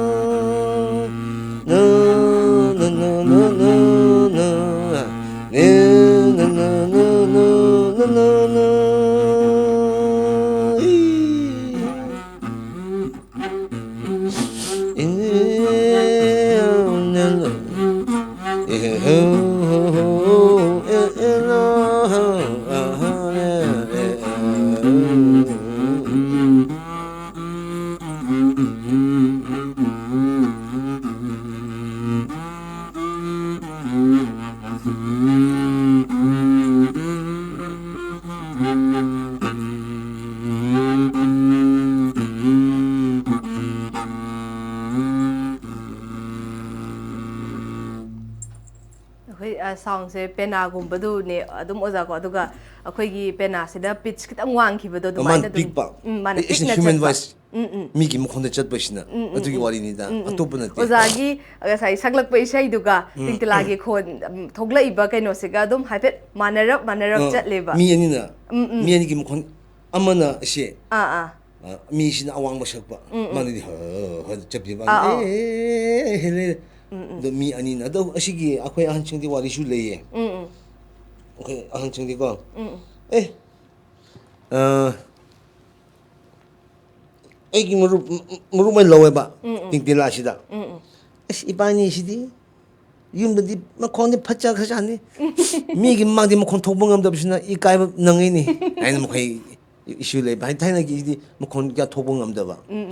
ꯑꯩꯈꯣꯏ ꯁꯥꯎꯟꯁꯦ ꯄꯦꯅꯥꯒꯨꯝꯕꯗꯨꯅꯦ ꯑꯗꯨꯝ ꯑꯣꯖꯥꯀꯣ꯫ ꯑꯗꯨꯒ ꯑꯩꯈꯣꯏꯒꯤ ꯄꯦꯅꯥꯁꯤꯗ ꯄꯤꯠꯆ ꯈꯤꯇꯪ ꯋꯥꯡꯈꯤꯕꯗꯣ ꯑꯗꯨꯃꯥꯏꯅ ꯃꯥꯅ ꯑꯗꯨꯝ ꯄꯤꯛꯄ ꯎꯝ, ꯃꯥꯅ It's a ꯄꯤꯛꯅ human ꯆꯠꯄ꯫ Voice. ꯎꯝ, ꯎꯝ. ꯃꯤꯒꯤ ꯃꯈꯣꯟꯗ ꯆꯠꯄꯁꯤꯅ ꯑꯗꯨꯒꯤ ꯋꯥꯔꯤꯅꯤꯗ, ꯑꯇꯣꯞꯄ ꯅꯠꯇꯦ꯫ ꯑꯣꯖꯥꯒꯤ ꯉꯁꯥꯏ ꯁꯛꯂꯛꯄ ꯏꯁꯩꯗꯨꯒ ꯇꯤꯡꯇꯤꯂꯥꯒꯤ ꯈꯣꯟ ꯎꯝ, ꯊꯣꯛꯂꯛꯏꯕ ꯀꯩꯅꯣꯁꯤꯒ ꯑꯗꯨꯝ ꯍꯥꯏꯐꯦꯠ ꯃꯥꯟꯅꯔꯞ ꯃꯥꯟꯅꯔꯞ ꯑ, ꯆꯠꯂꯦꯕ꯫ ꯃꯤ ꯑꯅꯤꯅ ꯎꯝ, ꯎꯝ. ꯃꯤ ꯑꯅꯤꯒꯤ ꯃꯈꯣꯟ ꯑꯃꯅ ꯑꯁꯤ ꯑꯥ ꯑꯥ ꯑ, ꯃꯤꯁꯤꯅ ꯑꯋꯥꯡꯕ ꯁꯛꯄ, ꯃꯥꯅꯗꯤ ꯍ ꯍ ꯆꯠꯄꯤꯕ, ꯑꯥ, ꯑꯥ꯫ ꯑꯦ ꯍꯦ ꯂꯩ꯫ ꯑꯗꯣ ꯃꯤ ꯑꯅꯤꯅ, ꯑꯗꯣ ꯑꯁꯤꯒꯤ ꯑꯩꯈꯣꯏ ꯑꯍꯟꯁꯤꯡꯗꯤ ꯋꯥꯔꯤꯁꯨ ꯂꯩꯌꯦ꯫ ꯎꯝ ꯎꯝ ꯑꯩꯈꯣꯏ ꯑꯍꯟꯁꯤꯡꯗꯤꯀꯣ, ꯎꯝ ꯑꯦ ꯑ, ꯑꯩꯒꯤ ꯃꯔꯨꯞ, ꯃꯔꯨꯞ ꯑꯣꯏꯅ ꯂꯧꯋꯦꯕ, ꯇꯤꯡꯇꯤꯂꯥꯁꯤꯗ꯫ ꯎꯝ ꯎꯝ ꯑꯁ, ꯏꯕꯥꯅꯤꯁꯤꯗꯤ ꯌꯨꯝꯗꯗꯤ ꯃꯈꯣꯟꯗꯤ ꯐꯠꯆꯈ꯭ꯔꯖꯥꯠꯅꯤ, ꯃꯤꯒꯤ ꯃꯃꯥꯡꯗꯤ ꯃꯈꯣꯟ ꯊꯣꯛꯄ ꯉꯝꯗꯕꯁꯤꯅ ꯏꯀꯥꯏꯕ ꯅꯪꯉꯤꯅꯤ ꯍꯥꯏꯅ ꯃꯈꯣꯏ ꯏꯁꯨ ꯂꯩꯕ ꯍꯥꯏ꯫ ꯊꯥꯏꯅꯒꯤꯗꯤ ꯃꯈꯣꯟ ꯀꯌꯥ ꯊꯣꯛꯄ ꯉꯝꯗꯕ, ꯎꯝ ꯎꯝ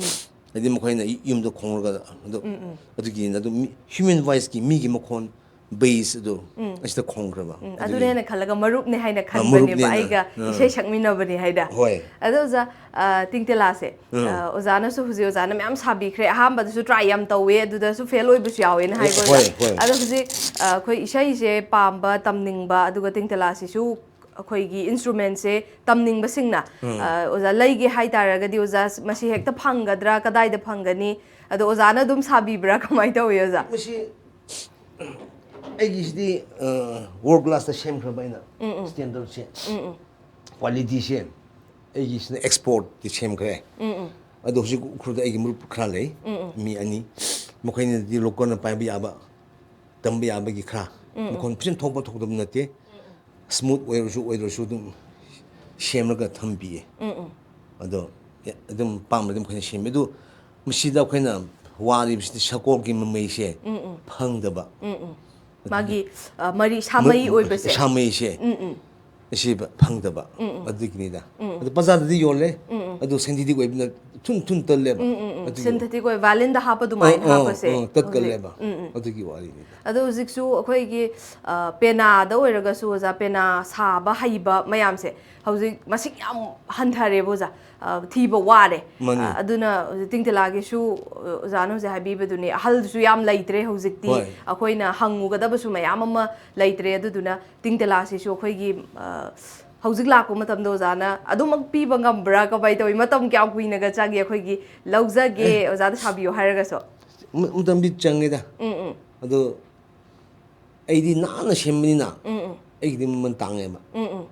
ꯍꯥꯏꯗꯤ ꯃꯈꯣꯏꯅ ꯌꯨꯝꯗ ꯈꯣꯡꯂꯒ ꯑꯗꯨ, ꯎꯝ ꯎꯝ ꯑꯗꯨꯒꯤꯅ ꯑꯗꯨꯝ ꯃꯤ, human voiceꯀꯤ ꯃꯤꯒꯤ ꯃꯈꯣꯟ, bass ꯑꯗꯨ ꯎꯝ ꯑꯁꯤꯗ ꯈꯣꯡꯈ꯭ꯔꯕ꯫ ꯎꯝ, ꯑꯗꯨꯒꯤ ꯑꯗꯨꯅ ꯍꯦꯟꯅ ꯈꯜꯂꯒ ꯃꯔꯨꯞꯅꯦ ꯍꯥꯏꯅ ꯑ, ꯈꯟꯕꯅꯦꯕ, ꯃꯔꯨꯞꯅꯦꯅ꯫ ꯑꯩꯒ ꯑ꯫ ꯏꯁꯩ ꯁꯛꯃꯤꯟꯅꯕꯅꯦ ꯍꯥꯏꯗ꯫ ꯍꯣꯏ꯫ ꯑꯗꯣ ꯑꯣꯖꯥ, ꯑ, ꯇꯤꯡꯇꯦꯂꯥꯁꯦ, ꯎꯝ꯫ ꯑ, ꯑꯣꯖꯥꯅꯁꯨ ꯍꯧꯖꯤꯛ ꯑꯣꯖꯥꯅ ꯃꯌꯥꯝ ꯁꯥꯕꯤꯈ꯭ꯔꯦ꯫ ꯑꯍꯥꯟꯕꯗꯁꯨ try ꯌꯥꯝ ꯇꯧꯋꯦ, ꯑꯗꯨꯗꯁꯨ fail ꯑꯣꯏꯕꯁꯨ ꯌꯥꯎꯋꯦꯅ ꯍꯥꯏꯕ ꯑꯣꯖꯥ꯫ ꯍꯣꯏ, ꯍꯣꯏ꯫ ꯑꯗꯣ ꯍꯧꯖꯤꯛ, ꯑ, ꯑꯩꯈꯣꯏ ꯏꯁꯩꯁꯦ ꯄꯥꯝꯕ, ꯇꯝꯅꯤꯡꯕ, ꯑꯗꯨꯒ ꯇꯤꯡꯇꯦꯂꯥꯁꯤꯁꯨ ꯑꯩꯈꯣꯏꯒꯤ instrumentꯁꯦ ꯇꯝꯅꯤꯡꯕꯁꯤꯡꯅ, ꯎꯝ꯫ ꯑ, ꯑꯣꯖꯥ, ꯂꯩꯒꯦ ꯍꯥꯏꯇꯥꯔꯒꯗꯤ ꯑꯣꯖꯥ, ꯃꯁꯤ ꯍꯦꯛꯇ ꯐꯪꯒꯗ꯭ꯔꯥ, ꯀꯗꯥꯏꯗ ꯐꯪꯒꯅꯤ? ꯑꯗꯣ ꯑꯣꯖꯥꯅ ꯑꯗꯨꯝ ꯁꯥꯕꯤꯕ꯭ꯔꯥ, ꯀꯃꯥꯏꯅ ꯇꯧꯋꯤ ꯑꯣꯖꯥ? ꯃꯁꯤ ꯑꯩꯒꯤꯁꯤꯗꯤ world classꯇ ꯁꯦꯝꯈ꯭ꯔꯕ ꯑꯩꯅ, standardꯁꯦ, qualityꯁꯦ꯫ ꯑꯩꯒꯤꯁꯤꯅ exportꯀꯤ ꯁꯦꯝꯈ꯭ꯔꯦ꯫ ꯑꯗꯣ ꯍꯧꯖꯤꯛ ꯎꯈ꯭ꯔꯨꯜꯗ ꯑꯩꯒꯤ ꯃꯔꯨꯞ ꯈꯔ ꯂꯩ, ꯃꯤ ꯑꯅꯤ, ꯃꯈꯣꯏꯅꯗꯤ localꯅ ꯄꯥꯏꯕ ꯌꯥꯕ, ꯇꯝꯕ ꯌꯥꯕꯒꯤ ꯈꯔ, ꯃꯈꯣꯟ ꯐꯖꯅ ꯊꯣꯛꯄ ꯊꯣꯛꯇꯕ ꯅꯠꯇꯦ, smooth ꯑꯣꯏꯔꯁꯨ ꯑꯣꯏꯗ꯭ꯔꯁꯨ ꯑꯗꯨꯝ ꯁꯦꯝꯂꯒ ꯊꯝꯕꯤꯌꯦ꯫ ꯑꯗꯣ ꯑꯦ, ꯑꯗꯨꯝ ꯄꯥꯝꯕꯗꯤ ꯃꯈꯣꯏꯅ ꯁꯦꯝꯃꯦ꯫ ꯑꯗꯨ ꯃꯁꯤꯗ ꯑꯩꯈꯣꯏꯅ ꯋꯥꯔꯤꯕꯁꯤꯗꯤ ꯁꯒꯣꯜꯒꯤ ꯃꯃꯩꯁꯦ ꯐꯪꯗꯕ꯫ ꯎꯝ ꯎꯝ꯫ ꯃꯥꯒꯤ, ꯑ, ꯃꯔꯤ, ꯁꯥꯃꯩ ꯑꯣꯏꯕꯁꯦ꯫ ꯁꯥꯃꯩꯁꯦ꯫ ꯎꯝ ꯎꯝ꯫ ꯑꯁꯤ ꯐꯪꯗꯕ꯫ ꯑꯗꯨꯒꯤꯅꯤꯗ꯫ ꯑꯗꯣ ꯕꯖꯥꯔꯗꯗꯤ ꯌꯣꯜꯂꯦ꯫ ꯑꯗꯨ synthetic ꯑꯣꯏꯕꯅ ꯊꯨꯟ ꯊꯨꯟ ꯇꯜꯂꯦꯕ꯫ ꯑꯗꯨꯒꯤ Synthetic ꯑꯣꯏ, violinꯗ ꯍꯥꯞꯄ ꯑꯗꯨꯃꯥꯏꯅ ꯑ, ꯑ, ꯍꯥꯞꯄꯁꯦ ꯑ, ꯍꯧꯖꯤꯛ꯫ ꯇꯠꯀꯜꯂꯦꯕ꯫ ꯎꯝ ꯎꯝ꯫ ꯑꯗꯨꯒꯤ ꯋꯥꯔꯤꯅꯤꯗ꯫ ꯑꯗꯣ ꯍꯧꯖꯤꯛꯁꯨ ꯑꯩꯈꯣꯏꯒꯤ, ꯑ, ꯄꯦꯅꯥꯗ ꯑꯣꯏꯔꯒꯁꯨ ꯑꯣꯖꯥ, ꯄꯦꯅꯥ ꯁꯥꯕ ꯍꯩꯕ ꯃꯌꯥꯝꯁꯦ ꯍꯧꯖꯤꯛ ꯃꯁꯤꯡ ꯌꯥꯝ ꯍꯟꯊꯔꯦꯕ ꯑꯣꯖꯥ꯫ ꯑ, ꯊꯤꯕ ꯋꯥꯔꯦ꯫ ꯃꯥꯅꯤ꯫ ꯑ, ꯑꯗꯨꯅ ꯍꯧꯖꯤꯛ ꯇꯤꯡꯇꯦꯂꯥꯒꯤꯁꯨ, ꯑ, ꯑꯣꯖꯥꯅ ꯍꯧꯖꯤꯛ ꯍꯥꯏꯕꯤꯕꯗꯨꯅꯤ, ꯑꯍꯜꯁꯨ ꯌꯥꯝ ꯂꯩꯇ꯭ꯔꯦ ꯍꯧꯖꯤꯛꯇꯤ꯫ ꯍꯣꯏ꯫ ꯑꯩꯈꯣꯏꯅ ꯍꯪꯉꯨꯒꯗꯕꯁꯨ ꯃꯌꯥꯝ ꯑꯃ ꯂꯩꯇ꯭ꯔꯦ꯫ ꯑꯗꯨꯗꯨꯅ ꯇꯤꯡꯇꯦꯂꯥꯁꯤꯁꯨ ꯑꯩꯈꯣꯏꯒꯤ, ꯑ, ꯍꯧꯖꯤꯛ ꯂꯥꯛꯄ ꯃꯇꯝꯗ ꯑꯣꯖꯥꯅ ꯑꯗꯨꯃꯛ ꯄꯤꯕ ꯉꯝꯕ꯭ꯔꯥ, ꯀꯃꯥꯏꯅ ꯇꯧꯋꯤ? ꯃꯇꯝ ꯀꯌꯥꯝ ꯀꯨꯏꯅꯒ ꯆꯪꯒꯦ? ꯑꯩꯈꯣꯏꯒꯤ ꯂꯧꯖꯒꯦ, ꯑꯦ꯫ ꯑꯣꯖꯥꯗ ꯁꯥꯕꯤꯌꯣ ꯍꯥꯏꯔꯒꯁꯨ? ꯃ-, ꯃꯇꯝꯗꯤ ꯆꯪꯉꯦꯗ꯫ ꯎꯝ ꯎꯝ ꯑꯗꯣ ꯑꯩꯗꯤ ꯅꯥꯟꯅ ꯁꯦꯝꯕꯅꯤꯅ ꯎꯝ ꯎꯝ ꯑꯩꯒꯤꯗꯤ ꯃꯃꯜ ꯇꯥꯡꯉꯦꯕ꯫ ꯎꯝ ꯎꯝ꯫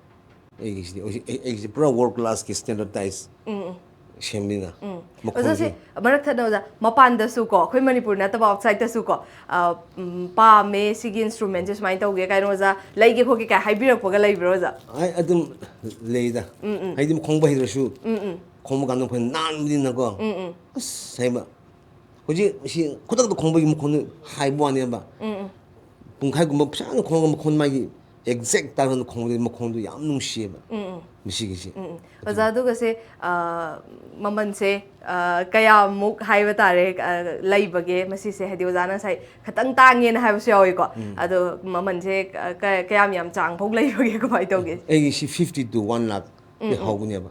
ꯑꯩꯒꯤꯁꯤꯗꯤ ꯍꯧꯖꯤꯛ ꯑꯩ- ꯑꯩꯒꯤꯁꯤ ꯄꯨꯔꯥ ꯋꯥꯔꯜ ꯀ꯭ꯂꯥꯁꯀꯤ ꯁ꯭ꯇꯦꯟꯗꯔꯗꯥꯏꯁ ꯁꯦꯝꯕꯅꯤꯅ꯫ ꯑꯣꯖꯥꯁꯦ, ꯃꯔꯛ ꯊꯠꯅ ꯑꯣꯖꯥ, ꯃꯄꯥꯟꯗꯁꯨ ꯀꯣ, ꯑꯩꯈꯣꯏ ꯃꯅꯤꯄꯨꯔ ꯅꯠꯇꯕ ꯑꯥꯎꯠꯁꯥꯏꯗꯇꯁꯨ ꯀꯣ, ꯑ, ꯎꯝ, ꯄꯥꯝꯃꯦ ꯁꯤꯒꯤ ꯏꯟꯁꯇ꯭ꯔꯨꯃꯦꯟꯁꯦ, ꯁꯨꯃꯥꯏꯅ ꯇꯧꯒꯦ ꯀꯥꯏꯅ ꯑꯣꯖꯥ, ꯂꯩꯒꯦ ꯈꯣꯠꯀꯦ ꯀꯥꯏ ꯍꯥꯏꯕꯤꯔꯛꯄꯒ ꯂꯩꯕ꯭ꯔꯣ ꯑꯣꯖꯥ? ꯑꯩ ꯑꯗꯨꯝ ꯂꯩꯗ꯫ ꯍꯥꯏꯗꯤ ꯈꯣꯡꯕ ꯍꯩꯇ꯭ꯔꯁꯨ, ꯈꯣꯡꯕ ꯀꯥꯟꯗ ꯑꯩꯈꯣꯏ ꯅꯥꯟꯕꯅꯤꯅꯀꯣ꯫ ꯑꯁ, ꯍꯥꯏꯕ ꯍꯧꯖꯤꯛ ꯁꯤ ꯈꯨꯗꯛꯇ ꯈꯣꯡꯕꯒꯤ ꯃꯈꯣꯟꯗꯨ ꯍꯥꯏꯕ ꯋꯥꯅꯦꯕ꯫ ꯄꯨꯡꯈꯥꯏꯒꯨꯝꯕ ꯐꯖꯅ ꯈꯣꯡꯉꯒ ꯃꯈꯣꯟ ꯃꯥꯒꯤ ꯑꯦꯛꯖꯦꯛ ꯇꯥꯔꯀꯥꯟꯗ ꯈꯣꯡꯕꯗꯤ ꯃꯈꯣꯟꯗꯨ ꯌꯥꯝ ꯅꯨꯡꯁꯤꯌꯦꯕ꯫ ꯃꯁꯤꯒꯤꯁꯤ꯫ ꯑꯣꯖꯥ, ꯑꯗꯨꯒꯁꯦ, ꯑ, ꯃꯃꯜꯁꯦ, ꯑ, ꯀꯌꯥꯃꯨꯛ ꯍꯥꯏꯕ ꯇꯥꯔꯦ, ꯑ, ꯂꯩꯕꯒꯦ ꯃꯁꯤꯁꯦ? ꯍꯥꯏꯗꯤ ꯑꯣꯖꯥꯅ ꯉꯁꯥꯏ ꯈꯇꯪ ꯇꯥꯡꯉꯦꯅ ꯍꯥꯏꯕꯁꯨ ꯌꯥꯎꯋꯤꯀꯣ꯫ ꯑꯗꯣ ꯃꯃꯜꯁꯦ, ꯑ, ꯀ- ꯀꯌꯥꯝ ꯌꯥꯝ ꯆꯥꯡ ꯐꯥꯎ ꯂꯩꯕꯒꯦ, ꯀꯃꯥꯏꯅ ꯇꯧꯒꯦ? ꯑꯩꯒꯤ ꯁꯤ fifty to one lakh ꯗꯤ ꯍꯧꯒꯅꯦꯕ꯫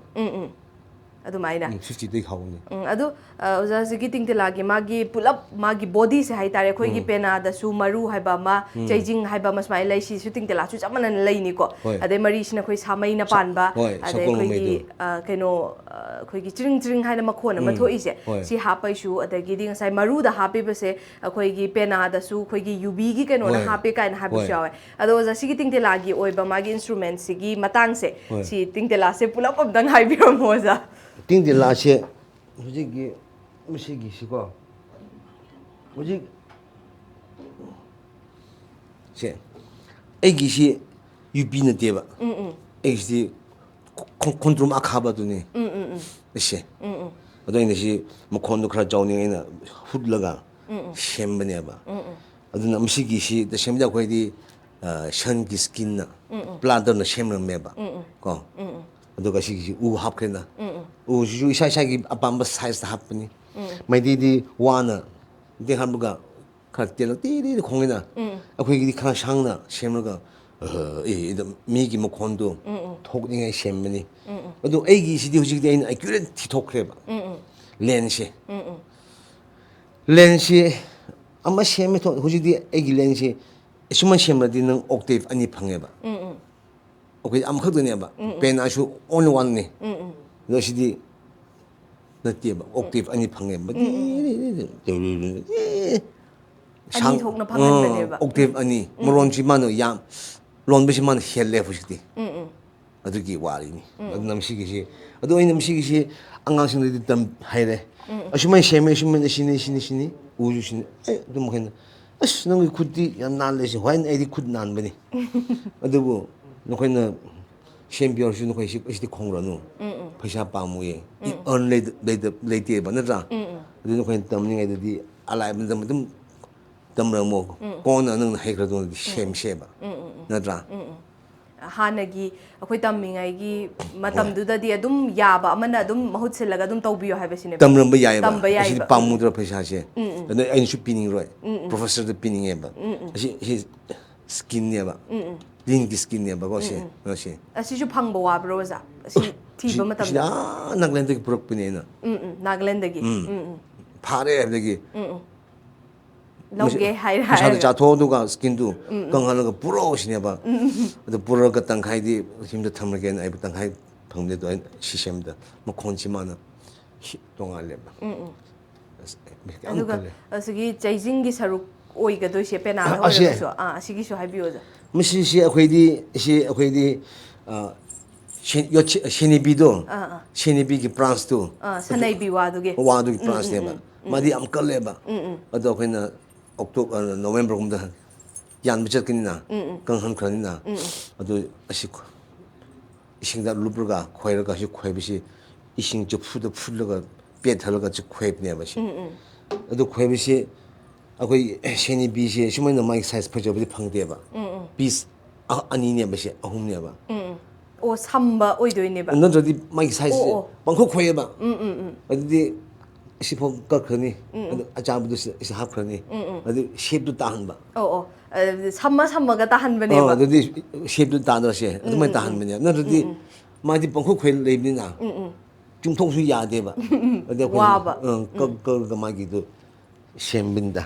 ꯑꯗꯨꯃꯥꯏꯅ꯫ ꯎꯝ, fifty ꯗꯒꯤ ꯍꯧꯒꯅꯤ꯫ ꯎꯝ, ꯑꯗꯨ, ꯑ, ꯑꯣꯖꯥ, ꯍꯧꯖꯤꯛꯀꯤ ꯇꯤꯡꯇꯤꯂꯥꯒꯤ ꯃꯥꯒꯤ ꯄꯨꯂꯞ ꯃꯥꯒꯤ ꯕꯣꯗꯤꯁꯦ ꯍꯥꯏꯇꯥꯔꯦ, ꯑꯩꯈꯣꯏꯒꯤ ꯄꯦꯅꯥꯗꯁꯨ ꯃꯔꯨ ꯍꯥꯏꯕ ꯑꯃ, ꯆꯩꯖꯤꯡ ꯍꯥꯏꯕ ꯑꯃ, ꯁꯨꯃꯥꯏꯅ ꯂꯩ꯫ ꯁꯤꯁꯨ ꯇꯤꯡꯇꯤꯂꯥꯁꯨ ꯆꯞ ꯃꯥꯟꯅꯅ ꯂꯩꯅꯤꯀꯣ꯫ ꯍꯣꯏ꯫ ꯑꯗꯩ ꯃꯔꯤꯁꯤꯅ ꯑꯩꯈꯣꯏ ꯁꯥꯃꯩꯅ ꯄꯥꯟꯕ, ꯍꯣꯏ, ꯑꯗꯩ ꯁꯒꯣꯜ ꯑꯩꯈꯣꯏꯒꯤ, ꯃꯩꯗꯣ꯫ ꯑ, ꯀꯩꯅꯣ, ꯑ, ꯑꯩꯈꯣꯏꯒꯤ ꯆ꯭ꯔꯤꯡ ꯆ꯭ꯔꯤꯡ ꯍꯥꯏꯅ ꯃꯈꯣꯟ ꯑꯃ ꯊꯣꯛꯏꯁꯦ, ꯍꯣꯏ꯫ ꯁꯤ ꯍꯥꯞꯄꯩꯁꯨ, ꯑꯗꯒꯤꯗꯤ ꯉꯁꯥꯏ ꯃꯔꯨꯗ ꯍꯥꯞꯄꯤꯕꯁꯦ ꯑꯩꯈꯣꯏꯒꯤ ꯄꯦꯅꯥꯗꯁꯨ ꯑꯩꯈꯣꯏꯒꯤ ꯌꯨꯕꯤꯒꯤ ꯀꯩꯅꯣꯅ ꯍꯣꯏ꯫ ꯍꯥꯞꯄꯦ ꯀꯥꯏꯅ ꯍꯥꯏꯕꯁꯨ ꯍꯣꯏ꯫ ꯌꯥꯎꯋꯦ꯫ ꯑꯗꯣ ꯑꯣꯖꯥ, ꯁꯤꯒꯤ ꯇꯤꯡꯇꯤꯂꯥꯒꯤ ꯑꯣꯏꯕ ꯃꯥꯒꯤ ꯏꯟꯁꯇ꯭ꯔꯨꯃꯦꯟꯁꯤꯒꯤ ꯃꯇꯥꯡꯁꯦ, ꯍꯣꯏ꯫ ꯁꯤ ꯇꯤꯡꯇꯤꯂꯥꯁꯦ ꯄꯨꯂꯞ ꯑꯝꯇꯪ ꯍꯥꯏꯕꯤꯔꯝꯃꯣ ꯑꯣꯖꯥ꯫ ꯇꯤꯡꯇꯤꯂꯥꯁꯦ ꯍꯧꯖꯤꯛꯀꯤ ꯃꯁꯤꯒꯤꯁꯤꯀꯣ, ꯍꯧꯖꯤꯛ ꯁꯦ, ꯑꯩꯒꯤꯁꯤ ꯌꯨꯕꯤ ꯅꯠꯇꯦꯕ꯫ ꯑꯩꯒꯤꯁꯤꯗꯤ ꯈꯣ- ꯈꯣ- ꯈꯣꯡꯗ꯭ꯔꯨꯝ ꯑꯈꯥꯕꯗꯨꯅꯤ꯫ ꯑꯩꯁꯦ꯫ ꯑꯗꯣ ꯑꯩꯅ ꯁꯤ ꯃꯈꯣꯟꯗꯣ ꯈꯔ ꯆꯥꯎꯅꯤꯡꯉꯥꯏ ꯑꯩꯅ ꯍꯨꯠꯂꯒ ꯁꯦꯝꯕꯅꯦꯕ꯫ ꯑꯗꯨꯅ ꯃꯁꯤꯒꯤꯁꯤ ꯇꯁꯦꯡꯕꯗꯤ ꯑꯩꯈꯣꯏꯗꯤ, ꯑ, ꯁꯟꯒꯤ ꯁ꯭ꯀꯤꯟꯅ ꯄ꯭ꯂꯥꯟꯇꯔꯅ ꯁꯦꯝꯂꯝꯃꯦꯕ꯫ ꯀꯣ꯫ ꯑꯗꯨꯒ ꯁꯤꯒꯤꯁꯤ ꯎ ꯍꯥꯞꯈ꯭ꯔꯦꯅ꯫ ꯎꯁꯤꯁꯨ ꯏꯁꯥ ꯏꯁꯥꯒꯤ ꯑꯄꯥꯝꯕ ꯁꯥꯏꯖꯇ ꯍꯥꯞꯄꯅꯤ꯫ ꯃꯩꯇꯩꯗꯤ ꯋꯥꯅ ꯇꯦꯛ ꯍꯥꯞꯄꯒ ꯈꯔ ꯇꯦꯜꯂ ꯇꯤ ꯇꯤ ꯇꯤ ꯈꯣꯡꯉꯤꯅ꯫ ꯑꯩꯈꯣꯏꯒꯤꯗꯤ ꯈꯔ ꯁꯥꯡꯅ ꯁꯦꯝꯂꯒ, ꯑ, ꯑꯦ, ꯑꯗꯨꯝ ꯃꯤꯒꯤ ꯃꯈꯣꯟꯗꯣ ꯊꯣꯛꯅꯤꯡꯉꯥꯏ ꯁꯦꯝꯕꯅꯤ꯫ ꯑꯗꯣ ꯑꯩꯒꯤꯁꯤꯗꯤ ꯍꯧꯖꯤꯛꯇꯤ ꯑꯩꯅ ꯑꯦꯀ꯭ꯌꯨꯔꯦꯠ ꯊꯤꯊꯣꯛꯈ꯭ꯔꯦꯕ꯫ ꯂꯦꯟꯁꯦ꯫ ꯂꯦꯟꯁꯤ ꯑꯃ ꯁꯦꯝꯃꯦ ꯊꯣꯛ-, ꯍꯧꯖꯤꯛꯇꯤ ꯑꯩꯒꯤ ꯂꯦꯟꯁꯤ ꯑꯁꯨꯃꯥꯏꯅ ꯁꯦꯝꯂꯗꯤ ꯅꯪ ꯑꯣꯛꯇꯦꯚ ꯑꯅꯤ ꯐꯪꯉꯦꯕ꯫ ꯑꯩꯈꯣꯏꯗꯤ ꯑꯃꯈꯛꯇꯅꯦꯕ꯫ ꯄꯦꯅꯥꯁꯨ only one ꯅꯤ꯫ ꯑꯗꯣ ꯁꯤꯗꯤ ꯅꯠꯇꯦꯕ, ꯑꯣꯛꯇꯦꯚ ꯑꯅꯤ ꯐꯪꯉꯦꯕ꯫ ꯑꯅꯤ ꯊꯣꯛꯅ ꯁꯥꯡ-, ꯐꯪꯍꯟꯕꯅꯦꯕ꯫ ꯑ, ꯑꯣꯛꯇꯦꯚ ꯑꯅꯤ꯫ ꯃꯔꯣꯟꯁꯤ ꯃꯥꯅ ꯌꯥꯝ ꯂꯣꯟꯕꯁꯤ ꯃꯥꯅ ꯍꯦꯜꯂꯦ ꯍꯧꯖꯤꯛꯇꯤ꯫ ꯑꯗꯨꯒꯤ ꯋꯥꯔꯤꯅꯤ꯫ ꯑꯗꯨꯅ ꯃꯁꯤꯒꯤꯁꯤ, ꯑꯗꯨ ꯑꯩꯅ ꯃꯁꯤꯒꯤꯁꯤ ꯑꯉꯥꯡꯁꯤꯡꯗꯗꯤ ꯇꯝ ꯍꯩꯔꯦ꯫ ꯑꯁꯨꯃꯥꯏꯅ ꯁꯦꯝꯃꯦ, ꯑꯁꯨꯃꯥꯏꯅ ꯁꯤꯅꯤ, ꯁꯤꯅꯤ, ꯁꯤꯅꯤ, ꯎꯁꯨ ꯁꯤꯅꯤ꯫ ꯑꯦ, ꯑꯗꯨꯝ ꯃꯈꯩꯅ, "ꯑꯁ, ꯅꯪꯒꯤ ꯈꯨꯠꯇꯤ ꯌꯥꯝ ꯅꯥꯜꯂꯦ", ꯁꯤ꯫ ꯍꯣꯏ, ꯑꯩꯗꯤ ꯈꯨꯠ ꯅꯥꯟꯕꯅꯤ꯫ ꯑꯗꯨꯕꯨ ꯅꯈꯣꯏꯅ ꯁꯦꯝꯕꯤꯌꯣ ꯍꯥꯏꯔꯁꯨ ꯅꯈꯣꯏ ꯁꯤ, ꯑꯁꯤꯗꯤ ꯈꯣꯡꯔꯅꯨ꯫ ꯄꯩꯁꯥ ꯄꯥꯝꯃꯨꯌꯦ꯫ ꯏ-, earn ꯂꯩꯇ-, ꯂꯩꯇ-, ꯂꯩꯇꯦꯕ, ꯅꯠꯇ꯭ꯔꯥ? ꯑꯗꯨ ꯅꯈꯣꯏꯅ ꯇꯝꯅꯤꯡꯉꯥꯏꯗꯗꯤ ꯑꯂꯥꯏꯕ ꯃꯇꯝ ꯑꯗꯨꯝ ꯇꯝꯔꯝꯃꯣ꯫ ꯀꯣꯟꯅ ꯅꯪꯅ ꯍꯩꯈ꯭ꯔꯗꯨꯅꯗꯤ ꯁꯦꯝꯁꯦꯕ꯫ ꯅꯠꯇ꯭ꯔꯥ? ꯍꯥꯟꯅꯒꯤ ꯑꯩꯈꯣꯏ ꯇꯝꯃꯤꯉꯩꯒꯤ ꯃꯇꯝꯗꯨꯗꯗꯤ ꯑꯗꯨꯝ ꯌꯥꯕ ꯑꯃꯅ ꯑꯗꯨꯝ ꯃꯍꯨꯠ ꯁꯤꯜꯂꯒ ꯑꯗꯨꯝ ꯇꯧꯕꯤꯌꯣ ꯍꯥꯏꯕꯁꯤꯅꯦꯕ꯫ ꯇꯝꯔꯝꯕ ꯌꯥꯏꯑꯕ꯫ ꯇꯝꯕ ꯑꯁꯤꯗꯤ ꯌꯥꯏꯕ꯫ ꯄꯥꯝꯃꯨꯗ꯭ꯔꯣ ꯄꯩꯁꯥꯁꯦ? ꯑꯗꯨ ꯑꯩꯅꯁꯨ ꯄꯤꯅꯤꯡꯔꯣꯏ꯫ ꯄ꯭ꯔꯣꯐꯦꯁꯔꯗ ꯄꯤꯅꯤꯡꯉꯦꯕ꯫ ꯑꯁꯤ, ꯑꯁꯤ ꯁ꯭ꯀꯤꯟꯅꯦꯕ꯫ ꯂꯤꯟꯒꯤ ꯁ꯭ꯀꯤꯟꯅꯦꯕꯀꯣ ꯁꯤ꯫ ꯁꯤ꯫ ꯑꯁꯤꯁꯨ ꯐꯪꯕ ꯋꯥꯕ꯭ꯔꯣ, ꯑꯣꯖꯥ? ꯑꯁꯤ ꯊꯤꯕ ꯁꯤ, ꯁꯤꯗꯤ ꯃꯇꯝꯗ? ꯑꯥ ꯅꯥꯒꯥꯂꯦꯟꯗꯒꯤ ꯄꯨꯔꯛꯄꯅꯦ ꯑꯩꯅ꯫ ꯎꯝ, ꯎꯝ, ꯅꯥꯒꯥꯂꯦꯟꯗꯒꯤ꯫ ꯎꯝ, ꯎꯝ꯫ ꯐꯥꯔꯦ ꯍꯥꯏꯕꯗꯒꯤ ꯎꯝ, ꯎꯝ꯫ ꯂꯧꯒꯦ ꯍꯥꯏꯔ ꯄꯩꯁꯥꯗꯣ ꯍꯥꯏꯔꯒ꯫ ꯆꯥꯊꯣꯛꯑꯣ, ꯑꯗꯨꯒ ꯁ꯭ꯀꯤꯟꯗꯨ ꯀꯪꯍꯜꯂꯒ ꯄꯨꯔꯛꯑꯣ ꯁꯤꯅꯦꯕ꯫ ꯑꯗꯨ ꯄꯨꯔꯛꯑꯒ ꯇꯪꯈꯥꯏꯗꯤ ꯁꯤꯝꯗ ꯊꯝꯃꯒꯦꯅ ꯑꯩꯕꯨ ꯇꯪꯈꯥꯏ ꯐꯪꯕꯗꯣ ꯑꯩꯅ ꯁꯤ ꯁꯦꯝꯕꯗ ꯃꯈꯣꯟꯁꯤ ꯃꯥꯅ ꯁꯤ ꯇꯣꯉꯥꯜꯂꯦꯕ꯫ ꯑꯁ, ꯌꯥꯝ ꯑꯗꯨꯒ ꯀꯜꯂꯦ꯫ ꯑꯁꯤꯒꯤ ꯆꯩꯖꯤꯡꯒꯤ ꯁꯔꯨꯛ ꯑꯣꯏꯒꯗꯣꯏꯁꯦ ꯄꯦꯅꯥꯗ ꯑ, ꯑꯁꯦ꯫ ꯑꯣꯏꯔꯒꯁꯨ꯫ ꯑꯥ, ꯑꯁꯤꯒꯤꯁꯨ ꯍꯥꯏꯕꯤꯌꯨ, ꯑꯣꯖꯥ꯫ ꯃꯁꯤꯁꯦ ꯑꯩꯈꯣꯏꯗꯤ, ꯁꯤ ꯑꯩꯈꯣꯏꯗꯤ, ꯑ, ꯁꯦ-, ꯌꯣꯠꯁꯤ-, ꯁꯦꯅꯦꯕꯤꯗꯣ, ꯑꯥ, ꯑꯥ꯫ ꯁꯦꯅꯦꯕꯤꯒꯤ ꯕ꯭ꯔꯥꯟꯁꯇꯨ, ꯑꯥ, ꯁꯅꯩꯕꯤ ꯋꯥꯗꯨꯒꯤ꯫ ꯋꯥꯗꯨꯒꯤ ꯕ꯭ꯔꯥꯟꯁꯅꯦꯕ꯫ ꯃꯥꯗꯤ ꯌꯥꯝ ꯀꯜꯂꯦꯕ꯫ ꯑꯗꯣ ꯑꯩꯈꯣꯏꯅ ꯑꯣꯛꯇꯣ-, ꯑ, ꯅꯣꯕꯦꯝꯕꯔꯒꯨꯝꯗ ꯌꯥꯟꯕ ꯆꯠꯀꯅꯤꯅ, ꯀꯪꯍꯟꯈ꯭ꯔꯅꯤꯅ, ꯑꯗꯨ ꯑꯁꯤ ꯈꯨ-, ꯏꯁꯤꯡꯗ ꯂꯨꯞꯂꯒ ꯈꯣꯏꯔꯒ, ꯁꯤ ꯈꯣꯏꯕꯁꯤ ꯏꯁꯤꯡ ꯆꯐꯨꯗ ꯐꯨꯠꯂꯒ ꯄꯦꯠꯊꯜꯂꯒ ꯆ-, ꯈꯣꯏꯕꯅꯦꯕ ꯁꯤ꯫ ꯑꯗꯨ ꯈꯣꯏꯕꯁꯤ ꯑꯩꯈꯣꯏ ꯁꯦꯅꯦꯕꯤꯁꯦ ꯁꯨꯃꯥꯏꯅ ꯃꯥꯒꯤ ꯁꯥꯏꯖ ꯐꯖꯕꯗꯤ ꯐꯪꯗꯦꯕ꯫ ꯄꯤꯁ ꯑ-, ꯑꯅꯤꯅꯦꯕ ꯁꯤ, ꯑꯍꯨꯝꯅꯦꯕ꯫ ꯑꯣ, ꯁꯝꯕ ꯑꯣꯏꯗꯣꯏꯅꯦꯕ꯫ ꯅꯠꯇ꯭ꯔꯗꯤ ꯃꯥꯒꯤ ꯁꯥꯏꯖꯁꯦ ꯑꯣ, ꯑꯣ꯫ ꯄꯪꯈꯣꯏ ꯈꯣꯏꯌꯦꯕ꯫ ꯑꯗꯨꯗꯤ ꯑꯁꯤꯐꯥꯎ ꯀꯛꯈ꯭ꯔꯅꯤ꯫ ꯑꯗꯨ ꯑꯆꯥꯕꯗꯨ ꯁꯤ, ꯁꯤ ꯍꯥꯞꯈ꯭ꯔꯅꯤ꯫ ꯑꯗꯨ ꯁꯦꯞꯇꯨ ꯇꯥꯍꯟꯕ꯫ ꯑꯣ, ꯑꯣ꯫ ꯑ, ꯁꯝꯃ ꯁꯝꯃꯒ ꯑ, ꯇꯥꯍꯟꯕꯅꯦꯕ꯫ ꯑꯗꯨꯗꯤ ꯁꯦꯞꯇꯨ ꯇꯥꯗ꯭ꯔꯁꯦ ꯑꯗꯨꯃꯥꯏꯅ ꯇꯥꯍꯟꯕꯅꯦꯕ꯫ ꯅꯠꯇ꯭ꯔꯗꯤ ꯃꯥꯗꯤ ꯄꯪꯈꯣꯏ ꯈꯣꯏ ꯂꯩꯕꯅꯤꯅ ꯆꯨꯝꯊꯣꯛꯁꯨ ꯌꯥꯗꯦꯕ꯫ ꯑꯗꯨꯗꯤ ꯑꯩꯈꯣꯏꯅ, ꯋꯥꯕ꯫ ꯑ, ꯀꯛ-, ꯀꯛꯂꯒ ꯃꯥꯒꯤꯗꯨ ꯁꯦꯝꯕꯅꯤꯗ꯫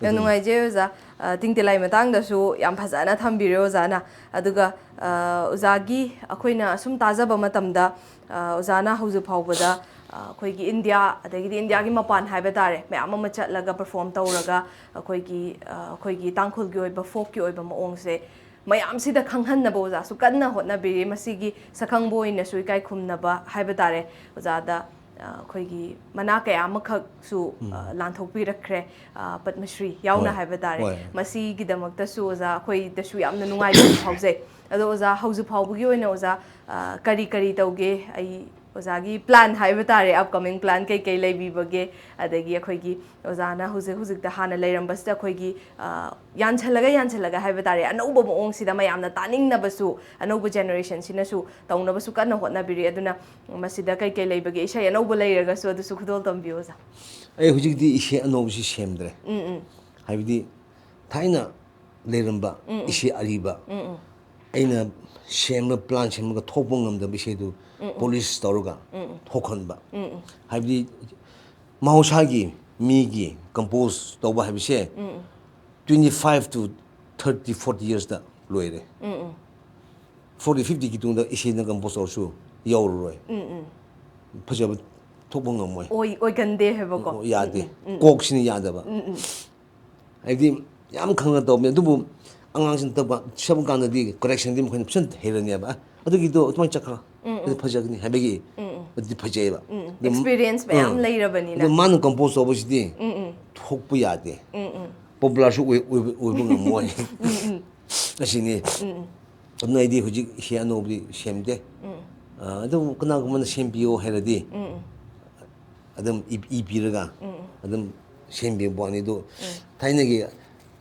ꯌꯥꯝ ꯅꯨꯡꯉꯥꯏꯖꯩ ꯑꯣꯖꯥ꯫ ꯑ, ꯇꯤꯡꯇꯤꯂꯥꯏ ꯃꯇꯥꯡꯗꯁꯨ ꯌꯥꯝ ꯐꯖꯅ ꯊꯝꯕꯤꯔꯦ ꯑꯣꯖꯥꯅ꯫ ꯑꯗꯨꯒ, ꯑ, ꯑꯣꯖꯥꯒꯤ ꯑꯩꯈꯣꯏꯅ ꯑꯁꯨꯝ ꯇꯥꯖꯕ ꯃꯇꯝꯗ, ꯑ, ꯑꯣꯖꯥꯅ ꯍꯧꯖꯤꯛ ꯐꯥꯎꯕꯗ, ꯑ, ꯑꯩꯈꯣꯏꯒꯤ ꯏꯟꯗꯤꯌꯥ, ꯑꯗꯒꯤꯗꯤ ꯏꯟꯗꯤꯌꯥꯒꯤ ꯃꯄꯥꯟ ꯍꯥꯏꯕ ꯇꯥꯔꯦ, ꯃꯌꯥꯝ ꯑꯃ ꯆꯠꯂꯒ ꯄꯔꯐꯣꯔꯝ ꯇꯧꯔꯒ ꯑꯩꯈꯣꯏꯒꯤ, ꯑ, ꯑꯩꯈꯣꯏꯒꯤ ꯇꯥꯡꯈꯨꯜꯒꯤ ꯑꯣꯏꯕ ꯐꯣꯛꯀꯤ ꯑꯣꯏꯕ ꯃꯑꯣꯡꯁꯦ ꯃꯌꯥꯝꯁꯤꯗ ꯈꯪꯍꯟꯅꯕ ꯑꯣꯖꯥꯁꯨ ꯀꯟꯅ ꯍꯣꯠꯅꯕꯤꯔꯤ꯫ ꯃꯁꯤꯒꯤ ꯁꯛꯈꯪꯕ ꯑꯣꯏꯅꯁꯨ ꯏꯀꯥꯏ ꯈꯨꯝꯅꯕ ꯍꯥꯏꯕ ꯇꯥꯔꯦ, ꯑꯣꯖꯥꯗ ꯑ, ꯑꯩꯈꯣꯏꯒꯤ ꯃꯅꯥ ꯀꯌꯥ ꯑꯃꯈꯛꯁꯨ, ꯎꯝ꯫ ꯑ, ꯂꯥꯟꯊꯣꯛꯄꯤꯔꯛꯈ꯭ꯔꯦ, ꯑ, ꯄꯗꯃꯁ꯭ꯔꯤ ꯌꯥꯎꯅ ꯍꯣꯏ, ꯍꯥꯏꯕ ꯇꯥꯔꯦ꯫ ꯍꯣꯏ꯫ ꯃꯁꯤꯒꯤꯗꯃꯛꯇꯁꯨ ꯑꯣꯖꯥ ꯑꯩꯈꯣꯏꯗꯁꯨ ꯌꯥꯝꯅ ꯅꯨꯡꯉꯥꯏꯕ ꯑꯃ ꯐꯥꯎꯖꯩ꯫ ꯑꯗꯣ ꯑꯣꯖꯥ, ꯍꯧꯖꯤꯛ ꯐꯥꯎꯕꯒꯤ ꯑꯣꯏꯅ ꯑꯣꯖꯥ, ꯑ, ꯀꯔꯤ ꯀꯔꯤ ꯇꯧꯒꯦ? ꯑꯩ ꯑꯣꯖꯥꯒꯤ ꯄ꯭ꯂꯥꯟ ꯍꯥꯏꯕ ꯇꯥꯔꯦ, ꯑꯞꯀꯃꯤꯡ ꯄ꯭ꯂꯥꯟ ꯀꯩ ꯀꯩ ꯂꯩꯕꯤꯕꯒꯦ? ꯑꯗꯒꯤ ꯑꯩꯈꯣꯏꯒꯤ ꯑꯣꯖꯥꯅ ꯍꯧꯖꯤꯛ ꯍꯧꯖꯤꯛꯇ ꯍꯥꯟꯅ ꯂꯩꯔꯝꯕꯁꯤꯗ ꯑꯩꯈꯣꯏꯒꯤ, ꯑ, ꯌꯥꯟꯁꯜꯂꯒ ꯌꯥꯟꯁꯜꯂꯒ ꯍꯥꯏꯕ ꯇꯥꯔꯦ, ꯑꯅꯧꯕ ꯃꯑꯣꯡꯁꯤꯗ ꯃꯌꯥꯝꯅ ꯇꯥꯅꯤꯡꯅꯕꯁꯨ, ꯑꯅꯧꯕ ꯖꯦꯅꯦꯔꯦꯁꯟꯁꯤꯅꯁꯨ ꯇꯧꯅꯕꯁꯨ ꯀꯟꯅ ꯍꯣꯠꯅꯕꯤꯔꯤ꯫ ꯑꯗꯨꯅ ꯃꯁꯤꯗ ꯀꯩ ꯀꯩ ꯂꯩꯕꯒꯦ? ꯏꯁꯩ ꯑꯅꯧꯕ ꯂꯩꯔꯒꯁꯨ ꯑꯗꯨꯁꯨ ꯈꯨꯗꯣꯜ ꯇꯝꯕꯤꯌꯨ, ꯑꯣꯖꯥ꯫ ꯑꯩ ꯍꯧꯖꯤꯛꯇꯤ ꯏꯁꯩ ꯑꯅꯧꯕꯁꯤ ꯁꯦꯝꯗ꯭ꯔꯦ꯫ ꯎꯝ, ꯎꯝ꯫ ꯍꯥꯏꯕꯗꯤ ꯊꯥꯏꯅ ꯂꯩꯔꯝꯕ ꯎꯝ, ꯎꯝ꯫ ꯏꯁꯩ ꯑꯔꯤꯕ, ꯎꯝ, ꯎꯝ꯫ ꯑꯩꯅ ꯁꯦꯝꯕ, ꯄ꯭ꯂꯥꯟ ꯁꯦꯝꯃꯒ ꯊꯣꯛꯄ ꯉꯝꯗꯕ ꯏꯁꯩꯗꯨ ꯎꯝ, ꯎꯝ꯫ ꯄꯣꯂꯤꯁ ꯇꯧꯔꯒ ꯎꯝ, ꯎꯝ꯫ ꯊꯣꯛꯍꯟꯕ꯫ ꯎꯝ, ꯎꯝ꯫ ꯍꯥꯏꯕꯗꯤ ꯃꯍꯧꯁꯥꯒꯤ ꯃꯤꯒꯤ ꯀꯝꯄꯣꯖ ꯇꯧꯕ ꯍꯥꯏꯕꯁꯦ ꯎꯝ, ꯎꯝ꯫ Twenty five to thirty, forty yearsꯇ ꯂꯣꯏꯔꯦ꯫ ꯎꯝ, ꯎꯝ꯫ Forty, fiftyꯒꯤ ꯇꯨꯡꯗ ꯏꯁꯩꯅ ꯀꯝꯄꯣꯖ ꯇꯧꯔꯁꯨ ꯌꯧꯔꯔꯣꯏ꯫ ꯎꯝ, ꯎꯝ꯫ ꯐꯖꯕ ꯊꯣꯛꯄ ꯉꯝꯃꯣꯏ꯫ ꯑꯣꯏ-, ꯑꯣꯏꯒꯟꯗꯦ ꯍꯥꯏꯕꯀꯣ꯫ ꯑꯣ, ꯌꯥꯗꯦ꯫ ꯎꯝ, ꯎꯝ, ꯎꯝ꯫ ꯀꯣꯛꯁꯤꯅ ꯌꯥꯗꯕ꯫ ꯎꯝ, ꯎꯝ꯫ ꯍꯥꯏꯕꯗꯤ ꯌꯥꯝ ꯈꯪꯅ ꯇꯧꯕꯅꯦ, ꯑꯗꯨꯕꯨ ꯑꯉꯥꯡꯁꯤꯡ ꯇꯧꯕ, ꯁꯦꯝꯕ ꯀꯥꯟꯗꯗꯤ ꯀꯔꯦꯛꯁꯟꯗꯤ ꯃꯈꯣꯏꯅ ꯐꯖꯅ ꯍꯩꯔꯅꯦꯕ꯫ "ꯑ, ꯑꯗꯨꯒꯤꯗꯣ ꯑꯗꯨꯃꯥꯏꯅ ꯆꯠꯈ꯭ꯔꯣ꯫ ꯎꯝ, ꯎꯝ꯫ ꯑꯗꯨ ꯐꯖꯒꯅꯤ" ꯍꯥꯏꯕꯒꯤ ꯎꯝ, ꯎꯝ꯫ ꯑꯗꯨꯗꯤ ꯐꯖꯩꯑꯕ꯫ ꯎꯝ, ꯎꯝ꯫ ꯑꯗꯨ ꯑꯦꯛꯁꯄꯤꯔꯤꯌꯦꯟꯁ ꯃꯌꯥꯝ ꯎꯝ꯫ ꯂꯩꯔꯕꯅꯤꯅ꯫ ꯑꯗꯨ ꯃꯥꯅ ꯀꯝꯄꯣꯖ ꯇꯧꯕꯁꯤꯗꯤ ꯎꯝ, ꯎꯝ꯫ ꯊꯣꯛꯄ ꯌꯥꯗꯦ꯫ ꯎꯝ, ꯎꯝ꯫ ꯄꯣꯄꯨꯂꯔꯁꯨ ꯑꯣꯏ-, ꯑꯣꯏꯕ, ꯑꯣꯏꯕ ꯉꯝꯃꯣꯏ꯫ ꯎꯝ, ꯎꯝ꯫ ꯑꯁꯤꯅꯤ꯫ ꯎꯝ, ꯎꯝ꯫ ꯑꯗꯨꯅ ꯑꯩꯗꯤ ꯍꯧꯖꯤꯛ ꯏꯁꯩ ꯑꯅꯧꯕꯗꯤ ꯁꯦꯝꯗꯦ꯫ ꯎꯝ꯫ ꯑ, ꯑꯗꯨꯝ ꯀꯅꯥꯒꯨꯝꯕꯅ ꯁꯦꯝꯕꯤꯌꯣ ꯍꯥꯏꯔꯗꯤ ꯎꯝ, ꯎꯝ꯫ ꯑꯗꯨꯝ ꯏ-, ꯏ ꯄꯤꯔꯒ ꯎꯝ, ꯎꯝ꯫ ꯑꯗꯨꯝ ꯁꯦꯝꯕꯤꯕ ꯋꯥꯅꯤ꯫ ꯑꯗꯨ ꯎꯝ꯫ ꯊꯥꯏꯅꯒꯤ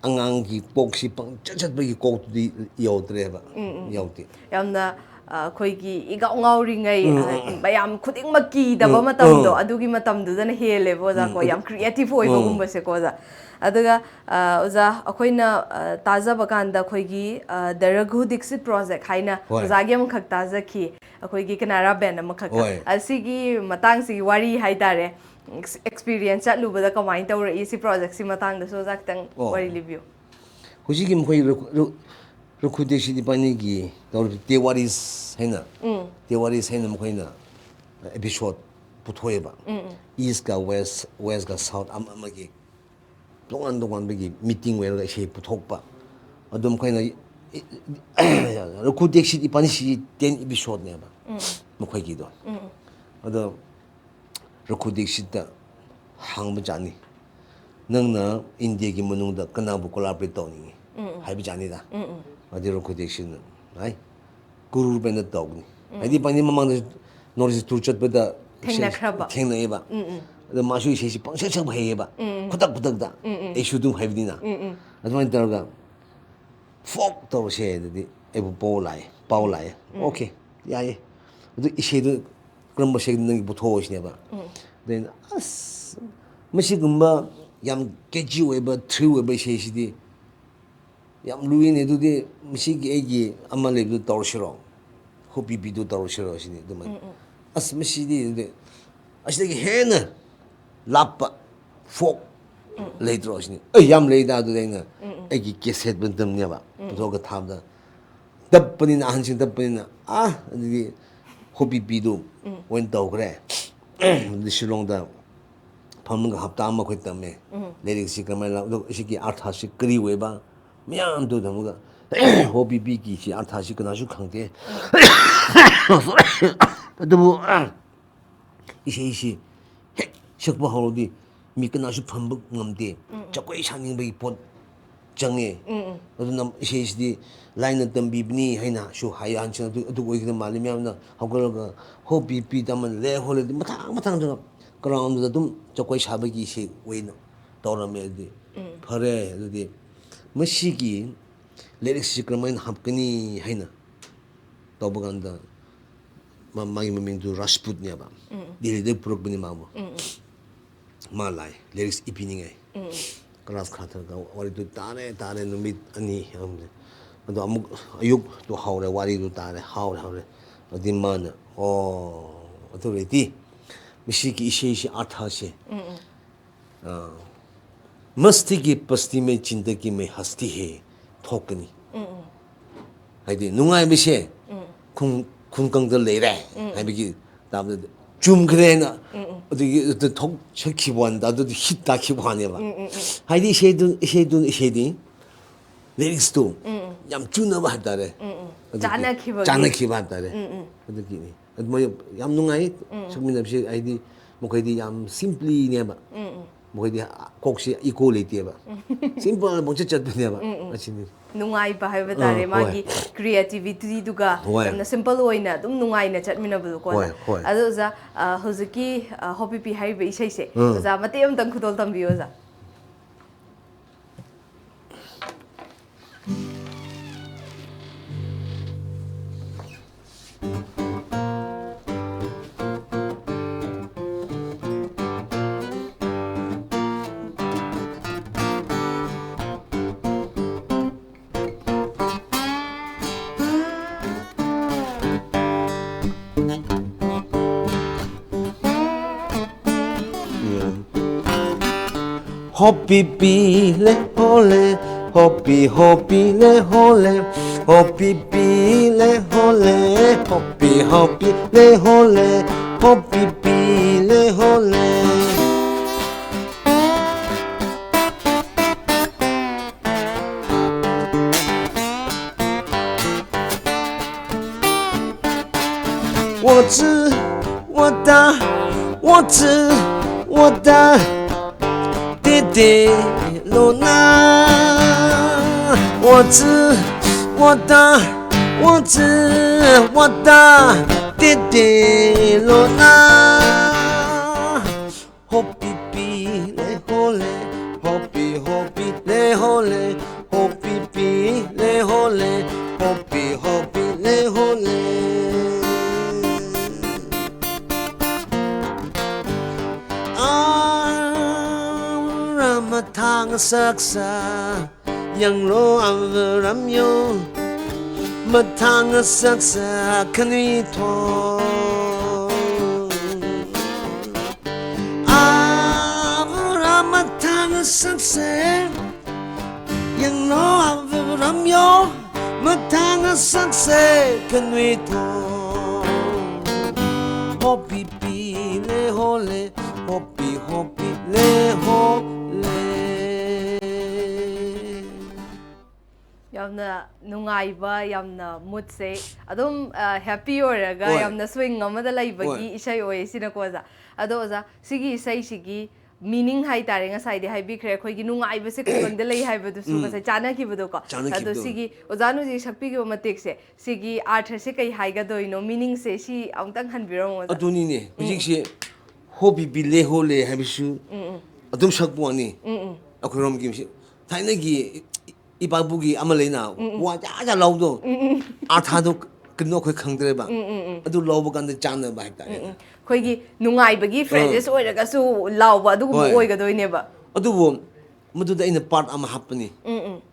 ꯑꯉꯥꯡꯒꯤ ꯀꯣꯛꯁꯤ ꯄꯪꯆꯠ ꯆꯠꯄꯒꯤ ꯀꯣꯛꯇꯨꯗꯤ ꯌꯧꯗ꯭ꯔꯦꯕ꯫ ꯎꯝ, ꯎꯝ, ꯎꯝ꯫ ꯌꯧꯗꯦ꯫ ꯌꯥꯝꯅ, ꯑ, ꯑꯩꯈꯣꯏꯒꯤ ꯏꯒꯥꯎ ꯉꯥꯎꯔꯤꯉꯩ, ꯎꯝ, ꯑ, ꯎꯝ, ꯎꯝ꯫ ꯃꯌꯥꯝ ꯈꯨꯗꯤꯡꯃꯛ ꯀꯤꯗꯕ ꯎꯝ, ꯃꯇꯝꯗꯣ, ꯎꯝ꯫ ꯑꯗꯨꯒꯤ ꯃꯇꯝꯗꯨꯗꯅ ꯍꯦꯜꯂꯦꯕ, ꯑꯣꯖꯥ, ꯎꯝ, ꯀꯣ꯫ ꯑꯗꯨ, ꯌꯥꯝ ꯀ꯭ꯔꯤꯌꯦꯇꯤꯚ ꯎꯝ꯫ ꯑꯣꯏꯕꯒꯨꯝꯕꯁꯦꯀꯣ, ꯑꯣꯖꯥ꯫ ꯑꯗꯨꯒ, ꯑ, ꯑꯣꯖꯥ, ꯑꯩꯈꯣꯏꯅ, ꯑ, ꯇꯥꯖꯕ ꯀꯥꯟꯗ ꯑꯩꯈꯣꯏꯒꯤ, ꯑ, The Raghu Dixit Project ꯍꯥꯏꯅ ꯍꯣꯏ꯫ ꯑꯣꯖꯥꯒꯤ ꯑꯃꯈꯛ ꯇꯥꯖꯈꯤ, ꯑꯩꯈꯣꯏꯒꯤ ꯀꯅꯥꯔꯥ ꯕꯦꯟ ꯑꯃꯈꯛꯀ꯫ ꯍꯣꯏ꯫ ꯑꯁꯤꯒꯤ ꯃꯇꯥꯡꯁꯤꯒꯤ ꯋꯥꯔꯤ ꯍꯥꯏꯇꯥꯔꯦ, ꯑꯦꯛꯁ-, ꯑꯦꯛꯁꯄꯤꯔꯤꯌꯦꯟꯁ ꯆꯠꯂꯨꯕꯗ ꯀꯃꯥꯏꯅ ꯇꯧꯔꯛꯏ, ꯁꯤ ꯄ꯭ꯔꯣꯖꯦꯛꯁꯤ ꯃꯇꯥꯡꯗꯁꯨ ꯑꯣꯖꯥ ꯈꯤꯇꯪ ꯑꯣ꯫ ꯋꯥꯔꯤ ꯂꯤꯕꯤꯌꯨ꯫ ꯍꯧꯖꯤꯛꯀꯤ ꯃꯈꯣꯏ ꯔꯨ-, ꯔꯨ-, ꯔꯨꯈꯨꯗꯦꯁꯤ ꯗꯤꯄꯥꯅꯤꯒꯤ ꯇꯧꯔꯤꯕ ꯇꯦꯋꯥꯔꯤꯁ ꯍꯥꯏꯅ, ꯎꯝ꯫ ꯇꯦꯋꯥꯔꯤꯁ ꯍꯥꯏꯅ ꯃꯈꯣꯏꯅ ꯑꯦꯄꯤꯁꯣꯗ ꯄꯨꯊꯣꯛꯑꯦꯕ꯫ ꯎꯝ, ꯎꯝ꯫ ꯏꯁꯀ ꯋꯦꯁ, ꯋꯦꯁꯀ ꯁꯥꯎꯠ ꯑꯃ ꯑꯃꯒꯤ ꯇꯣꯉꯥꯟ ꯇꯣꯉꯥꯟꯕꯒꯤ ꯃꯤꯇꯤꯡ ꯑꯣꯏꯔꯒ ꯏꯁꯩ ꯄꯨꯊꯣꯛꯄ꯫ ꯑꯗꯨꯝ ꯑꯩꯈꯣꯏꯅ ꯔꯨꯈꯨ ꯗꯤꯛꯁꯤꯠ ꯏꯕꯥꯅꯤꯁꯤ ꯇꯦꯟ ꯏꯄꯤꯁꯣꯗꯅꯦꯕ ꯃꯈꯣꯏꯒꯤꯗꯣ꯫ ꯑꯗꯣ ꯔꯨꯈꯨ ꯗꯤꯛꯁꯤꯠꯇ ꯍꯪꯕ ꯖꯥꯠꯅꯤ, "ꯅꯪꯅ ꯏꯟꯗꯤꯌꯥꯒꯤ ꯃꯅꯨꯡꯗ ꯀꯅꯥꯕꯨ ꯀꯣꯂꯥꯕꯔꯦꯠ ꯇꯧꯅꯤꯡꯉꯤ?" ꯍꯥꯏꯕ ꯖꯥꯠꯅꯤꯗ꯫ ꯑꯗꯨꯗꯤ ꯔꯨꯈꯨ ꯗꯤꯛꯁꯤꯠꯅ, "ꯍꯥꯏ, ꯀꯨꯔꯨꯔ ꯕꯦꯟꯗ ꯇꯧꯒꯅꯤ"꯫ ꯍꯥꯏꯗꯤ ꯏꯕꯥꯅꯤ ꯃꯃꯥꯡꯗ ꯅꯣꯔꯠ ꯏꯁ ꯇꯨꯔ ꯆꯠꯄꯗ ꯊꯦꯡꯅꯈ꯭ꯔꯕ꯫ ꯊꯦꯡꯅꯩꯌꯦꯕ꯫ ꯑꯗꯣ ꯃꯥꯁꯨ ꯏꯁꯩꯁꯤ ꯄꯪꯁꯛ ꯁꯛꯄ ꯍꯩꯌꯦꯕ, ꯈꯨꯗꯛ ꯈꯨꯗꯛꯇ꯫ ꯑꯩꯁꯨ ꯑꯗꯨꯝ ꯍꯩꯕꯅꯤꯅ꯫ ꯑꯗꯨꯃꯥꯏꯅ ꯇꯧꯔꯒ ꯐꯣꯛ ꯇꯧꯔꯁꯦ ꯑꯗꯨꯗꯤ ꯑꯩꯕꯨ ꯄꯥꯎ ꯂꯥꯛꯑꯦ, ꯄꯥꯎ ꯂꯥꯛꯑꯦ꯫ "ꯑꯣꯀꯦ, ꯌꯥꯏꯌꯦ꯫ ꯑꯗꯨ ꯏꯁꯩꯗꯨ ꯀꯔꯝꯕ ꯏꯁꯩꯗꯨ ꯅꯪꯒꯤ ꯄꯨꯊꯣꯛꯑꯣ?" ꯁꯤꯅꯦꯕ꯫ ꯑꯗ ꯑꯩꯅ, "ꯑꯁ, ꯃꯁꯤꯒꯨꯝꯕ ꯌꯥꯝ ꯀꯦꯆꯤ ꯑꯣꯏꯕ, ꯊ꯭ꯔꯤꯜ ꯑꯣꯏꯕ ꯏꯁꯩꯁꯤꯗꯤ ꯌꯥꯝ ꯂꯨꯏꯅꯦ꯫ ꯑꯗꯨꯗꯤ ꯃꯁꯤꯒꯤ ꯑꯩꯒꯤ ꯑꯃ ꯂꯩꯕꯗꯨ ꯇꯧꯔꯁꯤꯔꯣ? ꯍꯣꯄꯤꯄꯤꯗꯨ ꯇꯧꯔꯁꯤꯔꯣ?" ꯁꯤꯅꯤ ꯑꯗꯨꯃꯥꯏꯅ꯫ "ꯑꯁ, ꯃꯁꯤꯗꯤ ꯑꯗꯨꯗꯤ ꯑꯁꯤꯗꯒꯤ ꯍꯦꯟꯅ ꯂꯥꯞꯄ ꯐꯣꯛ ꯂꯩꯇ꯭ꯔꯣ?" ꯁꯤꯅꯤ꯫ "ꯑꯩ, ꯌꯥꯝ ꯂꯩꯗ"꯫ ꯑꯗꯨꯗ ꯑꯩꯅ ꯑꯩꯒꯤ ꯀꯦꯁꯦꯠ ꯃꯇꯝꯅꯦꯕ ꯄꯨꯊꯣꯛꯑꯒ ꯊꯥꯕꯗ, ꯇꯞꯄꯅꯤꯅ, ꯑꯍꯟꯁꯤꯡ ꯇꯞꯄꯅꯤꯅ, ꯑꯥ, ꯑꯗꯨꯗꯤ ꯍꯣꯄꯤꯄꯤꯗꯨ ꯑꯣꯏꯅ ꯇꯧꯈ꯭ꯔꯦ꯫ ꯑꯗꯨꯗꯤ ꯁꯤꯂꯣꯡꯗ ꯐꯝꯃꯒ ꯍꯞꯇꯥ ꯑꯃ ꯑꯩꯈꯣꯏ ꯇꯝꯃꯦ꯫ ꯂꯥꯏꯔꯤꯛꯁꯤ ꯀꯃꯥꯏꯅ ꯂꯥꯛ-, ꯑꯗꯨꯒ ꯁꯤꯒꯤ ꯑꯔꯊꯁꯤ ꯀꯔꯤ ꯑꯣꯏꯕ, ꯃꯌꯥꯝꯗꯨ ꯊꯝꯃꯒ, ꯍꯣꯄꯤꯄꯤꯒꯤ ꯁꯤ ꯑꯔꯊꯁꯤ ꯀꯅꯥꯁꯨ ꯈꯪꯗꯦ꯫ ꯑꯗꯨꯕꯨ ꯏꯁꯩꯁꯤ ꯍꯦꯛ ꯁꯛꯄ ꯍꯧꯔꯗꯤ ꯃꯤ ꯀꯅꯥꯁꯨ ꯐꯝꯕ ꯉꯝꯗꯦ꯫ ꯖꯒꯣꯏ ꯁꯥꯅꯤꯡꯕꯒꯤ ꯄꯣꯠ ꯆꯪꯉꯦ꯫ ꯑꯗꯨꯅ ꯏꯁꯩꯁꯤꯗꯤ ꯂꯥꯏꯅ ꯇꯝꯕꯤꯕꯅꯤ ꯍꯥꯏꯅꯁꯨ ꯍꯥꯏ꯫ ꯑꯍꯟꯁꯤꯡ ꯑꯗꯨ, ꯑꯗꯨ ꯑꯣꯏꯒꯗꯕ ꯃꯥꯜꯂꯦ꯫ ꯃꯌꯥꯝꯅ ꯍꯧꯒꯠꯂꯒ ꯍꯣꯄꯤꯄꯤ ꯇꯝꯃ ꯂꯦ ꯍꯣꯜꯂꯗꯤ ꯃꯊꯪ ꯃꯊꯪꯗ ꯒ꯭ꯔꯥꯎꯟꯗꯨꯗ ꯑꯗꯨꯝ ꯖꯒꯣꯏ ꯁꯥꯕꯒꯤ ꯏꯁꯩ ꯑꯣꯏꯅ ꯇꯧꯔꯝꯃꯦ꯫ ꯑꯗꯨꯗꯤ ꯐꯔꯦ, ꯑꯗꯨꯗꯤ ꯃꯁꯤꯒꯤ ꯂꯥꯏꯔꯤꯛꯁꯤ ꯀꯔꯝꯍꯥꯏꯅ ꯍꯥꯞꯀꯅꯤ ꯍꯥꯏꯅ ꯇꯧꯕ ꯀꯥꯟꯗ, ꯃꯥ-, ꯃꯥꯒꯤ ꯃꯃꯤꯡꯗꯨ ꯔꯥꯖꯄꯨꯠꯅꯦꯕ꯫ ꯗꯦꯜꯂꯤꯗ ꯄꯨꯔꯛꯄꯅꯤ ꯃꯥꯕꯨ꯫ ꯃꯥ ꯂꯥꯛꯑꯦ ꯂꯥꯏꯔꯤꯛ ꯏꯕꯤꯅꯤꯡꯉꯥꯏ꯫ ꯀ꯭ꯂꯥꯁ ꯈꯥꯊꯔꯒ ꯋꯥꯔꯤꯗꯨ ꯇꯥꯔꯦ, ꯇꯥꯔꯦ, ꯅꯨꯃꯤꯠ ꯑꯅꯤ ꯑꯍꯨꯝꯁꯦ꯫ ꯑꯗꯣ ꯑꯃꯨꯛ ꯑꯌꯨꯛꯇꯨ ꯍꯧꯔꯦ, ꯋꯥꯔꯤꯗꯨ ꯇꯥꯔꯦ, ꯍꯧꯔꯦ, ꯍꯧꯔꯦ꯫ ꯑꯗꯨꯗꯤ ꯃꯥꯅ, "ꯑꯣ, ꯑꯗꯨ ꯑꯣꯏꯔꯗꯤ ꯃꯁꯤꯒꯤ ꯏꯁꯩꯁꯤ ꯑꯥꯔꯊꯁꯦ, ꯑ, ꯃꯁꯇꯤꯒꯤ ꯄꯁꯇꯤꯃꯦ ꯆꯤꯟꯗꯒꯤꯃꯦ ꯍꯁꯇꯤ ꯍꯦ ꯊꯣꯛꯀꯅꯤ"꯫ ꯍꯥꯏꯗꯤ ꯅꯨꯡꯉꯥꯏꯕꯁꯦ ꯈꯨꯡ-, ꯈꯨꯡꯒꯪꯗ ꯂꯩꯔꯦ ꯍꯥꯏꯕꯒꯤ ꯇꯥꯕꯗ ꯆꯨꯝꯈ꯭ꯔꯦꯅ ꯑꯗꯨꯒꯤ ꯑꯗꯨ ꯊꯣꯛ-, ꯁꯛꯈꯤꯕ ꯋꯥꯅꯤꯗ, ꯑꯗꯨꯗꯤ ꯍꯤꯠ ꯇꯥꯈꯤꯕ ꯋꯥꯅꯦꯕ꯫ ꯍꯥꯏꯗꯤ ꯏꯁꯩꯗꯨ, ꯏꯁꯩꯗꯨ, ꯏꯁꯩꯗꯤ ꯂꯤꯔꯤꯛꯁꯇꯨ ꯌꯥꯝ ꯆꯨꯅꯕ ꯍꯥꯏꯕ ꯇꯥꯔꯦ꯫ ꯎꯝ ꯎꯝ ꯑꯗꯨꯒꯤ ꯆꯥꯟꯅꯈꯤꯕꯒꯤ ꯆꯥꯟꯅꯈꯤꯕ ꯍꯥꯏꯕ ꯇꯥꯔꯦ꯫ ꯎꯝ ꯎꯝ ꯑꯗꯨꯒꯤꯅꯤ꯫ ꯑꯗꯨ ꯃꯣꯏ ꯌꯥꯝ ꯅꯨꯡꯉꯥꯏ ꯁꯛꯃꯤꯟꯅꯕꯁꯦ꯫ ꯍꯥꯏꯗꯤ ꯃꯈꯣꯏꯗꯤ ꯌꯥꯝ ꯁꯤꯝꯄ꯭ꯂꯤꯅꯦꯕ꯫ ꯎꯝ ꯎꯝ ꯃꯈꯣꯏꯗꯤ ꯀꯣꯛꯁꯤ ꯏꯀꯣ ꯂꯩꯇꯦꯕ꯫ ꯁꯤꯝꯄꯜ ꯄꯪꯆꯠ ꯆꯠꯄꯅꯦꯕ꯫ ꯑꯁꯤꯅꯤ꯫ ꯅꯨꯡꯉꯥꯏꯕ ꯍꯥꯏꯕ ꯑꯥ, ꯇꯥꯔꯦ꯫ ꯍꯣꯏ꯫ ꯃꯥꯒꯤ ꯀ꯭ꯔꯤꯌꯦꯇꯤꯚꯤꯇꯤꯗꯨꯒ ꯍꯣꯏ꯫ ꯌꯥꯝꯅ ꯁꯤꯝꯄꯜ ꯑꯣꯏꯅ ꯑꯗꯨꯝ ꯅꯨꯡꯉꯥꯏꯅ ꯆꯠꯃꯤꯟꯅꯕꯗꯣꯀꯣ ꯑꯣꯖꯥ꯫ ꯍꯣꯏ, ꯍꯣꯏ꯫ ꯑꯗꯣ ꯑꯣꯖꯥ, ꯑ, ꯍꯧꯖꯤꯛꯀꯤ, ꯑ, ꯍꯣꯄꯤꯄꯤ ꯍꯥꯏꯔꯤꯕ ꯏꯁꯩꯁꯦ ꯎꯝ꯫ ꯑꯣꯖꯥ ꯃꯇꯦꯛ ꯑꯃꯇꯪ ꯈꯨꯗꯣꯜ ꯇꯝꯕꯤꯌꯨ ꯑꯣꯖꯥ꯫ Hopi pi le hole, hopi hopi le hole, hopi pi le hole, hopi hopi le hole, hopi pi le hole. 我知我的，我知我的，爹爹罗那。我知我的，我知我的，爹爹罗那。 Hopi pi le hole, hopi hopi le hole, hopi pi le hole, hopi hopi le hole. Ara matang saksa, yang lo avram yo, matang saksa kanito. Avram matang sakse, yang lo avram yo, matang sakse kanito. Hopi pi le hole, hopi hopi le hole. ꯌꯥꯝ ꯌꯥꯝꯅ ꯅꯨꯡꯉꯥꯏꯕ, ꯌꯥꯝꯅ ꯃꯨꯠꯁꯦ ꯑꯗꯨꯝ happy ꯑꯣꯏꯔꯒ, ꯍꯣꯏ꯫ ꯌꯥꯝꯅ sewing ꯑꯃꯗ ꯂꯩꯕꯒꯤ ꯍꯣꯏ꯫ ꯏꯁꯩ ꯑꯣꯏ ꯁꯤꯅꯀꯣ ꯑꯣꯖꯥ꯫ ꯑꯗꯣ ꯑꯣꯖꯥ, ꯁꯤꯒꯤ ꯏꯁꯩꯁꯤꯒꯤ ꯃꯤꯅꯤꯡ ꯍꯥꯏꯇꯥꯔꯦ, ꯉꯁꯥꯏꯗꯤ ꯍꯥꯏꯕꯤꯈ꯭ꯔꯦ, ꯑꯩꯈꯣꯏꯒꯤ ꯅꯨꯡꯉꯥꯏꯕꯁꯦ ꯈꯨꯡꯒꯪꯗ ꯂꯩ ꯍꯥꯏꯕꯗꯨꯁꯨ ꯎꯝ꯫ ꯉꯁꯥꯏ ꯆꯥꯟꯅꯈꯤꯕꯗꯣꯀꯣ꯫ ꯑꯗꯣ ꯆꯥꯟꯅꯈꯤꯕꯗꯣ꯫ ꯁꯤꯒꯤ ꯑꯣꯖꯥꯅ ꯍꯧꯖꯤꯛ ꯁꯛꯄꯤꯈꯤꯕ ꯃꯇꯦꯛꯁꯦ, ꯁꯤꯒꯤ ꯑꯥꯔꯊꯁꯦ ꯀꯩ ꯍꯥꯏꯒꯗꯣꯏꯅꯣ, ꯃꯤꯅꯤꯡꯁꯦ ꯁꯤ ꯑꯃꯨꯛꯇꯪ ꯍꯟꯕꯤꯔꯝꯃꯣ ꯑꯣꯖꯥ꯫ ꯑꯗꯨꯅꯤꯅꯦ ꯍꯧꯖꯤꯛꯁꯦ ꯍꯣ ꯕꯤꯕꯤ ꯂꯦ ꯍꯣ ꯂꯦ ꯍꯥꯏꯕꯁꯨ ꯑꯗꯨꯝ ꯁꯛꯄ ꯋꯥꯅꯤ꯫ ꯑꯩꯈꯣꯏꯔꯣꯝꯒꯤ ꯊꯥꯏꯅꯒꯤ ꯏꯄꯥꯕꯨꯒꯤ ꯑꯃ ꯂꯩꯅ ꯋꯥ ꯖꯥ ꯖꯥ ꯂꯥꯎꯕꯗꯣ, ꯑꯥꯔꯊꯥꯗꯣ ꯀꯩꯅꯣ ꯑꯩꯈꯣꯏ ꯈꯪꯗ꯭ꯔꯦꯕ꯫ ꯑꯗꯨ ꯂꯥꯎꯕ ꯀꯥꯟꯗ ꯆꯥꯟꯅꯕ ꯍꯥꯏꯕ ꯇꯥꯔꯦ꯫ ꯑꯩꯈꯣꯏꯒꯤ ꯅꯨꯡꯉꯥꯏꯕꯒꯤ ꯐ꯭ꯔꯦꯖꯦꯁ ꯑꯣꯏꯔꯒꯁꯨ ꯂꯥꯎꯕ ꯑꯗꯨꯒꯨꯝꯕ ꯍꯣꯏ꯫ ꯑꯣꯏꯒꯗꯣꯏꯅꯦꯕ꯫ ꯑꯗꯨꯕꯨ ꯃꯗꯨꯗ ꯑꯩꯅ ꯄꯥꯔꯠ ꯑꯃ ꯍꯥꯞꯄꯅꯤ꯫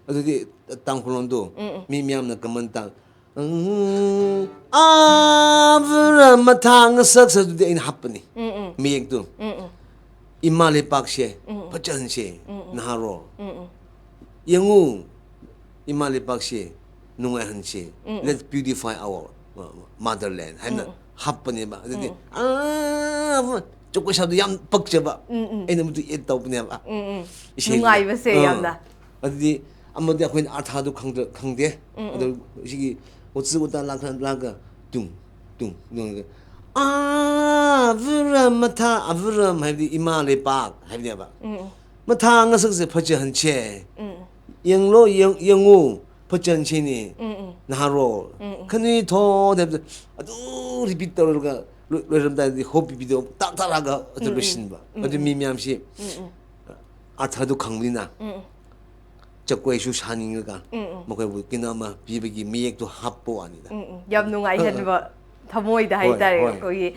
ꯑꯗꯨꯗꯤ ꯇꯥꯡꯈꯨꯜꯂꯣꯟꯗꯣ ꯃꯤ ꯃꯌꯥꯝꯅ ꯀꯃꯟ ꯇꯥ, "ꯎꯝ, ꯑꯥ, ꯕ꯭ꯔ, ꯃꯊꯥ ꯉꯁꯛꯁ", ꯑꯗꯨꯗꯤ ꯑꯩꯅ ꯍꯥꯞꯄꯅꯤ ꯃꯌꯦꯛꯇꯨ꯫ ꯏꯃꯥ ꯂꯩꯄꯥꯛꯁꯦ ꯐꯠꯆꯍꯟꯁꯦ ꯅꯍꯥꯔꯣꯜ꯫ ꯌꯦꯡꯉꯨ, ꯏꯃꯥ ꯂꯩꯄꯥꯛꯁꯦ ꯅꯨꯡꯉꯥꯏꯍꯟꯁꯦ꯫ "Let's beautify our motherland" ꯍꯥꯏꯅ ꯍꯥꯞꯄꯅꯦꯕ꯫ ꯑꯗꯨꯗꯤ ꯑꯥ, ꯆꯣꯀꯣꯏ ꯁꯥꯕꯗꯣ ꯌꯥꯝ ꯄꯛꯆꯕ꯫ ꯑꯩꯅ ꯃꯗꯨ ꯑꯦꯗ ꯇꯧꯕꯅꯦꯕ꯫ ꯏꯁꯩꯗꯨꯗ꯫ ꯅꯨꯡꯉꯥꯏꯕꯁꯦ ꯑꯥ꯫ ꯌꯥꯝꯅ꯫ ꯑꯗꯨꯗꯤ ꯑꯃꯗꯤ ꯑꯩꯈꯣꯏꯅ ꯑꯥꯔꯊꯥꯗꯨ ꯈꯪꯗ-, ꯈꯪꯗꯦ꯫ ꯑꯗꯣ ꯁꯤꯒꯤ ꯎꯆꯤ ꯎꯇꯥ ꯂꯥꯛꯈ꯭ꯔ ꯂꯥꯛꯑꯒ ꯇꯨꯡ, ꯇꯨꯡ, ꯇꯨꯡ, ꯑꯥ, ꯕ꯭ꯔ, ꯃꯊꯥ, ꯑꯕ꯭ꯔꯝ ꯍꯥꯏꯕꯗꯤ ꯏꯃꯥ ꯂꯩꯄꯥꯛ ꯍꯥꯏꯕꯅꯦꯕ꯫ ꯃꯊꯥ ꯉꯁꯛꯁꯦ ꯐꯠꯆꯍꯟꯁꯦ꯫ ꯌꯦꯡꯂꯣ, ꯌꯦꯡ-, ꯌꯦꯡꯉꯨ, ꯐꯠꯆꯍꯟꯁꯤꯅꯦ ꯅꯍꯥꯔꯣꯜ꯫ ꯈꯅꯨꯏ ꯊꯣ ꯍꯥꯏꯕꯗꯣ ꯑꯗꯨ ꯔꯤꯄꯤꯠ ꯇꯧꯔꯒ ꯂꯣꯏ-, ꯂꯣꯏꯔꯝꯗꯥꯏꯗꯗꯤ ꯍꯣ ꯕꯤꯕꯤꯗꯣ ꯇꯥꯛ ꯇꯥꯛꯂꯒ ꯑꯗꯨ ꯂꯣꯏꯁꯤꯟꯕ꯫ ꯑꯗꯨ ꯃꯤ ꯃꯌꯥꯝꯁꯤ ꯑꯥꯔꯊꯗꯨ ꯈꯪꯕꯅꯤꯅ ꯖꯒꯣꯏꯁꯨ ꯁꯥꯅꯤꯡꯉꯒ ꯃꯈꯣꯏꯕꯨ ꯀꯩꯅꯣ ꯑꯃ ꯄꯤꯕꯒꯤ ꯃꯌꯦꯛꯇꯣ ꯍꯥꯞꯄ ꯋꯥꯅꯤꯗ꯫ ꯎꯝ, ꯎꯝ꯫ ꯌꯥꯝ ꯅꯨꯡꯉꯥꯏꯍꯟꯕ ꯊꯃꯣꯏꯗ ꯍꯣꯏ, ꯍꯥꯏꯇꯥꯔꯦ, ꯍꯣꯏ꯫ ꯑꯩꯈꯣꯏꯒꯤ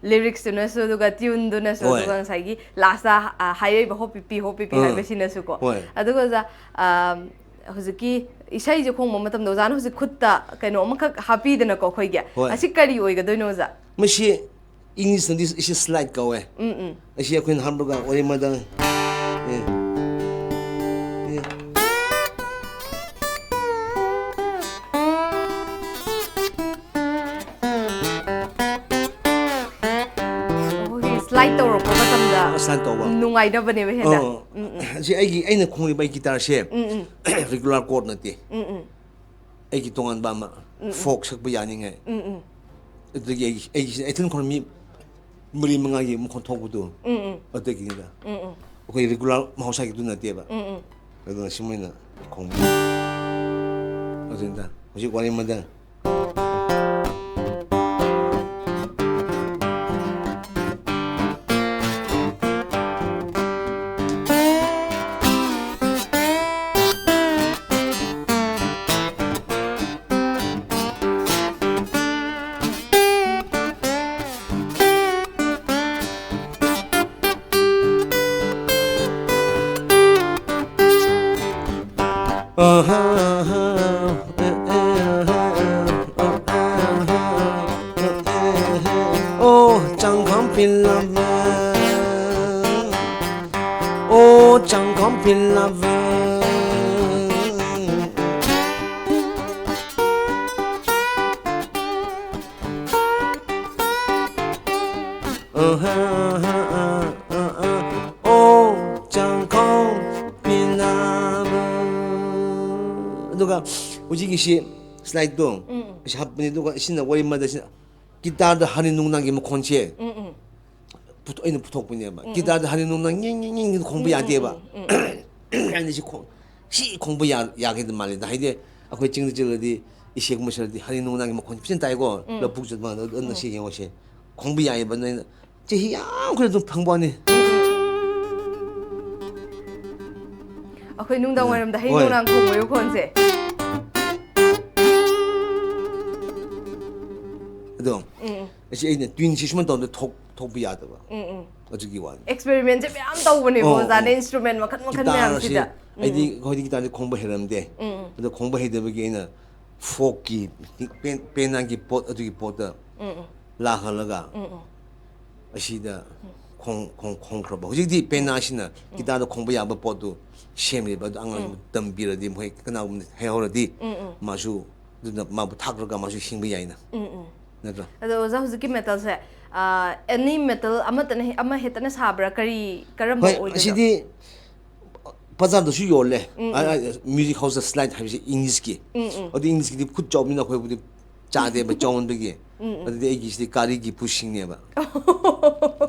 ꯂꯤꯔꯤꯛꯁꯇꯨꯅꯁꯨ, ꯑꯗꯨꯒ ꯇ꯭ꯌꯨꯟꯗꯨꯅꯁꯨ, ꯍꯣꯏ꯫ ꯑꯗꯨꯒ ꯉꯁꯥꯏꯒꯤ ꯂꯥꯁꯇ ꯍꯥꯏꯔꯛꯏꯕ ꯍꯣ ꯄꯤꯄꯤ ꯍꯣ ꯄꯤꯄꯤ ꯎꯝ꯫ ꯍꯥꯏꯕꯁꯤꯅꯁꯨꯀꯣ꯫ ꯍꯣꯏ꯫ ꯑꯗꯨꯒ ꯑꯣꯖꯥ, ꯑꯥ, ꯍꯧꯖꯤꯛꯀꯤ ꯏꯁꯩꯁꯦ ꯈꯣꯡꯕ ꯃꯇꯝꯗ ꯑꯣꯖꯥꯅ ꯍꯧꯖꯤꯛ ꯈꯨꯠꯇ ꯀꯩꯅꯣ ꯑꯃꯈꯛ ꯍꯥꯞꯄꯤꯗꯅꯀꯣ ꯑꯩꯈꯣꯏꯒꯤ꯫ ꯍꯣꯏ꯫ ꯑꯁꯤ ꯀꯔꯤ ꯑꯣꯏꯒꯗꯣꯏꯅꯣ ꯑꯣꯖꯥ? ꯃꯁꯤ ꯏꯪꯂꯤꯁꯅꯗꯤ ꯑꯁꯤ ꯁ꯭ꯂꯥꯏꯠ ꯀꯧꯋꯦ꯫ ꯑꯁꯤ ꯑꯩꯈꯣꯏꯅ ꯍꯥꯞꯂꯒ ꯋꯥꯔꯤ ꯑꯃꯗ, ꯑꯦ, ꯑꯦ꯫ ꯑꯩꯈꯣꯏꯒꯤ ꯁ꯭ꯂꯥꯏꯠ ꯇꯧꯔꯛꯄ ꯃꯇꯝꯗ꯫ ꯇꯧꯕ꯫ ꯅꯨꯡꯉꯥꯏꯅꯕꯅꯦꯕ ꯍꯦꯟꯅ꯫ ꯑꯣ, ꯎꯝ, ꯎꯝ꯫ ꯁꯤ ꯑꯩꯒꯤ, ꯑꯩꯅ ꯈꯣꯡꯂꯤꯕ ꯑꯩ ꯒꯤꯇꯥꯔꯁꯦ ꯎꯝ, ꯎꯝ꯫ Regular chord ꯅꯠꯇꯦ꯫ ꯎꯝ, ꯎꯝ꯫ ꯑꯩꯒꯤ ꯇꯣꯉꯥꯟꯕ ꯑꯃ, ꯎꯝ, ꯎꯝ꯫ Folk ꯁꯛꯄ ꯌꯥꯅꯤꯡꯉꯥꯏ꯫ ꯎꯝ, ꯎꯝ꯫ ꯑꯗꯨꯗꯒꯤ ꯑꯩꯒꯤ, ꯑꯩꯒꯤꯁꯤꯅ ꯏꯊꯟ ꯈꯣꯡ ꯃꯤ ꯃꯔꯤ ꯃꯉꯥꯒꯤ ꯃꯈꯣꯟ ꯊꯣꯛꯄꯗꯣ꯫ ꯎꯝ, ꯎꯝ꯫ ꯑꯗꯨꯗꯒꯤꯅꯤꯗ꯫ ꯎꯝ, ꯎꯝ꯫ ꯑꯩꯈꯣꯏ regular ꯃꯍꯧꯁꯥꯒꯤꯗꯨ ꯅꯠꯇꯦꯕ꯫ ꯎꯝ, ꯎꯝ꯫ ꯑꯗꯨꯅ ꯁꯨꯃꯥꯏꯅ ꯈꯣꯡꯕ꯫ ꯑꯗꯨꯅꯤꯗ꯫ ꯍꯧꯖꯤꯛ ꯋꯥꯔꯤ ꯑꯃꯗ꯫ ꯑꯣ ꯆꯪꯈꯝ ꯄꯤꯂꯕ, ꯑꯣ ꯆꯪꯈꯝ ꯄꯤꯂꯕ꯫ ꯑꯣ ꯆꯪꯈꯝ ꯄꯤꯂꯕ꯫ ꯑꯗꯨꯒ ꯍꯧꯖꯤꯛꯀꯤꯁꯤ slide ꯇꯣ ꯎꯝ, ꯎꯝ꯫ ꯑꯁꯤ ꯍꯥꯞꯄꯅꯤ, ꯑꯗꯨꯒ ꯁꯤꯅ ꯋꯥꯔꯤ ꯑꯃꯗ ꯁꯤꯅ ꯒꯤꯇꯥꯔꯗ ꯍꯅꯤ ꯅꯨꯡꯅꯥꯡꯒꯤ ꯃꯈꯣꯟꯁꯦ ꯎꯝ, ꯎꯝ꯫ ꯄꯨꯊꯣꯛ-, ꯑꯩꯅ ꯄꯨꯊꯣꯛꯄꯅꯦꯕ꯫ ꯎꯝ, ꯎꯝ꯫ ꯒꯤꯇꯥꯔꯗ ꯍꯅꯤ ꯅꯨꯡꯅꯥꯡ ꯉꯤꯡ ꯉꯤꯡ ꯉꯤꯡ ꯈꯣꯡꯕ ꯎꯝ, ꯎꯝ, ꯌꯥꯗꯦꯕ꯫ ꯎꯝ, ꯎꯝ꯫ ꯑꯩꯅ ꯁꯤ ꯈꯣꯡ-, ꯁꯤ ꯈꯣꯡꯕ ꯌꯥ-, ꯌꯥꯒꯦꯗ ꯃꯥꯜꯂꯦꯗ꯫ ꯍꯥꯏꯗꯤ ꯑꯩꯈꯣꯏ ꯆꯤꯡꯗ ꯆꯠꯂꯗꯤ ꯏꯁꯩꯒꯨꯝꯕ ꯁꯛꯂꯗꯤ ꯍꯅꯤ ꯅꯨꯡꯅꯥꯡꯒꯤ ꯃꯈꯣꯟ ꯐꯖꯅ ꯇꯥꯏꯀꯣ꯫ ꯎꯝ꯫ ꯂꯧꯕꯨꯛ ꯆꯠꯄ ꯀꯥꯟꯗ ꯑꯗꯨ, ꯑꯗꯨꯅ ꯎꯝ꯫ ꯁꯤ ꯌꯦꯡꯉꯣꯁꯦ꯫ ꯈꯣꯡꯕ ꯌꯥꯏꯌꯦꯕ꯫ ꯅꯣꯏꯅ ꯆꯍꯤ ꯌꯥꯝꯈ꯭ꯔꯦ ꯑꯗꯨꯝ ꯐꯪꯕ ꯋꯥꯅꯤ꯫ ꯑꯩꯈꯣꯏ ꯅꯨꯡꯗꯥꯡ ꯋꯥꯏꯔꯝꯗ ꯍꯩ ꯍꯣꯏ꯫ ꯅꯨꯡꯅꯥꯡ ꯈꯣꯡꯕꯒꯤ ꯈꯣꯟꯁꯦ꯫ ꯑꯗꯣ, ꯎꯝ, ꯎꯝ꯫ ꯑꯁꯤ ꯑꯩꯅ ꯇ꯭ꯋꯤꯟꯁꯤ ꯁꯨꯃꯥꯏꯅ ꯇꯧꯕꯗ ꯊꯣꯛ-, ꯊꯣꯛꯄ ꯌꯥꯗꯕ꯫ ꯎꯝ, ꯎꯝ꯫ ꯑꯗꯨꯒꯤ ꯋꯥꯅꯤ꯫ Experiment ꯁꯦ ꯃꯌꯥꯝ ꯇꯧꯕꯅꯦꯀꯣ, ꯑꯣ, ꯑꯣꯖꯥꯅ ꯑꯣ꯫ Instrument ꯃꯈꯜ ꯃꯈꯜ ꯒꯤꯇꯥꯔ ꯃꯌꯥꯝꯁꯤꯗ꯫ ꯑꯁꯤ ꯎꯝ, ꯑꯩꯗꯤ ꯎꯝ꯫ ꯑꯩꯈꯣꯏꯗꯤ ꯒꯤꯇꯥꯔꯗꯤ ꯈꯣꯡꯕ ꯍꯩꯔꯝꯗꯦ꯫ ꯎꯝ, ꯎꯝ꯫ ꯑꯗꯣ ꯈꯣꯡꯕ ꯍꯩꯇꯕꯒꯤ ꯑꯩꯅ folkꯀꯤ ꯄꯦꯟ-, ꯄꯦꯅꯥꯒꯤ ꯄꯣꯠ, ꯑꯗꯨꯒꯤ ꯄꯣꯠꯇ ꯎꯝ, ꯎꯝ꯫ ꯂꯥꯛꯍꯜꯂꯒ ꯎꯝ, ꯎꯝ꯫ ꯑꯁꯤꯗ ꯎꯝ꯫ ꯈꯣꯡ-, ꯈꯣꯡ-, ꯈꯣꯡꯈ꯭ꯔꯕ꯫ ꯍꯧꯖꯤꯛꯇꯤ ꯄꯦꯅꯥꯁꯤꯅ ꯎꯝ꯫ ꯒꯤꯇꯥꯔꯗ ꯈꯣꯡꯕ ꯌꯥꯕ ꯄꯣꯠꯇꯨ ꯁꯦꯝꯂꯤꯕ꯫ ꯑꯗꯨ ꯑꯉꯥꯡ ꯎꯝ꯫ ꯇꯝꯕꯤꯔꯗꯤ ꯃꯈꯣꯏ ꯀꯅꯥꯒꯨꯝꯕ ꯍꯩꯍꯧꯔꯗꯤ ꯎꯝ, ꯎꯝ꯫ ꯃꯥꯁꯨ ꯑꯗꯨꯅ ꯃꯥꯕꯨ ꯊꯥꯛꯂꯒ ꯃꯥꯁꯨ ꯍꯤꯡꯕ ꯌꯥꯏꯅ꯫ ꯎꯝ, ꯎꯝ꯫ ꯅꯠꯇ꯭ꯔꯥ? ꯑꯗꯣ ꯑꯣꯖꯥ, ꯍꯧꯖꯤꯛꯀꯤ metalꯁꯦ, ꯑꯦꯅꯤ ꯃꯦꯇꯜ ꯑꯃꯠꯇꯅ ꯍꯦ- ꯑꯃ ꯍꯦꯛꯇꯅ ꯁꯥꯕ꯭ꯔꯥ? ꯀꯔꯤ, ꯀꯔꯝꯕ ꯍꯣꯏ, ꯑꯣꯏꯗꯣꯏꯅꯣ? ꯑꯁꯤꯗꯤ ꯕꯖꯥꯔꯗꯁꯨ ꯌꯣꯜꯂꯦ꯫ ꯃ꯭ꯌꯨꯖꯤꯛ ꯍꯥꯎꯁꯇ ꯁ꯭ꯂꯥꯏꯠ ꯍꯥꯏꯕꯁꯤ ꯏꯪꯂꯤꯁꯀꯤ, ꯑꯗꯨ ꯏꯪꯂꯤꯁꯀꯤꯗꯤ ꯈꯨꯠ ꯆꯥꯎꯕꯅꯤꯅ ꯑꯩꯈꯣꯏꯕꯨꯗꯤ ꯆꯥꯗꯦꯕ, ꯆꯥꯎꯃꯟꯕꯒꯤ꯫ ꯑꯗꯨꯗꯤ ꯑꯩꯒꯤꯁꯤꯗꯤ ꯀꯥꯔꯤꯒꯤ ꯄꯨꯁꯤꯡꯅꯦꯕ꯫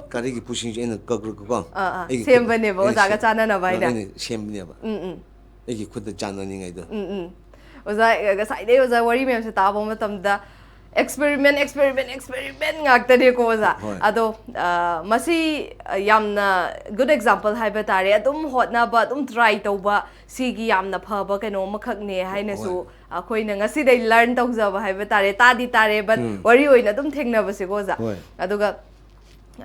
ꯀꯥꯔꯤꯒꯤ ꯄꯨꯁꯤꯡꯁꯦ ꯑꯩꯅ ꯀꯛꯂꯒꯀꯣ, ꯑꯥ, ꯑꯥ, ꯑꯩꯒꯤ ꯁꯦꯝꯕꯅꯦꯕ ꯈꯨꯠ- ꯑꯣꯖꯥꯒ ꯑꯩ- ꯆꯥꯟꯅꯅꯕ ꯍꯥꯏꯅ꯫ ꯑꯩꯅ ꯁꯦꯝꯕꯅꯦꯕ, ꯑꯩꯒꯤ ꯈꯨꯠꯇ ꯆꯥꯟꯅꯅꯤꯡꯉꯥꯏꯗꯣ꯫ ꯎꯝ, ꯎꯝ꯫ ꯑꯣꯖꯥ, ꯉꯁꯥꯏꯗꯩ ꯑꯣꯖꯥ ꯋꯥꯔꯤ ꯃꯌꯥꯝꯁꯦ ꯇꯥꯕ ꯃꯇꯝꯗ experiment, experiment, experiment ꯉꯥꯛꯇꯅꯦꯀꯣ ꯑꯣꯖꯥ꯫ ꯍꯣꯏ꯫ ꯑꯗꯣ ꯑ, ꯃꯁꯤ ꯑ, ꯌꯥꯝꯅ good example ꯍꯥꯏꯕ ꯇꯥꯔꯦ꯫ ꯑꯗꯨꯝ ꯍꯣꯠꯅꯕ, ꯑꯗꯨꯝ try ꯇꯧꯕ, ꯁꯤꯒꯤ ꯌꯥꯝꯅ ꯐꯕ ꯀꯩꯅꯣ ꯑꯃꯈꯛꯅꯦ ꯍꯥꯏꯅꯁꯨ ꯍꯣꯏ꯫ ꯑꯩꯈꯣꯏꯅ ꯉꯁꯤꯗꯩ learn ꯇꯧꯖꯕ ꯍꯥꯏꯕ ꯇꯥꯔꯦ꯫ ꯇꯥꯗꯤ ꯇꯥꯔꯦ, but ꯋꯥꯔꯤ ꯑꯣꯏꯅ ꯑꯗꯨꯝ ꯊꯦꯡꯅꯕꯁꯦꯀꯣ ꯑꯣꯖꯥ꯫ ꯍꯣꯏ꯫ ꯑꯗꯨꯒ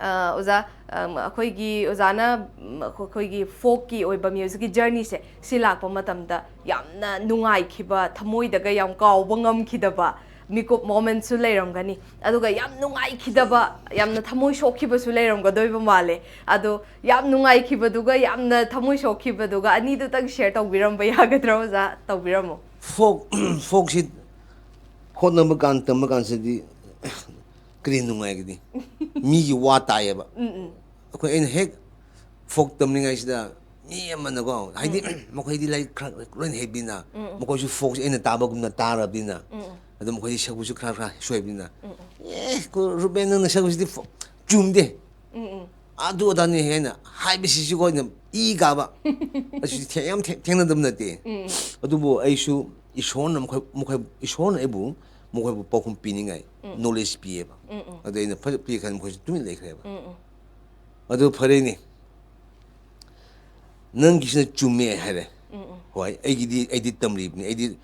ꯑ, ꯑꯣꯖꯥ, ꯑꯝ, ꯑꯩꯈꯣꯏꯒꯤ ꯑꯣꯖꯥꯅ, ꯎꯝ, ꯑꯩꯈꯣꯏꯒꯤ folkꯀꯤ ꯑꯣꯏꯕ musicꯀꯤ journeyꯁꯦ ꯁꯤ ꯂꯥꯛꯄ ꯃꯇꯝꯗ ꯌꯥꯝꯅ ꯅꯨꯡꯉꯥꯏꯈꯤꯕ, ꯊꯃꯣꯏꯗꯒ ꯌꯥꯝ ꯀꯥꯎꯕ ꯉꯝꯈꯤꯗꯕ ꯃꯤꯀꯨꯞ momentꯁꯨ ꯂꯩꯔꯝꯒꯅꯤ꯫ ꯑꯗꯨꯒ ꯌꯥꯝ ꯅꯨꯡꯉꯥꯏꯈꯤꯗꯕ, ꯌꯥꯝꯅ ꯊꯃꯣꯏ ꯁꯣꯛꯈꯤꯕꯁꯨ ꯂꯩꯔꯝꯒꯗꯣꯏꯕ ꯃꯥꯜꯂꯦ꯫ ꯑꯗꯣ ꯌꯥꯝ ꯅꯨꯡꯉꯥꯏꯈꯤꯕꯗꯨꯒ ꯌꯥꯝꯅ ꯊꯃꯣꯏ ꯁꯣꯛꯈꯤꯕꯗꯨꯒ ꯑꯅꯤꯗꯨꯇꯪ share ꯇꯧꯕꯤꯔꯝꯕ ꯌꯥꯒꯗ꯭ꯔꯣ ꯑꯣꯖꯥ? ꯇꯧꯕꯤꯔꯝꯃꯣ꯫ ꯐꯣꯛ ꯐꯣꯛꯁꯤ ꯍꯣꯠꯅꯕ ꯀꯥꯟ, ꯇꯝꯕ ꯀꯥꯟꯁꯤꯗꯤ ꯀꯔꯤ ꯅꯨꯡꯉꯥꯏꯒꯅꯤ? ꯃꯤꯒꯤ ꯋꯥ ꯇꯥꯏꯌꯦꯕ꯫ ꯑꯩꯈꯣꯏ, ꯑꯩꯅ ꯍꯦꯛ ꯐꯣꯛ ꯇꯝꯂꯤꯉꯩꯁꯤꯗ ꯃꯤ ꯑꯃꯅꯀꯣ, ꯍꯥꯏꯗꯤ ꯃꯈꯣꯏꯗꯤ ꯂꯥꯏꯔꯤꯛ ꯈꯔ ꯂꯣꯏꯅ ꯍꯩꯕꯅꯤꯅ, ꯃꯈꯣꯏꯁꯨ ꯐꯣꯛꯁꯤ ꯑꯩꯅ ꯇꯥꯕꯒꯨꯝꯅ ꯇꯥꯔꯕꯅꯤꯅ, ꯑꯗꯨ ꯃꯈꯣꯏꯗꯤ ꯁꯛꯄꯁꯨ ꯈꯔ ꯈꯔ ꯁꯣꯏꯕꯅꯤꯅ, "ꯑꯦ, ꯀꯣ, ꯔꯨꯕꯦꯟ, ꯅꯪꯅ ꯁꯛꯄꯁꯤꯗꯤ ꯐꯣꯛ ꯆꯨꯝꯗꯦ, ꯑꯗꯨ ꯑꯗꯥꯅꯤ" ꯍꯥꯏꯅ ꯍꯥꯏꯕꯁꯤꯁꯨ ꯑꯩꯈꯣꯏꯅ ꯏ ꯀꯥꯕ꯫ ꯑꯁꯤꯗꯤ ꯊꯦꯡ-, ꯌꯥꯝ ꯊꯦꯡ-, ꯊꯦꯡꯅꯗꯕ ꯅꯠꯇꯦ꯫ ꯑꯗꯨꯕꯨ ꯑꯩꯁꯨ ꯏꯁꯣꯔꯅ ꯃꯈꯣꯏ, ꯃꯈꯣꯏ, ꯏꯁꯣꯔꯅ ꯑꯩꯕꯨ ꯃꯈꯣꯏꯕꯨ ꯄꯥꯎꯈꯨꯝ ꯄꯤꯅꯤꯡꯉꯥꯏ knowledge ꯄꯤꯌꯦꯕ꯫ ꯑꯗꯨ ꯑꯩꯅ ꯐꯖ ꯄꯤꯈ꯭ꯔꯦ, ꯃꯈꯣꯏꯁꯨ ꯇꯨꯃꯤꯟ ꯂꯩꯈ꯭ꯔꯦꯕ꯫ ꯑꯗꯨ ꯐꯔꯦꯅꯦ, ꯅꯪꯒꯤꯁꯤꯅ ꯆꯨꯝꯃꯦ ꯍꯥꯏꯔꯦ꯫ ꯍꯣꯏ, ꯑꯩꯒꯤꯗꯤ, ꯑꯩꯗꯤ ꯇꯝꯂꯤꯕꯅꯤ, ꯑꯩꯗꯤ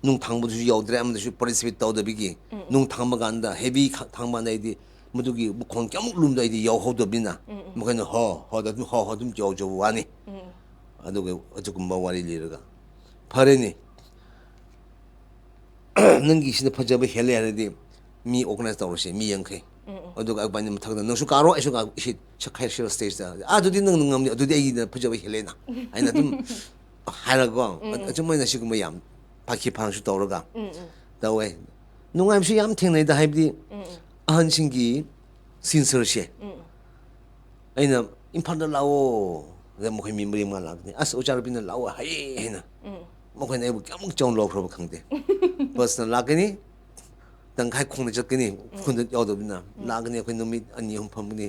ꯅꯨꯡ ꯊꯥꯡꯕꯗꯨꯁꯨ ꯌꯥꯎꯗ꯭ꯔꯦ, ꯑꯃꯗꯁꯨ participate ꯇꯧꯗꯕꯤꯒꯤ꯫ ꯅꯨꯡ ꯊꯥꯡꯕ ꯀꯥꯟꯗ, heavy ꯈ-, ꯊꯥꯡꯕ ꯀꯥꯟꯗ ꯑꯩꯗꯤ ꯃꯗꯨꯒꯤ ꯃꯈꯣꯟ ꯀꯌꯥꯃꯨꯛ ꯂꯨꯝꯗꯣ ꯑꯩꯗꯤ ꯌꯥꯎꯍꯧꯗꯕꯅꯤꯅ, ꯃꯈꯣꯏꯅ ꯍꯣ ꯍꯣ ꯑꯗꯨꯝ, ꯍꯣ ꯍꯣ ꯑꯗꯨꯝ ꯌꯥꯎꯖꯕ ꯋꯥꯅꯤ꯫ ꯑꯗꯨꯒ ꯑꯗꯨꯒꯨꯝꯕ ꯋꯥꯔꯤ ꯂꯤꯔꯒ, ꯐꯔꯦꯅꯦ, ꯅꯪꯒꯤꯁꯤꯅ ꯐꯖꯕ ꯍꯦꯜꯂꯦ ꯍꯥꯏꯔꯗꯤ ꯃꯤ organize ꯇꯧꯔꯁꯦ, ꯃꯤ ꯌꯥꯡꯈꯩ꯫ ꯑꯗꯨꯒ ꯑꯩꯕꯥꯅꯤ ꯃꯊꯛꯇ, "ꯅꯪꯁꯨ ꯀꯥꯔꯣ, ꯑꯩꯁꯨ ꯀꯥ-, ꯏꯁꯩ ꯁꯛꯈꯥꯏꯁꯤꯔꯣ stageꯇ?" "ꯑꯥ, ꯑꯗꯨꯗꯤ ꯅꯪꯅ ꯉꯝꯅꯤ, ꯑꯗꯨꯗꯤ ꯑꯩꯒꯤꯅ ꯐꯖꯕ ꯍꯦꯜꯂꯦꯅ" ꯍꯥꯏꯅ ꯑꯗꯨꯝ ꯍꯥꯏꯔꯒꯀꯣ꯫ ꯑꯁꯨꯃꯥꯏꯅ ꯁꯤꯒꯨꯝꯕ ꯌꯥꯝ ꯐꯥꯈꯤ ꯐꯥꯡꯁꯨ ꯇꯧꯔꯒ ꯇꯧꯋꯦ꯫ ꯅꯨꯡꯉꯥꯏꯕꯁꯨ ꯌꯥꯝ ꯊꯦꯡꯅꯩꯗ, ꯍꯥꯏꯕꯗꯤ ꯑꯍꯟꯁꯤꯡꯒꯤ ꯁꯤꯟꯁꯔꯁꯦ ꯑꯩꯅ "ꯏꯝꯐꯥꯜꯗ ꯂꯥꯛꯑꯣ" ꯍꯥꯏꯗ ꯃꯈꯣꯏ ꯃꯤ ꯃꯔꯤ ꯃꯉꯥ ꯂꯥꯛꯀꯅꯤ꯫ "ꯑꯁ ꯑꯣꯖꯥ ꯔꯕꯤꯟꯅ ꯂꯥꯛꯑꯣ ꯍꯥꯏꯌꯦ" ꯍꯥꯏꯅ ꯃꯈꯣꯏꯅ ꯑꯩꯕꯨ ꯀꯌꯥꯃꯨꯛ ꯆꯥꯎꯅ ꯂꯧꯈ꯭ꯔꯕ ꯈꯪꯗꯦ꯫ ꯕꯁꯅ ꯂꯥꯛꯀꯅꯤ, ꯇꯪꯈꯥꯏ ꯈꯣꯡꯅ ꯆꯠꯀꯅꯤ, ꯈꯨꯟꯗ ꯌꯥꯎꯗꯕꯅꯤꯅ꯫ ꯂꯥꯛꯀꯅꯤ, ꯑꯩꯈꯣꯏ ꯅꯨꯃꯤꯠ ꯑꯅꯤ ꯑꯍꯨꯝ ꯐꯝꯒꯅꯤ,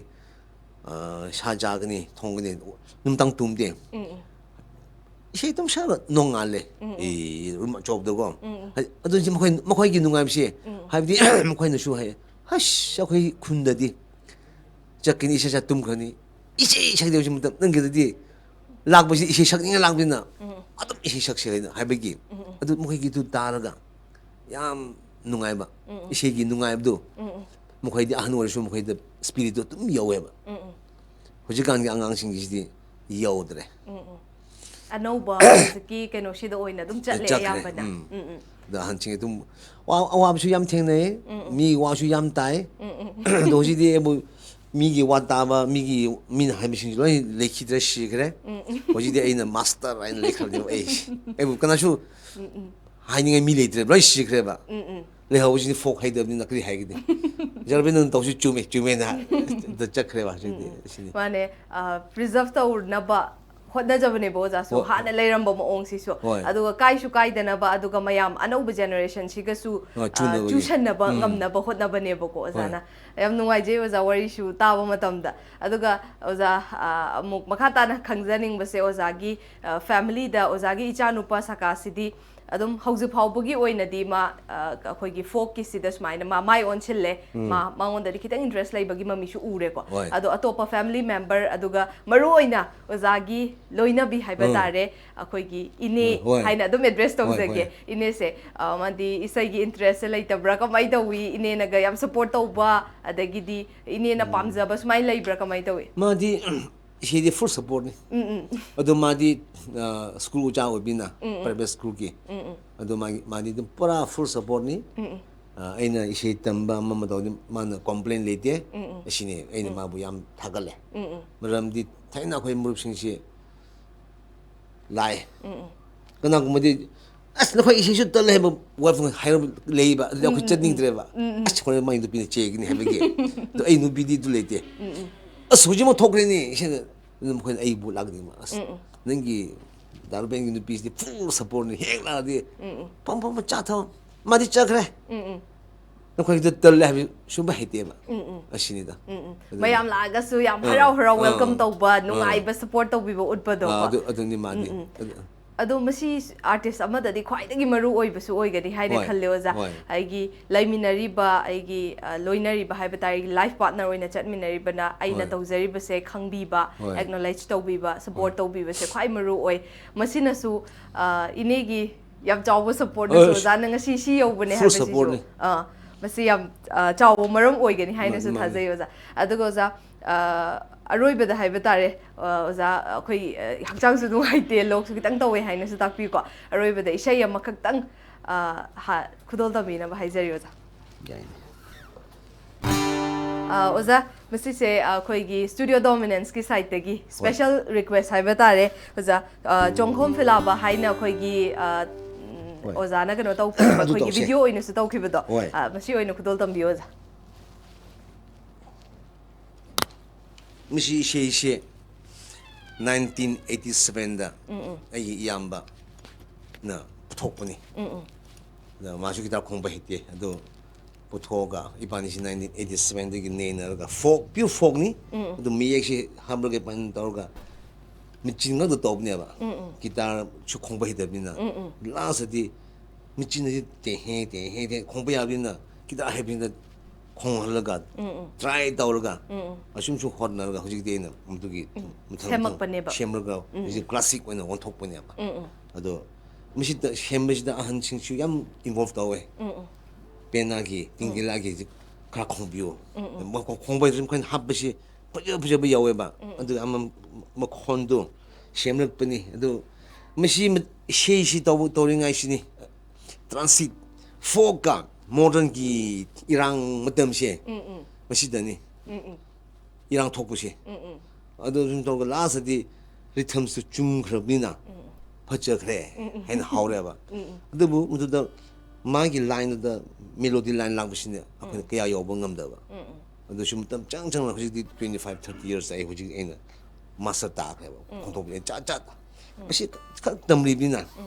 ꯑ, ꯁꯥ ꯆꯥꯒꯅꯤ, ꯊꯣꯡꯒꯅꯤ, ꯅꯨꯡꯗꯥꯡ ꯇꯨꯝꯗꯦ꯫ ꯏꯁꯩ ꯑꯗꯨꯝ ꯁꯛꯑꯒ ꯅꯣꯡꯉꯥꯜꯂꯦ꯫ ꯑꯦ, ꯔꯨꯝ ꯑꯆꯧꯕꯗꯀꯣ꯫ ꯍꯥꯏ-, ꯑꯗꯨꯅ ꯃꯈꯣꯏ, ꯃꯈꯣꯏꯒꯤ ꯅꯨꯡꯉꯥꯏꯕꯁꯦ, ꯍꯥꯏꯕꯗꯤ ꯃꯈꯣꯏꯅꯁꯨ ꯍꯥꯏ, "ꯍꯁ, ꯑꯩꯈꯣꯏ ꯈꯨꯟꯗꯗꯤ ꯆꯠꯀꯅꯤ, ꯏꯁꯩ ꯁꯛ ꯇꯨꯝꯈ꯭ꯔꯅꯤ꯫ ꯏꯁꯩ ꯁꯛꯇꯦ ꯍꯧꯖꯤꯛ ꯃꯇꯝ, ꯅꯪꯒꯤꯗꯗꯤ ꯂꯥꯛꯄꯁꯤ ꯏꯁꯩ ꯁꯛꯅꯤꯡꯉ ꯂꯥꯛꯄꯅꯤꯅ ꯑꯗꯨꯝ ꯏꯁꯩ ꯁꯛꯁꯦ" ꯍꯥꯏꯅ ꯍꯥꯏꯕꯒꯤ, ꯑꯗꯨ ꯃꯈꯣꯏꯒꯤꯗꯨ ꯇꯥꯔꯒ ꯌꯥꯝ ꯅꯨꯡꯉꯥꯏꯕ, ꯏꯁꯩꯒꯤ ꯅꯨꯡꯉꯥꯏꯕꯗꯨ ꯃꯈꯣꯏꯗꯤ ꯑꯍꯟ ꯑꯣꯏꯔꯁꯨ ꯃꯈꯣꯏꯗ ꯁ꯭ꯄꯤꯔꯤꯠꯇꯨ ꯑꯗꯨꯝ ꯌꯧꯋꯦꯕ꯫ ꯍꯧꯖꯤꯛꯀꯥꯟꯒꯤ ꯑꯉꯥꯡꯁꯤꯡꯒꯤꯁꯤꯗꯤ ꯌꯧꯗ꯭ꯔꯦ꯫ ꯑꯅꯧꯕ ꯍꯧꯖꯤꯛꯀꯤ ꯀꯩꯅꯣꯁꯤꯗ ꯑꯣꯏꯅ ꯑꯗꯨꯝ ꯆꯠꯂꯦ ꯆꯠꯈ꯭ꯔꯦ꯫ ꯑꯌꯥꯝꯕꯅ꯫ ꯎꯝ꯫ ꯑꯗ ꯑꯍꯟꯁꯤꯡ ꯑꯗꯨꯝ ꯋꯥ-, ꯑꯋꯥꯕꯁꯨ ꯌꯥꯝ ꯊꯦꯡꯅꯩ, ꯃꯤ ꯋꯥꯁꯨ ꯌꯥꯝ ꯇꯥꯏ꯫ ꯑꯗꯣ ꯍꯧꯖꯤꯛꯇꯤ ꯑꯩꯕꯨ ꯃꯤꯒꯤ ꯋꯥ ꯇꯥꯕ, ꯃꯤꯒꯤ, ꯃꯤꯅ ꯍꯥꯏꯕꯁꯤꯡꯁꯨ ꯂꯣꯏ ꯂꯩꯈꯤꯗ꯭ꯔꯦ, ꯁꯤꯈ꯭ꯔꯦ꯫ ꯍꯧꯖꯤꯛꯇꯤ ꯑꯩꯅ ꯃꯥꯁꯇꯔ ꯍꯥꯏꯅ ꯂꯩꯈ꯭ꯔꯕꯅꯦꯕ ꯑꯩꯁꯦ꯫ ꯑꯩꯕꯨ ꯀꯅꯥꯁꯨ ꯍꯥꯏꯅꯤꯡꯉꯥꯏ ꯃꯤ ꯂꯩꯇ꯭ꯔꯦꯕ, ꯂꯣꯏ ꯁꯤꯈ꯭ꯔꯦꯕ꯫ ꯂꯩꯍꯧꯕꯁꯤꯗꯤ ꯐꯣꯛ ꯍꯩꯇꯕꯅꯤꯅ ꯀꯔꯤ ꯍꯥꯏꯒꯅꯤ? ꯖꯔꯕꯤꯟ ꯅꯪ ꯇꯧꯁꯤ ꯆꯨꯝꯃꯦ, ꯆꯨꯝꯃꯦꯅ ꯍꯥꯏ-, ꯆꯠꯈ꯭ꯔꯦꯕ ꯍꯧꯖꯤꯛꯇꯤ꯫ ꯑꯁꯤꯅꯤ꯫ ꯃꯥꯅꯦ꯫ ꯄ꯭ꯔꯤꯖꯔꯞ ꯇꯧꯅꯕ ꯍꯣꯠꯅꯖꯕꯅꯦꯕ ꯑꯣꯖꯥꯁꯨ, ꯍꯣꯏ꯫ ꯍꯥꯟꯅ ꯂꯩꯔꯝꯕ ꯃꯑꯣꯡꯁꯤꯁꯨ꯫ ꯍꯣꯏ꯫ ꯑꯗꯨꯒ ꯀꯥꯏꯁꯨ ꯀꯥꯏꯗꯅꯕ, ꯑꯗꯨꯒ ꯃꯌꯥꯝ ꯑꯅꯧꯕ ꯖꯦꯅꯦꯔꯦꯁꯟꯁꯤꯒꯁꯨ ꯍꯣꯏ, ꯆꯨꯅꯕꯒꯤ꯫ ꯆꯨꯁꯟꯅꯕ ꯎꯝ꯫ ꯉꯝꯅꯕ ꯍꯣꯠꯅꯕꯅꯦꯕꯀꯣ ꯑꯣꯖꯥꯅ꯫ ꯍꯣꯏ꯫ ꯌꯥꯝ ꯅꯨꯡꯉꯥꯏꯖꯩ ꯑꯣꯖꯥ ꯋꯥꯔꯤꯁꯨ ꯇꯥꯕ ꯃꯇꯝꯗ꯫ ꯑꯗꯨꯒ ꯑꯣꯖꯥ, ꯑ, ꯑꯃꯨꯛ ꯃꯈꯥ ꯇꯥꯅ ꯈꯪꯖꯅꯤꯡꯕꯁꯦ ꯑꯣꯖꯥꯒꯤ, ꯑ, ꯐꯦꯃꯤꯂꯤꯗ ꯑꯣꯖꯥꯒꯤ ꯏꯆꯥꯅꯨꯄꯥ ꯁꯀꯥꯁꯤꯗꯤ ꯑꯗꯨꯝ ꯍꯧꯖꯤꯛ ꯐꯥꯎꯕꯒꯤ ꯑꯣꯏꯅꯗꯤ ꯃꯥ, ꯑ, ꯑꯩꯈꯣꯏꯒꯤ ꯐꯣꯛꯀꯤꯁꯤꯗ ꯁꯨꯃꯥꯏꯅ ꯃꯥ ꯃꯥꯏ ꯑꯣꯟꯁꯤꯜꯂꯦ꯫ ꯃꯥ, ꯃꯉꯣꯟꯗꯗꯤ ꯈꯤꯇꯪ ꯏꯟꯇꯔꯦꯁ ꯂꯩꯕꯒꯤ ꯃꯃꯤꯁꯨ ꯎꯔꯦꯀꯣ꯫ ꯍꯣꯏ꯫ ꯑꯗꯣ ꯑꯇꯣꯞꯄ ꯐꯦꯃꯤꯂꯤ ꯃꯦꯝꯕꯔ, ꯑꯗꯨꯒ ꯃꯔꯨ ꯑꯣꯏꯅ ꯑꯣꯖꯥꯒꯤ ꯂꯣꯏꯅꯕꯤ ꯍꯥꯏꯕ ꯎꯝ꯫ ꯇꯥꯔꯦ, ꯑꯩꯈꯣꯏꯒꯤ ꯏꯅꯦ ꯎꯝ, ꯍꯣꯏ꯫ ꯍꯥꯏꯅ ꯑꯗꯨꯝ ꯑꯦꯗ꯭ꯔꯦꯁ ꯍꯣꯏ, ꯇꯧꯖꯒꯦ꯫ ꯍꯣꯏ꯫ ꯏꯅꯦꯁꯦ, ꯑ, ꯃꯥꯗꯤ ꯏꯁꯩꯒꯤ ꯏꯟꯇꯔꯦꯁꯁꯦ ꯂꯩꯇꯕ꯭ꯔꯥ, ꯀꯃꯥꯏꯅ ꯇꯧꯋꯤ? ꯏꯅꯦꯅꯒ ꯌꯥꯝ ꯁꯞꯄꯣꯔꯠ ꯇꯧꯕ, ꯑꯗꯒꯤꯗꯤ ꯏꯅꯦꯅ ꯄꯥꯝꯖꯕ ꯁꯨꯃꯥꯏꯅ ꯂꯩꯕ꯭ꯔꯥ, ꯀꯃꯥꯏꯅ ꯇꯧꯋꯤ? ꯃꯥꯗꯤ ꯏꯁꯩꯗꯤ ꯐꯨꯜ ꯁꯞꯄꯣꯔꯠꯅꯤ꯫ ꯑꯗꯣ ꯃꯥꯗꯤ, ꯑ, ꯁ꯭ꯀꯨꯜ ꯑꯣꯖꯥ ꯑꯣꯏꯕꯅꯤꯅ, ꯄ꯭ꯔꯥꯏꯚꯦꯠ ꯁ꯭ꯀꯨꯜꯒꯤ꯫ ꯑꯗꯣ ꯃꯥꯒꯤ, ꯃꯥꯗꯤ ꯑꯗꯨꯝ ꯄꯨꯔꯥ ꯐꯨꯜ ꯁꯞꯄꯣꯔꯠꯅꯤ꯫ ꯑ, ꯑꯩꯅ ꯏꯁꯩ ꯇꯝꯕ ꯑꯃ ꯑꯃ ꯇꯧꯔꯗꯤ ꯃꯥꯅ ꯀꯣꯝꯄ꯭ꯂꯦꯟ ꯂꯩꯇꯦ꯫ ꯑꯁꯤꯅꯤ ꯑꯩꯅ ꯃꯥꯕꯨ ꯌꯥꯝ ꯊꯥꯒꯠꯂꯦ꯫ ꯃꯔꯝꯗꯤ ꯊꯥꯏꯅ ꯑꯩꯈꯣꯏ ꯃꯔꯨꯞꯁꯤꯡꯁꯤ ꯂꯥꯛꯑꯦ꯫ ꯀꯅꯥꯒꯨꯝꯕꯗꯤ "ꯑꯁ, ꯅꯈꯣꯏ ꯏꯁꯩꯁꯨ ꯇꯜꯂꯦ" ꯍꯥꯏꯕ ꯋꯥꯐꯝ ꯍꯥꯏꯔ ꯂꯩꯕ꯫ ꯑꯗꯨꯗꯤ ꯑꯩꯈꯣꯏ ꯆꯠꯅꯤꯡꯗ꯭ꯔꯦꯕ꯫ "ꯑꯁ, ꯍꯣꯔꯦꯟ ꯃꯥꯏ ꯅꯨꯄꯤꯅ ꯆꯩꯒꯅꯤ" ꯍꯥꯏꯕꯒꯤ꯫ ꯑꯗꯣ ꯑꯩ ꯅꯨꯄꯤꯗꯤ ꯑꯗꯨ ꯂꯩꯇꯦ꯫ "ꯑꯁ, ꯍꯧꯖꯤꯛꯃꯛ ꯊꯣꯛꯈ꯭ꯔꯦꯅꯦ ꯏꯁꯩꯗ"꯫ ꯑꯗꯨ ꯃꯈꯣꯏꯅ ꯑꯩꯕꯨ ꯂꯥꯛꯀꯅꯤ꯫ "ꯑꯁ, ꯅꯪꯒꯤ ꯗꯥ ꯔꯨꯄꯦꯟꯒꯤ ꯅꯨꯄꯤꯁꯤꯗꯤ full supportꯅꯤ, ꯍꯦꯛ ꯂꯥꯛꯑꯗꯤ ꯐꯝ ꯐꯝ ꯆꯥ ꯊꯛꯑꯣ, ꯃꯥꯗꯤ ꯆꯠꯈ꯭ꯔꯦ꯫ ꯅꯈꯣꯏꯗ ꯇꯜꯂꯦ" ꯍꯥꯏꯕ ꯁꯨꯝꯕ ꯍꯩꯇꯦꯕ꯫ ꯑꯁꯤꯅꯤꯗ꯫ ꯑꯗꯨꯅ ꯃꯌꯥꯝ ꯂꯥꯛꯑꯒꯁꯨ ꯌꯥꯝ ꯑꯥ, ꯍꯔꯥꯎ ꯍꯔꯥꯎ ꯑꯥ, welcome ꯇꯧꯕ, ꯑꯥ꯫ ꯅꯨꯡꯉꯥꯏꯕ support ꯇꯧꯕꯤꯕ ꯎꯠꯄꯗꯣ ꯑꯥ, ꯀꯣ꯫ ꯑꯗꯨ, ꯑꯗꯨꯅꯤ ꯃꯥꯗꯤ꯫ ꯎꯝ, ꯎꯝ꯫ ꯑꯗꯨ ꯑꯗꯣ ꯃꯁꯤ artist ꯑꯃꯗꯗꯤ ꯈ꯭ꯋꯥꯏꯗꯒꯤ ꯃꯔꯨ ꯑꯣꯏꯕꯁꯨ ꯑꯣꯏꯒꯅꯤ ꯍꯥꯏꯅ ꯍꯣꯏ, ꯈꯜꯂꯦ, ꯑꯣꯖꯥ꯫ ꯍꯣꯏ꯫ ꯑꯩꯒꯤ ꯂꯩꯃꯤꯟꯅꯔꯤꯕ, ꯑꯩꯒꯤ, ꯑ, ꯂꯣꯏꯅꯔꯤꯕ ꯍꯥꯏꯕ ꯇꯥꯔꯦ, ꯑꯩꯒꯤ life partner ꯑꯣꯏꯅ ꯆꯠꯃꯤꯟꯅꯔꯤꯕꯅ ꯑꯩꯅ ꯍꯣꯏ꯫ ꯇꯧꯖꯔꯤꯕꯁꯦ ꯈꯪꯕꯤꯕ, ꯍꯣꯏ꯫ Acknowledge ꯇꯧꯕꯤꯕ, support ꯍꯣꯏ꯫ ꯇꯧꯕꯤꯕꯁꯦ ꯈ꯭ꯋꯥꯏ ꯃꯔꯨ ꯑꯣꯏ꯫ ꯃꯁꯤꯅꯁꯨ, ꯑ, ꯏꯅꯦꯒꯤ ꯌꯥꯝ ꯆꯥꯎꯕ supportꯅꯁꯨ ꯑꯁ, ꯑꯣꯖꯥꯅ ꯉꯁꯤ ꯁꯤ ꯌꯧꯕꯅꯦ full ꯍꯥꯏꯕꯁꯤꯁꯨ, supportꯅꯤ꯫ ꯑ, ꯃꯁꯤ ꯌꯥꯝ, ꯑ, ꯆꯥꯎꯕ ꯃꯔꯝ ꯑꯣꯏꯒꯅꯤ ꯍꯥꯏꯅꯁꯨ ꯃꯥꯅꯤ, ꯃꯥꯅꯤ꯫ ꯊꯥꯖꯩ, ꯑꯣꯖꯥ꯫ ꯑꯗꯨꯒ ꯑꯣꯖꯥ, ꯑ, ꯑꯔꯣꯏꯕꯗ ꯍꯥꯏꯕ ꯇꯥꯔꯦ, ꯑ, ꯑꯣꯖꯥ, ꯑꯩꯈꯣꯏ, ꯑ, ꯍꯛꯆꯥꯡꯁꯨ ꯅꯨꯡꯉꯥꯏꯇꯦ, ꯂꯣꯛꯁꯨ ꯈꯤꯇꯪ ꯇꯧꯋꯦ ꯍꯥꯏꯅꯁꯨ ꯇꯥꯛꯄꯤꯀꯣ꯫ ꯑꯔꯣꯏꯕꯗ ꯏꯁꯩ ꯑꯃꯈꯛꯇꯪ, ꯑ, ꯍꯥ-, ꯈꯨꯗꯣꯜ ꯇꯝꯕꯤꯅꯕ ꯍꯥꯏꯖꯔꯤ, ꯑꯣꯖꯥ꯫ ꯌꯥꯏꯅꯦ꯫ ꯑ, ꯑꯣꯖꯥ, ꯃꯁꯤꯁꯦ, ꯑ, ꯑꯩꯈꯣꯏꯒꯤ Studio Dominanceꯀꯤ sideꯇꯒꯤ ꯍꯣꯏ꯫ Special request ꯍꯥꯏꯕ ꯇꯥꯔꯦ, ꯑꯣꯖꯥ꯫ ꯑ, ꯆꯣꯡꯈꯣꯝ ꯐꯤꯂꯥꯕ ꯍꯥꯏꯅ ꯑꯩꯈꯣꯏꯒꯤ, ꯑ, ꯎꯝ, ꯍꯣꯏ꯫ ꯑꯣꯖꯥꯅ ꯀꯩꯅꯣ ꯇꯧꯈꯤꯕ, ꯑꯗꯨ ꯑꯩꯈꯣꯏꯒꯤ ꯇꯧꯁꯦ꯫ Video ꯑꯣꯏꯅꯁꯨ ꯇꯧꯈꯤꯕꯗꯣ꯫ ꯍꯣꯏ꯫ ꯑ, ꯃꯁꯤ ꯑꯣꯏꯅ ꯈꯨꯗꯣꯜ ꯇꯝꯕꯤꯌꯨ, ꯑꯣꯖꯥ꯫ ꯃꯁꯤ ꯏꯁꯩꯁꯦ nineteen eighty sevenꯗ ꯎꯝ, ꯎꯝ꯫ ꯑꯩꯒꯤ ꯏꯌꯥꯝꯕꯅ ꯄꯨꯊꯣꯛꯄꯅꯤ꯫ ꯎꯝ, ꯎꯝ꯫ ꯑꯗ ꯃꯥꯁꯨ guitar ꯈꯣꯡꯕ ꯍꯩꯇꯦ꯫ ꯑꯗꯣ ꯄꯨꯊꯣꯛꯑꯒ ꯏꯕꯥꯅꯤꯁꯤ nineteen eighty sevenꯗꯒꯤ ꯅꯩꯅꯔꯒ folk, pure folkꯅꯤ꯫ ꯎꯝ, ꯎꯝ꯫ ꯑꯗꯨ ꯃꯌꯦꯛꯁꯤ ꯍꯥꯞꯂꯒ ꯏꯕꯥꯅꯤ ꯇꯧꯔꯒ ꯃꯦꯆꯤꯟ ꯉꯥꯛꯇ ꯇꯧꯕꯅꯦꯕ꯫ ꯎꯝ, ꯎꯝ꯫ Guitarꯁꯨ ꯈꯣꯡꯕ ꯍꯩꯇꯕꯅꯤꯅ꯫ ꯎꯝ, ꯎꯝ꯫ Lastꯇꯗꯤ ꯃꯦꯆꯤꯟꯗꯗꯤ ꯇꯦꯍꯦ, ꯇꯦꯍꯦ, ꯇꯦꯍꯦ ꯈꯣꯡꯕ ꯌꯥꯕꯅꯤꯅ guitar ꯍꯩꯕꯅꯤꯅ ꯈꯣꯡꯍꯜꯂꯒ, ꯎꯝ, ꯎꯝ꯫ Try ꯇꯧꯔꯒ, ꯎꯝ, ꯎꯝ꯫ ꯑꯁꯨꯝꯁꯨ ꯍꯣꯠꯅꯔꯒ ꯍꯧꯖꯤꯛꯇꯤ ꯑꯩꯅ ꯃꯗꯨꯒꯤ ꯎꯝ꯫ ꯃꯊꯪ ꯃꯊꯪ ꯁꯦꯝꯃꯛꯄꯅꯦꯕ꯫ ꯁꯦꯝꯂꯒ ꯎꯝ, ꯍꯧꯖꯤꯛ ꯎꯝ꯫ Classic ꯑꯣꯏꯅ ꯑꯣꯟꯊꯣꯛꯄꯅꯦꯕ꯫ ꯎꯝ, ꯎꯝ꯫ ꯑꯗꯣ ꯃꯁꯤꯗ ꯁꯦꯝꯕꯁꯤꯗ ꯑꯍꯟꯁꯤꯡꯁꯨ ꯌꯥꯝ involve ꯇꯧꯋꯦ꯫ ꯎꯝ, ꯎꯝ꯫ ꯄꯦꯅꯥꯒꯤ, ꯎꯝ꯫ ꯇꯤꯡꯒꯤꯂꯥꯒꯤ ꯈꯔ ꯈꯣꯡꯕꯤꯌꯨ꯫ ꯎꯝ, ꯎꯝ꯫ ꯃꯈꯣꯡ-, ꯈꯣꯡꯕ ꯍꯩꯇ꯭ꯔꯁꯨ ꯃꯈꯣꯏꯅ ꯍꯥꯞꯄꯁꯤ ꯐꯖ ꯐꯖꯕ ꯌꯥꯎꯋꯦꯕ꯫ ꯎꯝ, ꯎꯝ꯫ ꯑꯗꯨꯒ ꯑꯃ ꯃꯈꯣꯟꯗꯣ ꯁꯦꯝꯂꯛꯄꯅꯤ꯫ ꯑꯗꯨ ꯃꯁꯤ ꯃ-, ꯏꯁꯩꯁꯤ ꯇꯧꯕ, ꯇꯧꯔꯤꯉꯩꯁꯤꯅꯤ transit folkꯀ modernꯒꯤ ꯏꯔꯥꯡ ꯃꯇꯝꯁꯦ ꯎꯝ, ꯎꯝ꯫ ꯃꯁꯤꯗꯅꯤ꯫ ꯎꯝ, ꯎꯝ꯫ ꯏꯔꯥꯡ ꯊꯣꯛꯄꯁꯦ꯫ ꯎꯝ, ꯎꯝ꯫ ꯑꯗꯨ ꯑꯗꯨꯝ ꯇꯧꯔꯒ lastꯇꯗꯤ rhythmꯁꯨ ꯆꯨꯝꯈ꯭ꯔꯕꯅꯤꯅ ꯎꯝ, ꯎꯝ꯫ ꯐꯖꯈ꯭ꯔꯦ ꯍꯥꯏꯅ ꯍꯥꯎꯔꯦꯕ꯫ ꯑꯗꯨꯕꯨ ꯃꯗꯨꯗ ꯃꯥꯒꯤ ꯂꯥꯏꯟꯗꯨꯗ ꯃꯦꯂꯣꯗꯤ ꯂꯥꯏꯟ ꯂꯥꯛꯄꯁꯤꯅ ꯑꯩꯈꯣꯏꯅ ꯀꯌꯥ ꯌꯧꯕ ꯉꯝꯗꯕ꯫ ꯑꯗꯨꯁꯨ ꯃꯇꯝ ꯆꯪ ꯆꯪꯅ ꯍꯧꯖꯤꯛꯇꯤ twenty five thirty years ꯑꯩ ꯍꯧꯖꯤꯛ ꯑꯩꯅ ꯃꯥꯁꯇꯔ ꯇꯥꯈ꯭ꯔꯦꯕ꯫ ꯈꯣꯡꯊꯣꯛꯄ ꯆꯥꯠ ꯆꯥꯠ ꯑꯁꯤ ꯈꯛ ꯇꯝꯂꯤꯕꯅꯤꯅ꯫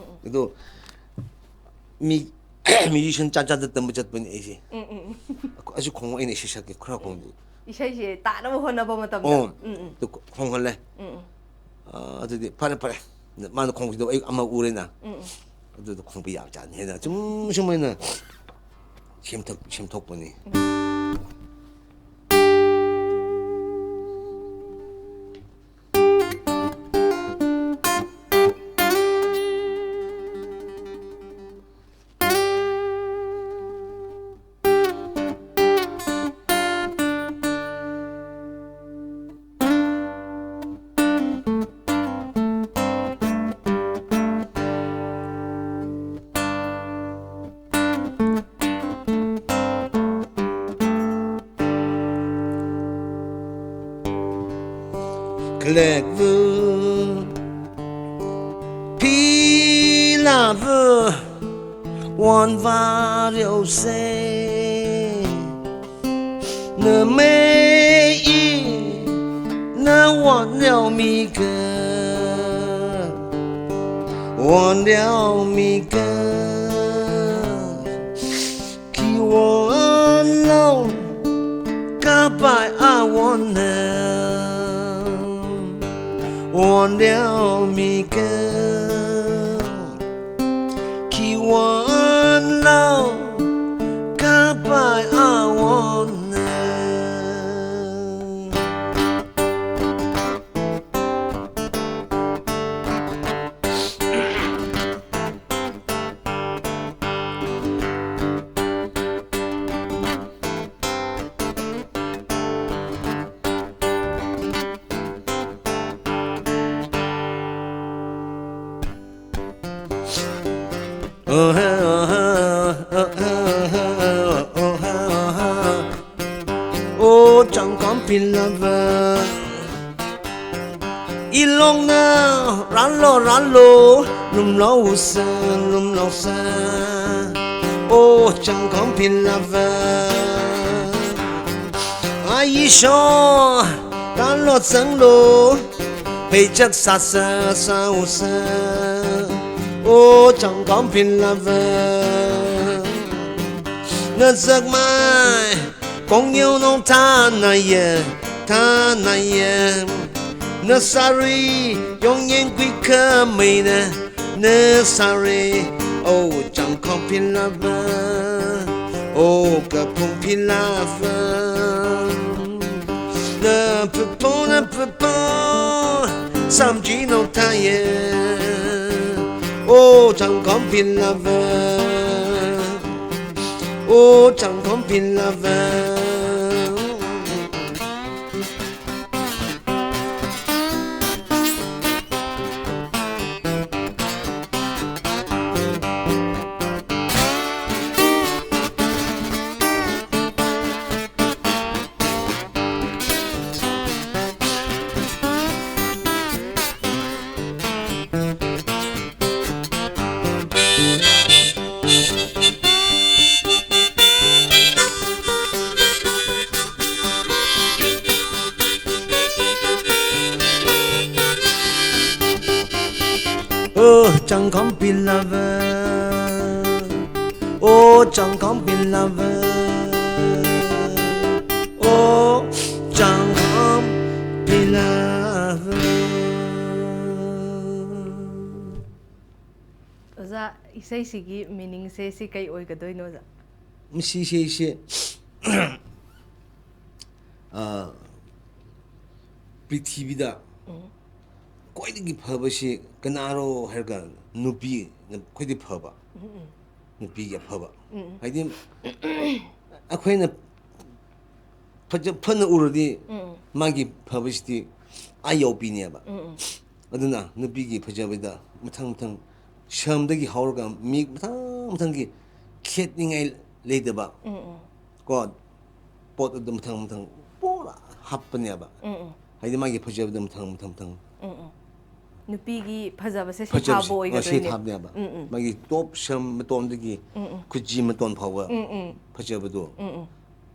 ꯑꯗꯣ ꯃꯤ ꯃ꯭ꯌꯨꯖꯤꯁꯤꯌꯥꯟ ꯆꯥꯠ ꯆꯥꯠꯇ ꯇꯝꯕ ꯆꯠꯄꯅꯤ ꯑꯩꯁꯦ꯫ ꯑꯩꯁꯨ ꯈꯣꯡꯉꯣ, ꯑꯩꯅ ꯏꯁꯩ ꯁꯛꯀꯦ ꯈꯔ ꯈꯣꯡꯗꯤ꯫ ꯏꯁꯩꯁꯦ ꯇꯥꯅꯕ ꯍꯣꯠꯅꯕ ꯃꯇꯝꯗ꯫ ꯑꯣ ꯑꯗꯨ ꯈꯣꯡꯍꯜꯂꯦ꯫ ꯑꯥ, ꯑꯗꯨꯗꯤ ꯐꯔꯦ ꯐꯔꯦ꯫ ꯃꯥꯅ ꯈꯣꯡꯈꯤꯗꯣ ꯑꯩ ꯑꯃ ꯎꯔꯦꯅ꯫ ꯑꯗꯨꯗ ꯈꯣꯡꯕ ꯌꯥꯕ ꯖꯥꯠꯅꯤ ꯍꯥꯏꯅ ꯁꯨꯝ ꯁꯨꯝ ꯑꯩꯅ ꯁꯦꯝꯊꯣꯛ ꯁꯦꯝꯊꯣꯛꯄꯅꯤ꯫ Klek vu, pi la vu, wan va ryo se. Ne mei i, ne wan liao mi ke, wan liao mi ke. Ki wan lao, ka bai a wan ne, wan liao mi ke. Ki wan lao, ka bai a wan ne. O chang kam pil la va. I ꯂꯣꯡꯅ ꯔꯥꯜꯂꯣ ꯔꯥꯜꯂꯣ ꯂꯨꯝꯂꯧꯁ ꯂꯨꯝꯂꯧꯁ ꯑꯣ ꯆꯪꯈꯣꯝ ꯐꯤꯂꯥꯕ ꯑꯩꯁꯣ ꯇꯥꯜꯂꯣ ꯆꯪꯂꯣ ꯐꯩꯆꯛ ꯁꯥꯁ sauce ꯑꯣ ꯆꯪꯈꯣꯝ ꯐꯤꯂꯥꯕ ꯅ ꯆꯛꯃꯥꯏ ꯀꯣꯡꯌꯧ ꯅꯣꯡ ꯊꯥꯅꯩꯌꯦ ꯊꯥꯅꯩꯌꯦ ꯅ ꯁꯥꯔꯤ ꯌꯣꯡ ꯌꯦꯡ ꯀꯨꯏ ꯈꯃꯩꯅ ꯅ ꯁꯥꯔꯤ ꯑꯣ ꯆꯪꯈꯣꯝ ꯐꯤꯂꯥꯕ ꯑꯣ ꯀꯐꯨꯝ ꯐꯤꯂꯥꯕ ꯅ ꯐꯨꯠꯐꯣ ꯅ ꯐꯨꯠꯐꯣ ꯁꯝꯖꯤ ꯅꯣꯡ ꯊꯥꯏꯌꯦ ꯑꯣ ꯆꯪꯈꯣꯝ ꯐꯤꯂꯥꯕ ꯑꯣ ꯆꯪꯈꯣꯝ ꯐꯤꯂꯥꯕ Oh, Changkhom beloved. Oh, Changkhom beloved. Oh, Changkhom beloved. ꯑꯣꯖꯥ, ꯏꯁꯩꯁꯤꯒꯤ ꯃꯤꯅꯤꯡꯁꯦ ꯁꯤ ꯀꯩ ꯑꯣꯏꯒꯗꯣꯏꯅꯣ, ꯑꯣꯖꯥ? ꯃꯁꯤ ꯏꯁꯩꯁꯦ, ꯑ, ꯄ꯭ꯔꯤꯊꯤꯕꯤꯗ ꯎꯝ꯫ ꯈ꯭ꯋꯥꯏꯗꯒꯤ ꯐꯕꯁꯤ ꯀꯅꯥꯔꯣ ꯍꯥꯏꯔꯒ ꯅꯨꯄꯤꯅ ꯈ꯭ꯋꯥꯏꯗꯒꯤ ꯐꯕ꯫ ꯎꯝ, ꯎꯝ꯫ ꯅꯨꯄꯤꯒꯤ ꯑꯐꯕ꯫ ꯎꯝ, ꯎꯝ꯫ ꯍꯥꯏꯗꯤ, ꯑꯩꯈꯣꯏꯅ ꯐꯖ-, ꯐꯅ ꯎꯔꯗꯤ ꯎꯝ, ꯎꯝ꯫ ꯃꯥꯒꯤ ꯐꯕꯁꯤꯗꯤ ꯑꯥ ꯌꯧꯕꯤꯅꯦꯕ꯫ ꯎꯝ, ꯎꯝ꯫ ꯑꯗꯨꯅ ꯅꯨꯄꯤꯒꯤ ꯐꯖꯕꯗ ꯃꯊꯪ ꯃꯊꯪ ꯁꯝꯗꯒꯤ ꯍꯧꯔꯒ ꯃꯤ ꯃꯊꯪ ꯃꯊꯪꯒꯤ ꯈꯦꯠꯅꯤꯡꯉꯥꯏ ꯂꯩꯇꯕ꯫ ꯎꯝ, ꯎꯝ꯫ ꯀꯣ, ꯄꯣꯠ ꯑꯗꯨ ꯃꯊꯪ ꯃꯊꯪ ꯄꯨꯔꯥ ꯍꯥꯞꯄꯅꯦꯕ꯫ ꯎꯝ, ꯎꯝ꯫ ꯍꯥꯏꯗꯤ ꯃꯥꯒꯤ ꯐꯖꯕꯗꯣ ꯃꯊꯪ ꯃꯊꯪ ꯃꯊꯪ꯫ ꯎꯝ, ꯎꯝ꯫ ꯅꯨꯄꯤꯒꯤ ꯐꯖꯕꯁꯦ ꯐꯖꯕꯁꯦ ꯁꯩꯊꯥꯕ ꯑ, ꯑꯣꯏꯒꯗꯣꯏꯅꯦ꯫ ꯁꯩꯊꯥꯕꯅꯦꯕ꯫ ꯎꯝ, ꯎꯝ꯫ ꯃꯥꯒꯤ ꯇꯣꯞ ꯁꯝ ꯃꯇꯣꯟꯗꯒꯤ ꯎꯝ, ꯎꯝ꯫ ꯈꯨꯖꯤ ꯃꯇꯣꯟ ꯐꯥꯎꯕ ꯎꯝ, ꯎꯝ꯫ ꯐꯖꯕꯗꯣ ꯎꯝ, ꯎꯝ꯫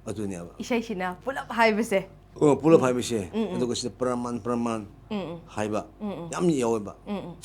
ꯑꯗꯨꯅꯦꯕ꯫ ꯏꯁꯩꯁꯤꯅ ꯄꯨꯂꯞ ꯍꯥꯏꯕꯁꯦ꯫ ꯑꯣ, ꯄꯨꯂꯞ ꯍꯥꯏꯕꯁꯦ꯫ ꯎꯝ, ꯎꯝ꯫ ꯑꯗꯨꯒ ꯁꯤꯗ ꯄ꯭ꯔꯃꯥꯟ ꯄ꯭ꯔꯃꯥꯟ ꯎꯝ, ꯎꯝ꯫ ꯍꯥꯏꯕ ꯎꯝ, ꯎꯝ꯫ ꯌꯥꯝ ꯌꯥꯎꯋꯦꯕ꯫ ꯎꯝ, ꯎꯝ꯫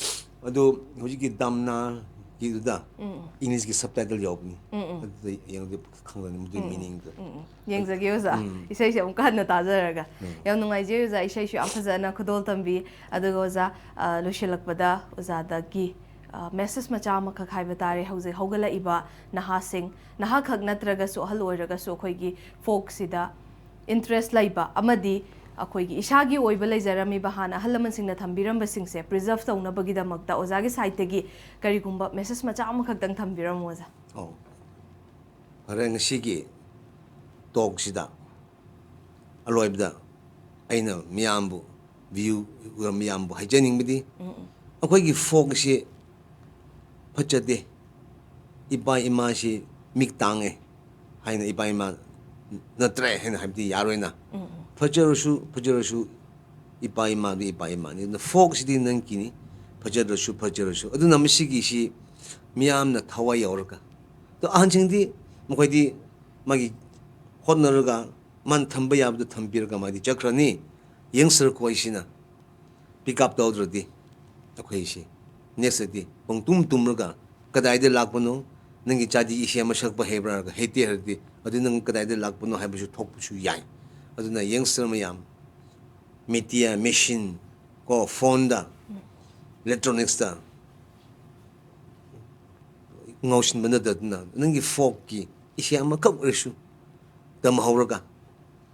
ꯑꯗꯨ ꯍꯧꯖꯤꯛꯀꯤ ꯗꯥꯝꯅꯥꯒꯤꯗꯨꯗ ꯎꯝ, ꯎꯝ꯫ English ꯀꯤ subtitle ꯌꯥꯎꯕꯅꯤ꯫ ꯎꯝ, ꯎꯝ꯫ ꯑꯗꯨꯗ ꯌꯦꯡꯉꯗꯤ ꯈꯪꯒꯅꯤ ꯃꯗꯨꯒꯤ meaning ꯗꯣ꯫ ꯎꯝ, ꯎꯝ꯫ ꯌꯦꯡꯖꯒꯦ ꯑꯣꯖꯥ꯫ ꯏꯁꯩꯁꯦ ꯑꯃꯨꯛꯀ ꯍꯟꯅ ꯇꯥꯖꯔꯒ꯫ ꯌꯥꯝ ꯅꯨꯡꯉꯥꯏꯖꯩ ꯑꯣꯖꯥ, ꯏꯁꯩꯁꯨ ꯌꯥꯝ ꯐꯖꯅ ꯈꯨꯗꯣꯜ ꯇꯝꯕꯤ꯫ ꯑꯗꯨꯒ ꯑꯣꯖꯥ, ꯑ, ꯂꯣꯏꯁꯤꯜꯂꯛꯄꯗ ꯑꯣꯖꯥꯗꯒꯤ, ꯑ, message ꯃꯆꯥ ꯑꯃꯈꯛ ꯍꯥꯏꯕ ꯇꯥꯔꯦ, ꯍꯧꯖꯤꯛ ꯍꯧꯒꯠꯂꯛꯏꯕ ꯅꯍꯥꯁꯤꯡ, ꯅꯍꯥꯈꯛ ꯅꯠꯇ꯭ꯔꯒꯁꯨ ꯑꯍꯜ ꯑꯣꯏꯔꯒꯁꯨ ꯑꯩꯈꯣꯏꯒꯤ folk ꯁꯤꯗ interest ꯂꯩꯕ ꯑꯃꯗꯤ ꯑꯩꯈꯣꯏꯒꯤ ꯏꯁꯥꯒꯤ ꯑꯣꯏꯕ ꯂꯩꯖꯔꯝꯃꯤꯕ ꯍꯥꯟꯅ ꯑꯍꯜ ꯂꯃꯟꯁꯤꯡꯅ ꯊꯝꯕꯤꯔꯝꯕꯁꯤꯡꯁꯦ preserve ꯇꯧꯅꯕꯒꯤꯗꯃꯛꯇ ꯑꯣꯖꯥꯒꯤ side ꯇꯒꯤ ꯀꯔꯤꯒꯨꯝꯕ message ꯃꯆꯥ ꯑꯃꯈꯛꯇꯪ ꯊꯝꯕꯤꯔꯝꯃꯣ ꯑꯣꯖꯥ꯫ ꯑꯣ꯫ ꯐꯔꯦ, ꯉꯁꯤꯒꯤ talk ꯁꯤꯗ ꯑꯂꯣꯏꯕꯗ ꯑꯩꯅ ꯃꯤꯌꯥꯝꯕꯨ, view ꯃꯤꯌꯥꯝꯕꯨ ꯍꯥꯏꯖꯅꯤꯡꯕꯗꯤ, ꯑꯩꯈꯣꯏꯒꯤ folk ꯁꯤ ꯐꯠꯆꯗꯦ, ꯏꯄꯥ ꯏꯃꯥꯁꯤ ꯃꯤꯛ ꯇꯥꯡꯉꯦ ꯍꯥꯏꯅ ꯏꯄꯥ ꯏꯃꯥ ꯅꯠꯇ꯭ꯔꯦ ꯍꯥꯏꯅ ꯍꯥꯏꯕꯗꯤ ꯌꯥꯔꯣꯏꯅ꯫ ꯐꯖꯔꯁꯨ ꯐꯖꯔꯁꯨ ꯏꯄꯥ ꯏꯃꯥꯗꯤ ꯏꯄꯥ ꯏꯃꯥꯅꯤ꯫ ꯑꯗꯨꯅ folk ꯁꯤꯗꯤ ꯅꯪꯒꯤꯅꯤ, ꯐꯖꯗ꯭ꯔꯁꯨ ꯐꯖꯔꯁꯨ꯫ ꯑꯗꯨꯅ ꯃꯁꯤꯒꯤꯁꯤ ꯃꯤꯌꯥꯝꯅ ꯊꯋꯥꯏ ꯌꯥꯎꯔꯒ, ꯑꯗꯣ ꯑꯍꯟꯁꯤꯡꯗꯤ ꯃꯈꯣꯏꯗꯤ ꯃꯥꯒꯤ ꯍꯣꯠꯅꯔꯒ ꯃꯥꯅ ꯊꯝꯕ ꯌꯥꯕꯗꯨ ꯊꯝꯕꯤꯔꯒ ꯃꯥꯗꯤ ꯆꯠꯈ꯭ꯔꯅꯤ꯫ Youngster ꯈꯣꯏꯁꯤꯅ pick up ꯇꯧꯗ꯭ꯔꯗꯤ ꯑꯩꯈꯣꯏꯁꯤ next ꯇꯗꯤ ꯄꯪꯇꯨꯝ ꯇꯨꯝꯔꯒ ꯀꯗꯥꯏꯗ ꯂꯥꯛꯄꯅꯣ, ꯅꯪꯒꯤ ꯆꯥꯗꯤ ꯏꯁꯩ ꯑꯃ ꯁꯛꯄ ꯍꯩꯕ꯭ꯔꯥ ꯍꯥꯏꯔꯒ ꯍꯩꯇꯦ ꯍꯥꯏꯔꯗꯤ, ꯑꯗꯨ ꯅꯪ ꯀꯗꯥꯏꯗ ꯂꯥꯛꯄꯅꯣ ꯍꯥꯏꯕꯁꯨ ꯊꯣꯛꯄꯁꯨ ꯌꯥꯏ꯫ ꯑꯗꯨꯅ youngster ꯃꯌꯥꯝ media, machine ꯀꯣ, phone ꯗ, electronics ꯇ ꯉꯥꯎꯁꯤꯟꯕ ꯅꯠꯇꯗꯨꯅ ꯅꯪꯒꯤ folk ꯀꯤ ꯏꯁꯩ ꯑꯃꯈꯛ ꯑꯣꯏꯔꯁꯨ ꯇꯝꯍꯧꯔꯒ,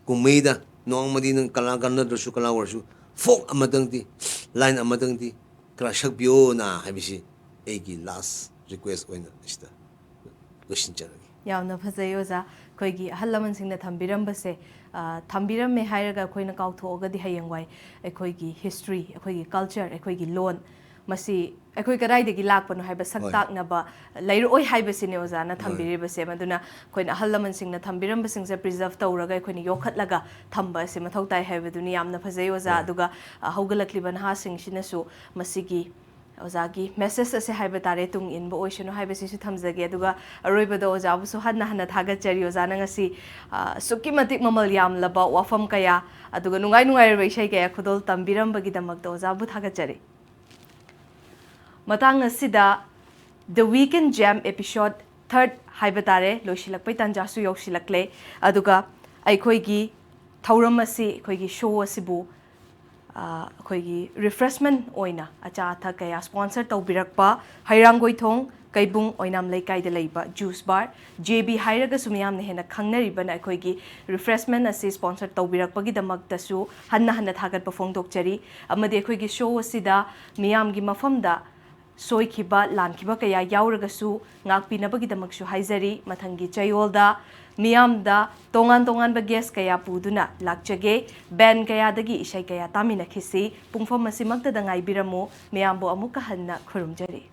ꯀꯨꯝꯍꯩꯗ ꯅꯣꯡꯃꯗꯤ ꯅꯪ ꯀꯂꯥꯀꯥꯔ ꯅꯠꯇ꯭ꯔꯁꯨ ꯀꯂꯥ ꯑꯣꯏꯔꯁꯨ folk ꯑꯃꯇꯪꯗꯤ, line ꯑꯃꯇꯪꯗꯤ ꯈꯔ ꯁꯛꯄꯤꯌꯣꯅ ꯍꯥꯏꯕꯁꯤ ꯑꯩꯒꯤ last request ꯑꯣꯏꯅ ꯑꯁꯤꯗ ꯂꯣꯏꯁꯤꯟꯖꯔꯒꯦ꯫ ꯌꯥꯝꯅ ꯐꯖꯩ ꯑꯣꯖꯥ꯫ ꯑꯩꯈꯣꯏꯒꯤ ꯑꯍꯜ ꯂꯃꯟꯁꯤꯡꯅ ꯊꯝꯕꯤꯔꯝꯕꯁꯦ, ꯑ, ꯊꯝꯕꯤꯔꯝꯃꯦ ꯍꯥꯏꯔꯒ ꯑꯩꯈꯣꯏꯅ ꯀꯥꯎꯊꯣꯛꯑꯒꯗꯤ ꯍꯌꯦꯡꯋꯥꯏ ꯑꯩꯈꯣꯏꯒꯤ history, ꯑꯩꯈꯣꯏꯒꯤ culture, ꯑꯩꯈꯣꯏꯒꯤ ꯂꯣꯟ ꯃꯁꯤ ꯑꯩꯈꯣꯏ ꯀꯗꯥꯏꯗꯒꯤ ꯂꯥꯛꯄꯅꯣ ꯍꯥꯏꯕ ꯁꯛ ꯍꯣꯏ꯫ ꯇꯥꯛꯅꯕ ꯂꯩꯔꯛꯑꯣꯏ ꯍꯥꯏꯕꯁꯤꯅꯦ ꯑꯣꯖꯥꯅ ꯍꯣꯏ꯫ ꯊꯝꯕꯤꯔꯤꯕꯁꯦ꯫ ꯃꯗꯨꯅ ꯑꯩꯈꯣꯏꯅ ꯑꯍꯜ ꯂꯃꯟꯁꯤꯡꯅ ꯊꯝꯕꯤꯔꯝꯕꯁꯤꯡꯁꯦ preserve ꯇꯧꯔꯒ ꯑꯩꯈꯣꯏꯅ ꯌꯣꯛꯈꯠꯂꯒ ꯊꯝꯕ ꯑꯁꯤ ꯃꯊꯧ ꯇꯥꯏ ꯍꯥꯏꯕꯗꯨꯅꯤ꯫ ꯌꯥꯝꯅ ꯐꯖꯩ ꯑꯣꯖꯥ꯫ ꯍꯣꯏ꯫ ꯑꯗꯨꯒ, ꯑ, ꯍꯧꯒꯠꯂꯛꯂꯤꯕ ꯅꯍꯥꯁꯤꯡꯁꯤꯅꯁꯨ ꯃꯁꯤꯒꯤ ꯑꯣꯖꯥꯒꯤ message ꯑꯁꯦ ꯍꯥꯏꯕ ꯇꯥꯔꯦ, ꯇꯨꯡ ꯏꯟꯕ ꯑꯣꯏꯁꯅꯨ ꯍꯥꯏꯕꯁꯤꯁꯨ ꯊꯝꯖꯒꯦ꯫ ꯑꯗꯨꯒ ꯑꯔꯣꯏꯕꯗ ꯑꯣꯖꯥꯕꯨꯁꯨ ꯍꯟꯅ ꯍꯟꯅ ꯊꯥꯒꯠꯆꯔꯤ꯫ ꯑꯣꯖꯥꯅ ꯉꯁꯤ, ꯑ, ꯑꯁꯨꯛꯀꯤ ꯃꯇꯤꯛ ꯃꯃꯜ ꯌꯥꯝꯂꯕ ꯋꯥꯐꯝ ꯀꯌꯥ ꯑꯗꯨꯒ ꯅꯨꯡꯉꯥꯏ ꯅꯨꯡꯉꯥꯏꯔꯕ ꯏꯁꯩ ꯀꯌꯥ ꯈꯨꯗꯣꯜ ꯇꯝꯕꯤꯔꯝꯕꯒꯤꯗꯃꯛꯇ ꯑꯣꯖꯥꯕꯨ ꯊꯥꯒꯠꯆꯔꯤ꯫ ꯃꯇꯥꯡ ꯑꯁꯤꯗ The Weekend Jam episode third ꯍꯥꯏꯕ ꯇꯥꯔꯦ, ꯂꯣꯏꯁꯤꯜꯂꯛꯄꯩ ꯇꯥꯟꯖꯥꯁꯨ ꯌꯧꯁꯤꯜꯂꯛꯂꯦ꯫ ꯑꯗꯨꯒ ꯑꯩꯈꯣꯏꯒꯤ ꯊꯧꯔꯝ ꯑꯁꯤ, ꯑꯩꯈꯣꯏꯒꯤ show ꯑꯁꯤꯕꯨ, ꯑ, ꯑꯩꯈꯣꯏꯒꯤ refreshment ꯑꯣꯏꯅ ꯑꯆꯥ ꯑꯊꯛ ꯀꯌꯥ sponsor ꯇꯧꯕꯤꯔꯛꯄ ꯍꯩꯔꯥꯡꯒꯣꯏꯊꯣꯡ ꯀꯩꯕꯨꯡ ꯑꯣꯏꯅꯥꯝ ꯂꯩꯀꯥꯏꯗ ꯂꯩꯕ Juice Bar, J B ꯍꯥꯏꯔꯒꯁꯨ ꯃꯤꯌꯥꯝꯅ ꯍꯦꯟꯅ ꯈꯪꯅꯔꯤꯕꯅ, ꯑꯩꯈꯣꯏꯒꯤ refreshment ꯑꯁꯤ sponsor ꯇꯧꯕꯤꯔꯛꯄꯒꯤꯗꯃꯛꯇꯁꯨ ꯍꯟꯅ ꯍꯟꯅ ꯊꯥꯒꯠꯄ ꯐꯣꯡꯗꯣꯛꯆꯔꯤ꯫ ꯑꯃꯗꯤ ꯑꯩꯈꯣꯏꯒꯤ show ꯑꯁꯤꯗ ꯃꯤꯌꯥꯝꯒꯤ ꯃꯐꯝꯗ ꯁꯣꯏꯈꯤꯕ, ꯂꯥꯟꯈꯤꯕ ꯀꯌꯥ ꯌꯥꯎꯔꯒꯁꯨ ꯉꯥꯛꯄꯤꯅꯕꯒꯤꯗꯃꯛꯁꯨ ꯍꯥꯏꯖꯔꯤ꯫ ꯃꯊꯪꯒꯤ ꯆꯌꯣꯜꯗ ꯃꯤꯌꯥꯝꯗ ꯇꯣꯉꯥꯟ ꯇꯣꯉꯥꯟꯕ guest ꯀꯌꯥ ꯄꯨꯗꯨꯅ ꯂꯥꯛꯆꯒꯦ꯫ Band ꯀꯌꯥꯗꯒꯤ ꯏꯁꯩ ꯀꯌꯥ ꯇꯥꯃꯤꯟꯅꯈꯤꯁꯤ꯫ ꯄꯨꯡꯐꯝ ꯑꯁꯤꯃꯛꯇꯗ ꯉꯥꯏꯕꯤꯔꯝꯃꯨ꯫ ꯃꯤꯌꯥꯝꯕꯨ ꯑꯃꯨꯛꯀ ꯍꯟꯅ ꯈꯨꯔꯨꯝꯖꯔꯤ꯫